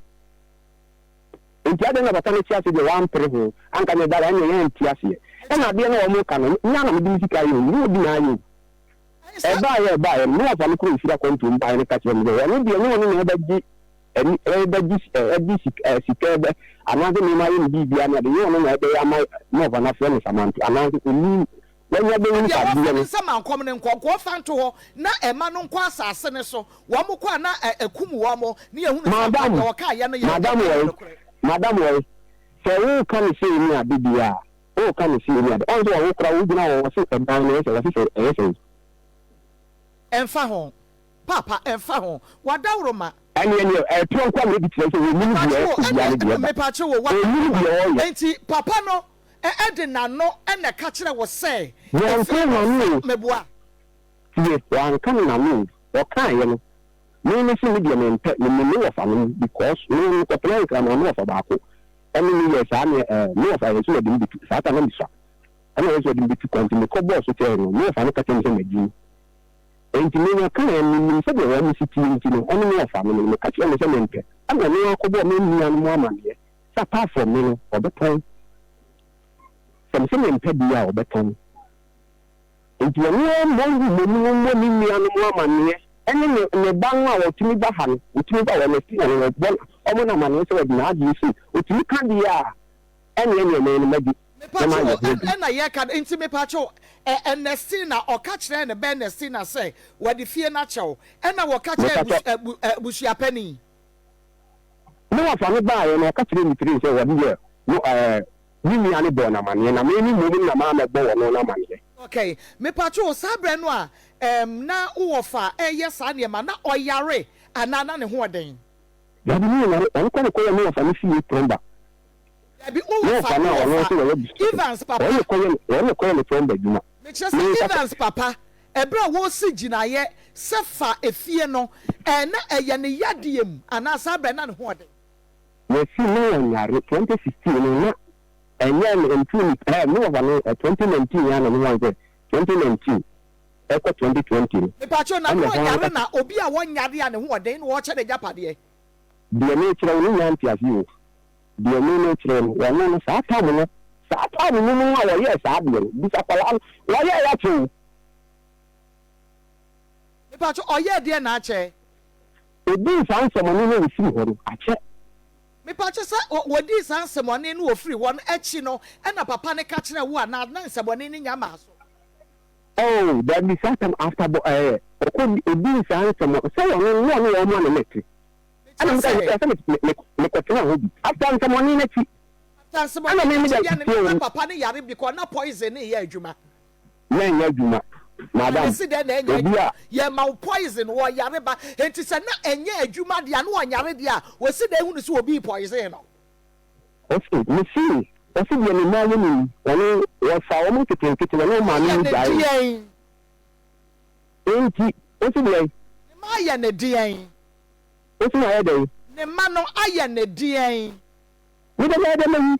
Enti adɛn na papa no te ase deɛ wampere ho anka ne dada ɛnneɛ yɛnte aseɛ. Ɛna adeɛ no a wɔreka no me ara na mede me sika ayɛ o, me obi na ayɛ o. Ɛbaeɛ a ɛbaeɛ no, me wɔfa no koro mfiri akwantuo mu baeɛ no ka kyerɛɛ me sɛ ɔno deɛ ɛnyɛ ɔno na ɛbɛgye ɛni ɛbɛgye ɛde sika sika ɛbɛ anaasɛ nneɛma ayɛ no biribiara ne ade nyɛ ɔno na ɛbɛyɛ ama me wɔfa no afrɛ no samanto anaasɛ ɔnim wanya bɛhunu Deɛ sɛ wɔfa adeɛ ne no. nsa ma nkɔm no nkɔ, nka ɔmfa nto hɔ na ɛma no nkɔ asase no so. Wɔn kɔ a na ɛkum wɔn, na yɛhunu sɛ ampa Madam, deɛ wɔkaeɛ no yɛ madam ɛyɛ wɔ he? nokorɛ. Madam wɔ he? Sɛ woka no sei ne ade deɛ a, woka no sei ne ade, ɔn sɛ ɔwo koraa wogyina hɔ wɔse ɛdan no ɛyɛ sɛ, wɔse sɛ ɛyɛ sɛn? Ɛmfa ho, paapa, ɛmfa ho, w'adaworoma. Ɛneɛ neɛ ɛtoɔ nkoa na ɛdi kyerɛ sɛ ɔnnim deɛ Mepakye wo, ɛkɔ biara ne ɛneɛ, deɛ ɛba. mepakye wo, Ɔnnim w'adaworoma. deɛ ɔyɛ. Enti papa no de n'ano na ɛka kyerɛɛ wo sɛ Wanka efie no n'ano fa o. meboa? Tie, wanka no n'ano o. Ɔkaeɛ no, me me se me deɛ mempɛ, me ne me wɔfa nom because me mekɔtenaa Nkran maa me wɔfa baako ɛne me yɛɛ saa neɛ ɛɛ me wɔfa yɛ sɛ wɔde me bɛtu, saa ta na mesua, ɛna ɔyɛ sɛ ɔde me bɛtu kwan nti mekɔ bɔɔ so kyerɛɛ no, me wɔfa no ka kyerɛɛ me sɛ magyimi. Enti menya kaeɛ no, menim sɛdeɛ wɔn si teɛ nti no, ɔne me wɔfa no no, meka kyerɛɛ no sɛ mempɛ, ɛna ɔno ara kɔbɔɔ me nuanom amaneɛ sɛ apart from me no, ɔbɛtɔn. Sɛ mese mempɛ deɛ a, ɔbɛtɔn. Enti ɔno ara mmɔ mmom no mmɔ ne nuanom amanneɛ ne ne ne ba no a ɔtumi ba ha no, ɔtumi ba hɔ no, Tina no, ɔbɔ wɔn no amanneɛ sɛ wɔde n'adeɛ sei. Ɔtumi ka deɛ a, ɛnneɛ neɛ me no mɛgye na Mepakyɛw mayɛ o, ho adwuma. ɛna yɛka no, nti mepakyɛw ɛ, Ernestina, ɔka kyerɛɛ ne ba Ernestina sɛ wɔde fie no akyɛ wo, ɛna wɔka kyerɛɛ Mepakyɛw. abus, abu, abusuapanin. Ne wɔfa no baeɛ no, ɔka kyerɛɛ me tirim sɛ wɔde yɛ no ɛɛ, ne nua no bɔɔ no amaneɛ, na me me mmom na mammɛbɔ wɔn no amaneɛ. Okay, mepakyɛw o, saa berɛ no a ɛɛm, na wo wɔfa reyɛ saa nneɛma, na ɔyare anaa na ne ho ɔden? Dabi, ne ɔnyare, ɔno kɔ ne kɔyɛ ne wɔfa no fie plumber. Dabi, wo Ne wɔfa, wɔfa no wo a ɔno wɔfa, nso wɔyɛ district no, Evans papa. ɔno na ɛkɔyɛ, ɔno na ɛkɔyɛ ne plumber adwuma. Mekyerɛ Me sɛ nka sɛ. Evans papa, ɛberɛ a wɔresi gyinaeɛ sɛ fa efie no, ɛɛ, na ɛyɛ ne yadeɛ mu anaa saa berɛ na ne ho ɔden? Wɔsi na ɔnyare, 2016 no na ɛnyɛ no ntuu ne ɛɛ me wɔfa no 2019 ya na me wɔn sɛ 2019 ɛkɔ 2020 no. Mepakyɛw na ɛna na ɛhɔ ɔnyare ankasa. na obi a ɔnyare a ne ho ɔden na ɔrekyɛ n'agyapadeɛ. Deɛ mekyerɛ wo no nya nteaseɛ o. Deɛ me mekyerɛ no, wɔno no saa tam no, saa tam no mu a wɔyɛɛ saa adeɛ no, bisa akwadaa no, wɔyɛɛ akyɛ o. Mepakyɛw ɔyɛɛ deɛn na akyɛ? Odii saa nsɛmɔne no a ofiri hɔ no akyɛ. Mepakyɛ sɛ wɔdii saa nsɛmɔne no ofiri hɔ no akyi no ɛna papa no ka kyerɛɛ wo anaa na nsɛmɔne no nya maa so? Oh dabi saa tam after bɔ ɛɛ ɔkɔ odii saa nsɛmɔ sɛ wɔno no ɔne wɔn ma no na ɛte ɛna Mekyerɛ meka sɛ. sɛ me me me kɔtena hɔ bi after nsɛmɔne no akyi After ɛna nsɛmɔne me no me akyi da deɛ tie no na wɔn. papa no yare because na poison no reyɛ adwuma. Na ɛnyɛ adwuma Na madam mese dɛn na ɛnyɛ obi adwuma a. yɛma wo poison wɔ yare ba enti sɛ na ɛnyɛ adwuma deɛ a na ɔnyare deɛ a wɔsi dɛn hunu sɛ obi poison no. Ɔse mese ɔse deɛ ne mma yɛ no yi ɔno wɔfa wɔn nketenkete na ne maame Ayɛ no ne gyae no. deɛn? Enti ɔse deɛn? Ne mma ayɛ ne deɛn? Ɔse mayɛ dɛn? Ne mma no ayɛ no deɛn? Me deɛ mɛyɛ dɛ mayi.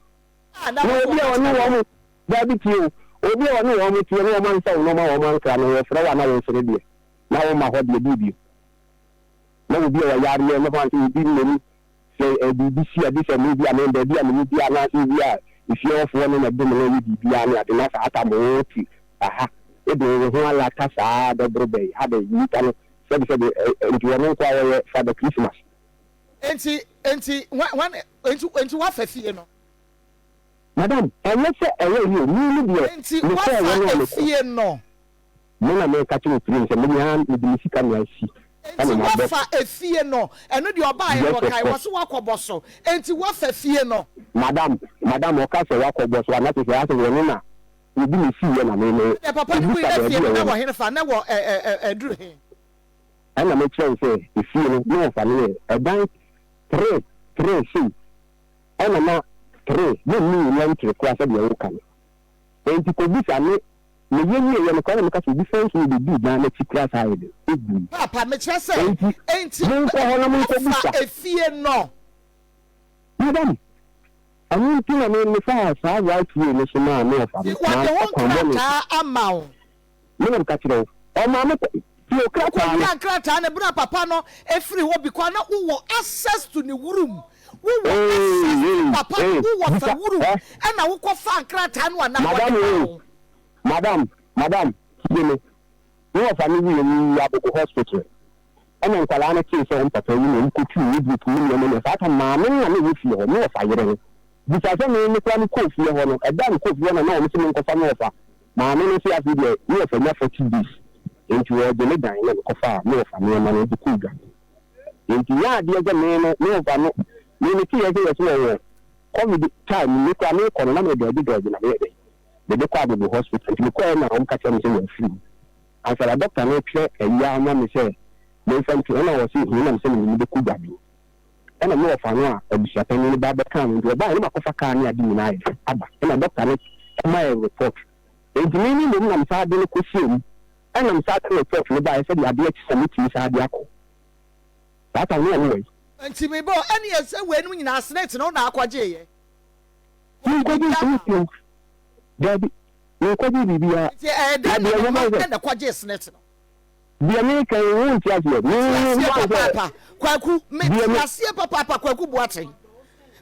A na Na obi a ɔne wɔn, daabi tie o, obi a ɔne wɔn teɛ na wɔn ansa wo nneɛma wɔn ankra no, wɔfrɛ wo a na wo nsere deɛ, na womma hɔ deɛ bio bio. Na obi a ɔyareɛ na fa no sɛ obi mmom sɛ ɛ biribi si a gye sɛ me bi a me baabi a mewɔ bi anaasɛ obi a efie hɔfoɔ no na ɛdom no yɛ biribiara ne ade na saa tam wo te aha wode wo ho alata saa bɛboro bɛn ha de nnipa no sɛbesɛbe ɛ nti wɔn nko a wɔyɛ Father Christmas. Enti, enti, hwan, hwan, enti, enti woafa fie no? Madam, ɛnyɛ sɛ ɛyɛ yi o, me me deɛ, Enti mekɔɔ woafa wɔn a mekɔ. efie no? Me na meka kyerɛ opirim sɛ me nea mede me sika na asi Enti ɛna mabɔ. woafa efie no? Ɛno deɛ ɔbaeɛ no Yes of ɔkae, course. wɔse woakɔbɔ so. Enti woafa fie no? Madam, madam ɔka sɛ woakɔbɔ so a na kyerɛ sɛ asɛ wɔno na obi na esiiɛ na me me Ɛdeɛ papa no wui kɔbisa na baabi fie a no na ɛwɔ no. wɔ henefa? Na ɛwɔ ɛ ɛ ɛ aduru he? Ɛna mekyerɛ wo sɛ efie no na wɔfa no yɛ ɛdan tre tre sei ɛna na tre na ɛnni lɛntere koraa sɛdeɛ woka no. Enti kɔbisa ne meyɛ wieeɛ no koraa na meka sɛ obi fa nsuo bɛdii dan no akyi koraa saa yɛ dɛn ɛgui. Paapa, mekyerɛ sɛ, Enti enti monkɔ hɔ na woafa monkɔbisa. efie no? Madam, ɛno nti na me mefaa saa right way no so maa me ɔfa Nti no, wɔde mamfa ho kwan bɔne so. nkrataa ama wo? Me na meka kyerɛ wo. Ɔmaa me kɔ, tie o, krataa no. Wokɔwiaa nkrataa no berɛ a papa no firi hɔ because na wowɔ access to ne room, wowɔ access Ee, to ee, papa no, ee, wowɔ bisa, fa wurum ɛ. ɛna wokɔfaa nkrataa no a na wɔde Madam maa ee, wo. madam, madam, tie me. Me wɔfa no wuiɛ no, yii Abogo hospital. Ɛna nkwadaa no tee sɛ wɔn papa awu na wɔkɔtuu wardrobe mu nneɛma nyinaa. Saa tam maame no na na ɛwɔ fie hɔ, me wɔfa yere no. Bisa sɛ me, me koraa mekɔɔ fie hɔ no, ɛda a mekɔɔ fie hɔ no na wɔn se menkɔfa me wɔfa. Maame no se afei deɛ me wɔfa nya 40 days, enti wɔregye me dan na mekɔfaa me wɔfa nneɛma no de kɔɔ dwa. Enti nyɛ adeɛ sɛ me no, me wɔfa no, me meteeɛ sɛ yɛse wɔwɔ covid time, me koraa mekɔ no na medɔɔgye dɔɔgye na meyɛ dɛn, mede kɔ Agogo hospital. Nti mekɔɛ na wɔka kyerɛɛ me sɛ wɔafiri mu. Ansa na dɔkta no retwerɛ ayi ama me sɛ memfa ntu ɛna ɔse huu nam sɛ mede no bɛkɔ dwa bio. Ɛna me wɔfa no a abusuapanin no ba bɛkaa me nti ɔbaeɛ no makɔfa kaa ne ade nyinaa ayɛ dɛn aba ɛna dɔkta no kɔma yɛn report. Enti me me mmom na mesan de no kɔhyɛɛ mu ɛna mesan de report no baeɛ sɛdeɛ adeɛ kye a mɛtumi san de akɔ. Saa time no na mewɔ yi. Nti me bɔ ɛne ɛsɛ weinom nyinaa senate no wo na akɔgyeeɛ? Menkɔgyee senate o. Daabi. Menkɔgyee biribiara. Nti ɛyɛ Na dɛn na deɛ ne ɛwɔ mma hɔ sɛ. na ɛkɔgyee senate no? Deɛ mereka yi, wonte aseɛ. Me, Mete aseɛ woahu sɛ. papaapa, Kwaku. Mete Deɛ me. aseɛ papaapa, Kwaku Boateng.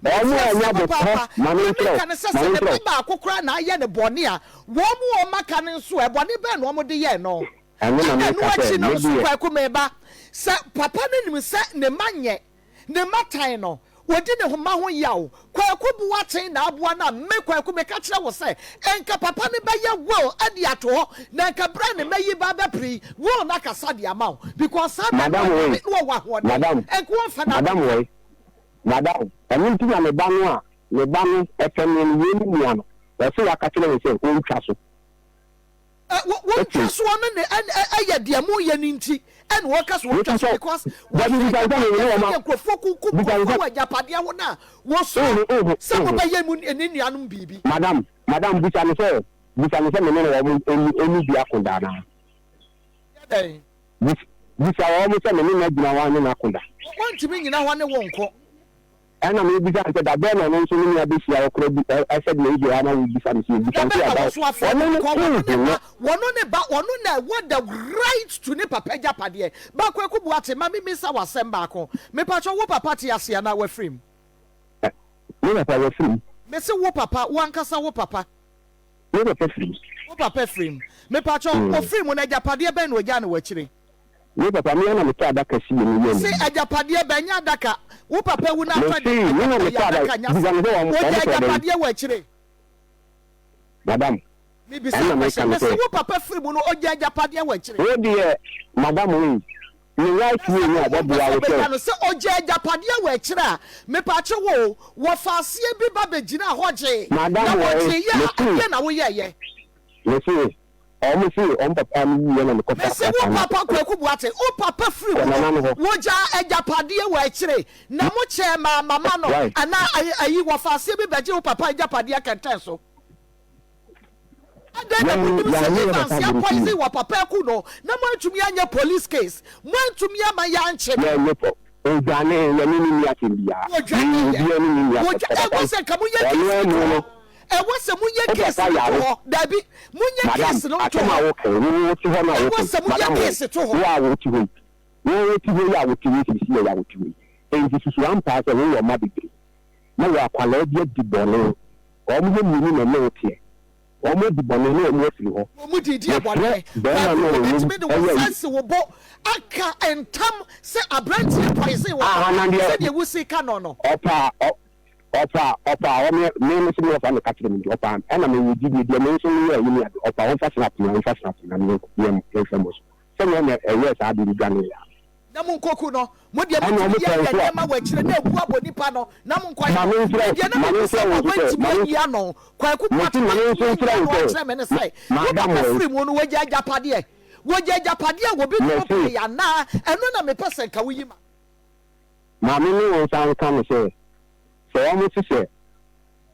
Mete Wɔn a aseɛ ɛnya botɔ, papaapa. ma Deɛ menkyerɛ wo, meka ne sɛ, ma sɛ ne menkyerɛ ba wo. baako koraa na ayɛ no bɔne a, wɔn a wɔaka no nso ɛ, bɔne bɛn na wɔde yɛɛ no? Ɛno na Ɛna ɛno meka sɛ, akyi no me nso, deɛ. Kwaku, meba, sɛ papa no nim sɛ ne mma nyɛ Ne mma tan no, wɔdi ne mma ho yaw. Kwaku Boateng na aboa no a me Kwaku meka kyerɛ wo sɛ nka papa no bɛyɛ will de ato hɔ na nka berɛ a ne mma yi ba bɛpere yi will no akasa de ama wo because saa berɛ no Madam ɔnyare wei, na ɔwɔ ahoɔden madam, nka ɔmfa no madam abɛka. wei, madam, ɛno nti na me ba no a me ba no ɛpɛ me no wei ne nua no, ɔse waka kyerɛ me sɛ ɔntwa so. Wɔntwa soɔ no ne ɛyɛ deɛ moyɛ no nti ɛna wɔka so wɔntwa so because wɔhwɛ agyapadeɛ sɛdeɛ nkurɔfoɔ kunkum nkurɔfoɔ wɔ agyapadeɛ ho no a wɔsuro sɛ mobɛyɛ mu ne nuanom biribi. Madam, madam, bisa no sɛ, bisa no sɛ me ne no wɔn ɛni ɛni bi ako da anaa? Yɛ dɛn? Bisa wɔn sɛ me ne no agyina hɔ ne no ako da. Wɔntumi nyina hɔ ne wo nko. Ɛnna mebisa no sɛ, Da bɛn na ɔno nso ne me abehyia ɔkora bi ɛ, sɛdeɛ ebia ama wobisa me sɛ Da yɛbisa nso bɛn na aba wɔso afrɛ ɔno no? no Because wɔno nhu ne no. ba, wɔno ne ba, ɔno na ɛwɔ the right to ne papa agyapadeɛ. Ba Kwaku Boakye, ma memmisa wo asɛm baako. Mepakyɛw, wo papa te ase anaa wafiri mu? Ɛ, me papa wafiri mu. Mese wo papa, wo ankasa wo papa. Me papa firi mu. Wo papa firi mu. Mepakyɛw, ɔfiri mu no, agyapadeɛ bɛn na ɔgyaa no wɔ akyire? Me papa, me ara na metɔ adaka si yɛ me yam. Se agyapadeɛ bɛn, nyɛ adaka. Wo papa wu na atɔ Mese, me na metɔ adaka adaka, nyɛ bisa asɛm. me sɛ wɔn, Ogya wɔn tɔ dɛn? agyapadeɛ wɔ akyire. Madam, Mebisa ɛna meka question, no mese sɛ. wo papa firi mu no, ogya agyapadeɛ wɔ akyire. Wo deɛ, madam wei, ne right Na way sɛ no wo a wo mpɛ ɔbɛboa sɛ wo ɔbɛgya sɛ. no, sɛ ogya agyapadeɛ wɔ akyire a, mepaakyɛ wo o, wɔfa aseɛ bi ba bɛgyinaa hɔ gyee, na Madam wei, wɔgyeeɛ a, mese. adeɛ na woyɛeɛ? Mese, Ɔmo se ɔmo papa no wuiɛ na mekɔfa Mese wo krataa no papa Kwaku Boakye, wo papa firi kɔ mu nana no, no hɔ. wogyaa agyapadeɛ wɔ akyire na mo kyɛɛ maa mama no Why? anaa ayi ayi wɔfaaseɛ bi bɛgye wo papa agyapadeɛ kɛntɛn so. Adɛn na Yɛn monim sɛ yɛanyɛ yɛ Evans papa bere apoison pii. wɔ papa aku no na moantumi anyɛ police case, moantumi ama yɛankye no? Yɛanyɛ pɔ. Odwanee, yɛne no nni asɛm biara. Wɔdwanee Me, yɛ. obiara ne no nni asɛm. Wɔdwa, Ɔpapa ɛwɔ sɛ nka monyɛ no, case ɔno no amu to no, hɔ. Ɛwɔ sɛ monyɛ wo case papa no to yare. hɔ. Dabi, monyɛ Madam, case no nto asɛm a hɔ. woka yi, wo wote hɔ no a Ɛwɔ woka yi, sɛ moyɛ madam wei, case to hɔ. wo a wote hɔ yi, wo wote hɔ yi a wote hɔ yi seesei yi a wote hɔ yi, enti susu ampa ara sɛ wowɔ mma bebree, na wɔ akwadaa bi adi bɔne, wɔn yɛ mmienu na ɛne wo teɛ, wɔn adi bɔne na wɔn afiri hɔ. Wɔn di di Mesrɛ abɔne. barima Kwaku, no a ɔwɔ mu wobɛtumi de wo ɛyɛ nsa ayi. asi wo bo aka ntam sɛ aberanteɛ poison wɔ Aha papa na deɛ sɛdeɛ wosi ka no no? ɔpɛ a ɔ ɔpɛ a ɔpɛ a ɔme me me se me ɔfa meka kyerɛ me nti ɔpɛ a ɛna me wɔ gyidie deɛ me nso me yɛ ayi ne ade ɔpɛ a ɔmfa snap na ɔmfa snap na me yɛn yɛnhwɛ mo so sɛdeɛ ɛna ɛyɛɛ saa ade no dwaneeɛ a. Na monkoku no. Mo deɛ Ɛna motumi ɔmo yɛ pɛ yɛ nso a. nneɛma wɔ akyire na ɛbu abɔ nipa no na monkɔyɛ Ma no. me nkyerɛ Na deɛ na ma me mebisa nkyerɛ ma wo nso sɛ woantumi ma me anyi ano, Kwaku mese Boakye ma me woantumi nso anyi nkyerɛ ano wo sɛ ankyerɛ me ne sɛ, wo madam papa wei. firi mu no wagya agyapadeɛ? Wagya agyapadeɛ a obi ne wo Mese. pɛeɛ anaa? Ɛno na mepɛ sɛ nka woyi ma. Ma me ne wo nsa nka no sɛ, sɛ wɔn se sɛ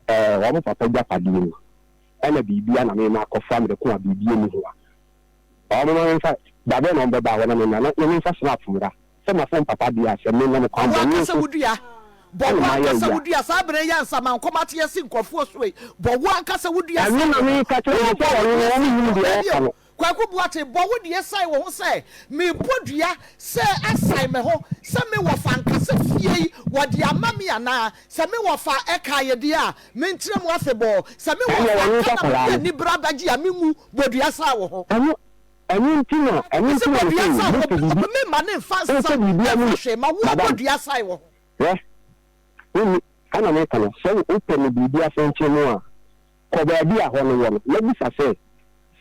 ɛɛ wɔn papa agyapadeɛ mu ɛna biribi a na me makɔfa mmerɛ ko a biribi nni ho a, Ɔɔ moma me nfa, da bɛn na ɔmo bɛba hɔ na me mmra na me nfa snap mmra sɛ mafom papa deɛ a sɛ me nam kwan Bɔ bɔne w'ankasa so wo dua, bɔ ɛna mayɛ w'ankasa yi wo a. dua, saa bere yi ansa mankɔm ate asi nkurɔfoɔ so ei, bɔ w'ankasa wo dua Ɛno san na wo ho, meka kyerɛ wo no sɛ bɔ wo ɔno no dua ɔmo san nnim wo ho, deɛ dabi ɔɔka o, no. Kwaku Boakye, bɔ wo deɛ san wo ho sɛ, mebɔ dua sɛ asan me ho sɛ me wɔfa ankasa fie yi wɔde ama me anaa, sɛ me wɔfa ɛkaeɛ deɛ a, menkyerɛ mu afebɔɔ, sɛ me Ɛnneɛ wɔfa ɔno anka nso na akwadaa mede no. anibere abɛgye a, menwu, bɔ dua san wo ho. Ɛno Ɛno nti na, ɛno Mese nti na bɔ mese dua san mopɛ wo biribi, ho, memma ne mfa mopɛ nsa biribi mfa amu, hwee ma wo bɔ madam, dua san wo ho. hwɛ, wonni, ɛna meka no, sɛ wopɛ no biribi ase nkyɛn mu a, kɔ baabi a hɔ no wɔ no, na bisa sɛ,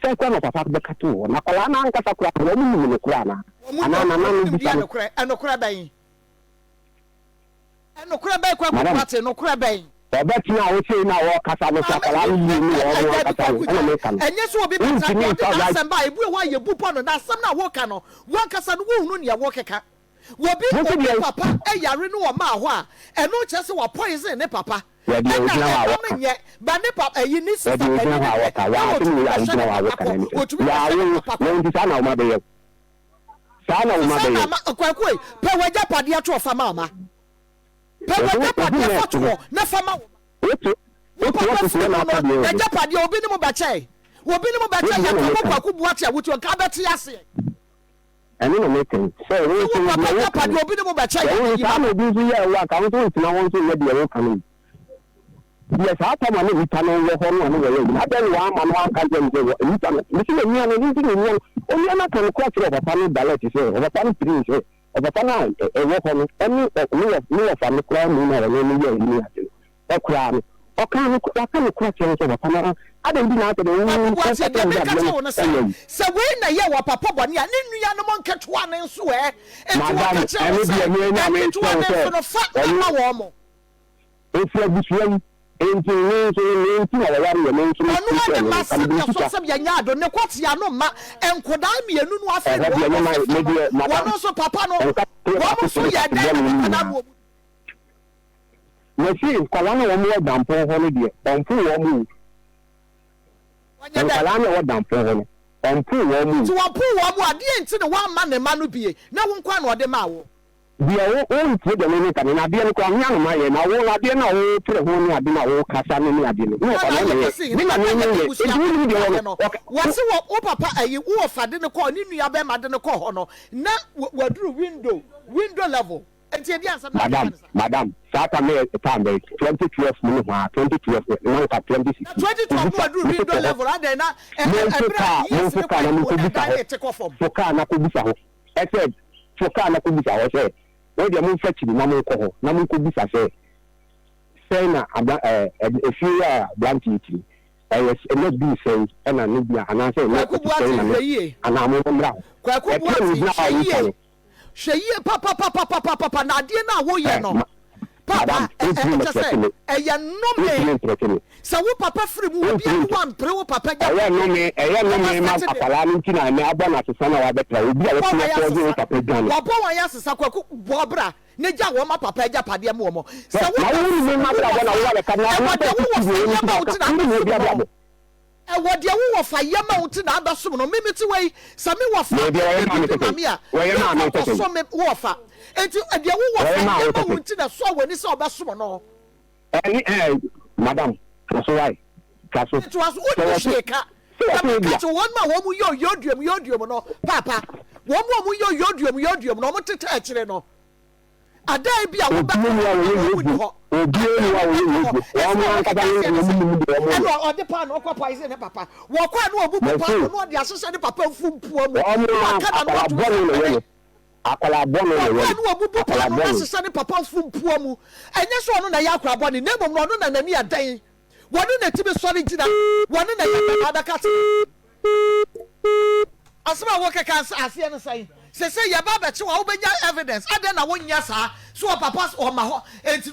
sɛn koraa na ɔpapa bɛka too hɔ, na akwadaa no ankasa koraa no, wɔn nim no koraa anaa, Wɔn anaa nim, nana wɔn no nim bisa deɛ no. nokorɛ, ɛnokorɛ bɛn? Ɛnokorɛ bɛn Kwaku Madam. Boateng, nokorɛ bɛn? Ɔbɛtena a wosei na wɔkasa no sɛ Maame, akwadaa no yie ne wɔn dabi ankasa no Kwaku ɛna gyae, meka no. ɛnyɛ sɛ obi bɛtena Wontumi deɛ ɔde mfa right. n'asɛm ba a, ebi wɔ hɔ a yɛbu bɔ no, na asɛm no a woka no, wo ankasa no wonhunu nea wokeka. Obi Mo se obi deɛn? papa yare ne ɔmaa hɔ a, ɛno nkyerɛ sɛ wa poison ne papa. Wɔ deɛ Ɛna ogyina hɔ a ɛma no wɔka. nyɛ, ba ne pa ɛyi ne Wɔ sister deɛ ogyina panin hɔ no a deɛ, wɔka. na Waa asɛm ɔtumi wei a bɛhwɛ wogyina ne hɔ a papa woka kɔ, no ɛne sɛ ɔtumi waa bɛhwɛ wo ne no papa na kɔ. nti saa na woma bɛyɛ wo. Saa na woma Sɛ bɛyɛ na wo. ma Kwaku ei, pɛ w'agyapadeɛ to hɔ fa ma wo ma. Pɛ Ohu ohu w'agyapadeɛ na fa to ɛte hɔ. hɔ na fa ma wo ma. Wote Wo wote papa office firi hɔ na mu aka no, deɛ wɔ hɔ. n'agyapadeɛ obi ne mo bɛkyɛe. Obi ne mo Wo bɛkyɛ deɛ yɛ na nka wo meka no. Kwaku Boakye a wote hɔ nka abɛte aseɛ. Ɛno na meka yi, sɛ wo Sɛ nso wo wo papa deɛ woka no, agyapadeɛ obi ne mo bɛkyɛ sɛ yɛ wo na yi saa ma na no. obi nso yɛɛ wo a, nka wo nso wontena hɔ nso nyɛ deɛ woka no bi. Deɛ saa tam a na nnipa no wɔ hɔ no a na wɔyɛ adwuma, adɛn na wamma no anka nkyerɛ no sɛ wɔ nnipa no, mese onua no, ɛno nti na onua no, onua no aka nokorɛ akyerɛ ɔpapa no direct sɛ, ɔpapa no pirii sɛ, ɔpapa no a ɛwɔ hɔ no, ɛne ne wɔfa no koraa mu no a ɔno no yɛɛ ne ade no, ɔkoraa no, ɔkaa no, waka nokorɛ akyerɛ no sɛ ɔpapa no, adɛn nti na asɛ deɛ wo, Kwaku woka Boakye, kyerɛ deɛ no sɛ meka adeɛ kyerɛ no wo ne sɛ, ɛnyɛ yi. sɛ wei na ɛyɛ wɔ papa bɔne a, ne nuanom nketewa no nso ɛ? Enti Madam, wɔka kyerɛ wo ɛno sɛ, deɛ me na nketewa mekyerɛ no wo sɛ nso no, fa na ɔno ma wɔn. Ɔfiri abusua yi, enti me nso no me nti na wɔware yɛ me nso me Ɔno ara kyerɛ ne no mma nka mede sɛdeɛ so sika. sɛ yɛnyɛ ado ne kɔtea no mma nkodaa mmienu no afei Ɛhɔ na deɛ wɔn me ma kɔfefa me no deɛ wɔn madam nso papa no nka koro wɔn baako nso pɛ yɛ ne dɛn bɔ na me papa no nyinaa. awo mu. Mese nkwadaa no a wɔn wɔ dampɔn hɔ no deɛ ɔmpo wɔn o. Wɔnyɛ dɛn? Nkwadaa no a ɛwɔ dampɔn hɔ no ɔmpo wɔn o. Nti wɔpo wɔn a deɛ nti na wamma ne mma no bie na wo nkoa na ɔde maa wo? Deɛ wo wontie deɛ me meka no, na adeɛ no koraa me ano mayɛ, na wo adeɛ no a wopere ho ne ade no a wokasa no ne adeɛ no, ne Hwan ɔfa na no ayɛ ɔna kɛse yɛ, hene me na papa me yɛ meyɛ, abusua enti wonim deɛ ayɛ wɔ no, no ɔka, wo. wɔse wɔ wo papa ayi wo wɔfa de no kɔɔ ne nua bɛrima de no kɔɔ hɔ no na waduru window window level enti ɛdeɛ asɛm na Madam, akeka no saa. madam, saa tam no yɛ time bɛn, 2012 mu no hwaa, 2012 na nka Na 2016, 2012 no kɔbisa, waduru mese window kɔ hɔ, level adɛn na ɛ ɛ momfo ɛberɛ a kaa, years momfo no kaa kɔ na anim na monkɔbisa dan hɔ, no rete kɔ fam. fo kaa na kɔbisa hɔ, ɛsɛ, fo kaa na kɔbisa hɔ sɛ, Mo deɛ momfa kyini na monkɔ hɔ na monkɔbisa sɛ, sɛn na abra ɛɛ efie yi a aberanteɛ yi te yi, ɛyɛ nna duu sɛn na ne bia anaasɛ nna Kwaku ɛte sɛn Boateng na ne hwɛ yie. anaa mo mommra hɔ. Kwaku Ɛpere Boateng no gyina hɔ a hwɛ woretwa yie. no. Hwɛ yie papapapapapapa na adeɛ no a woyɛ Ɛ no ma papa madam ɛ ɛ wontumi kyɛ sɛ mmɛtrɛte me. ɛyɛ Wontumi nnome ntrɛte me. sɛ wo papa firi mu obi Wontumi a ne ntrɛ wampere wo papa Ɛyɛ agyapadeɛ nnome ɛyɛ na nnome ma wasɛte de akwadaa no nti na ɛnnɛ abɔ no asesa na wabɛtra obi a wabɔ watumi wɔn afɔɔgye wo asesa papa dwane. wabɔ wɔn asesa Kwaku bɔ bra na gya wɔn ma papa agyapadeɛ ma wɔn Hwɛ sɛ wo na ba wo ne me wo m'abrabɔ na wɔfa wo abɛka na ɛwɔ na deɛ sɛ wo titi wɔfa wei yɛ nti ma na wo aka ti na wo ne abɛfiri obi mu no abrabɔ. Ɛwɔ deɛ wo wɔfa yɛ ma wo nti na abɛsom no. Me mete wei, sɛ me wɔfa Daabi, ɔyɛ maa me didi ma sɛsɛi. me a, Wɔyɛ maa me menkɔ sɛsɛi. nkɔsom me wɔfa. Enti deɛ wo Wɔyɛ wɔfa maa yɛ wo ma wo sɛsɛi. nti na ɛsɔɔ w'ani sɛ wobɛsom no. Ɛne ɛɛ, madam, fa so wae, fa so. Toa so, Sɛ wonni wɔse, hwee ka. sɛ Na wɔse meka ebia. kyerɛ wɔn a wɔn yɛ oyioduom yoduom no, paapa, wɔn a wɔn yɛ oyioduom yoduom no, wɔn tetɛ akyire no. Adan bi a wobɛkɔ Obiara nni hɔ a hɔ wɔyɛ na wɔn yesu. nni hɔ. Obiara nni hɔ a wɔyɛ yesu. Wɔn ankasa ne wɔn nim deɛ wɔn yɛ. Ɛna ɔde paano kɔ poison ne papa. Wɔkɔ a na ɔbubu Mɛse. paano na ɔde ahyehyɛ ne papa mfumpuo mu. Wɔn Na a waka n'ano akwadaa atom bɔne sɛ na ɛyɛ mene. no. Akwadaa bɔne na Wɔkɔ ɛyɛ a no. na ɔbubu Akwadaa paano na bɔne. ahyehyɛ ne papa mfumpuo mu. Ɛnyɛ sɛ ɔno na ɛyɛ akwadaa bɔne na mmom no ɔno na n'ani yɛ den. Wɔne na ɛtumi sɔre gyina. Wɔne na ɛyɛ dɛn abɛka kyerɛ. Asɛm a wokeka no aseɛ ne sɛn? Sesei yɛba abɛkye wo a wobɛnya evidence adɛn na wonyɛ saa? So ɔpapa ɔma hɔ enti.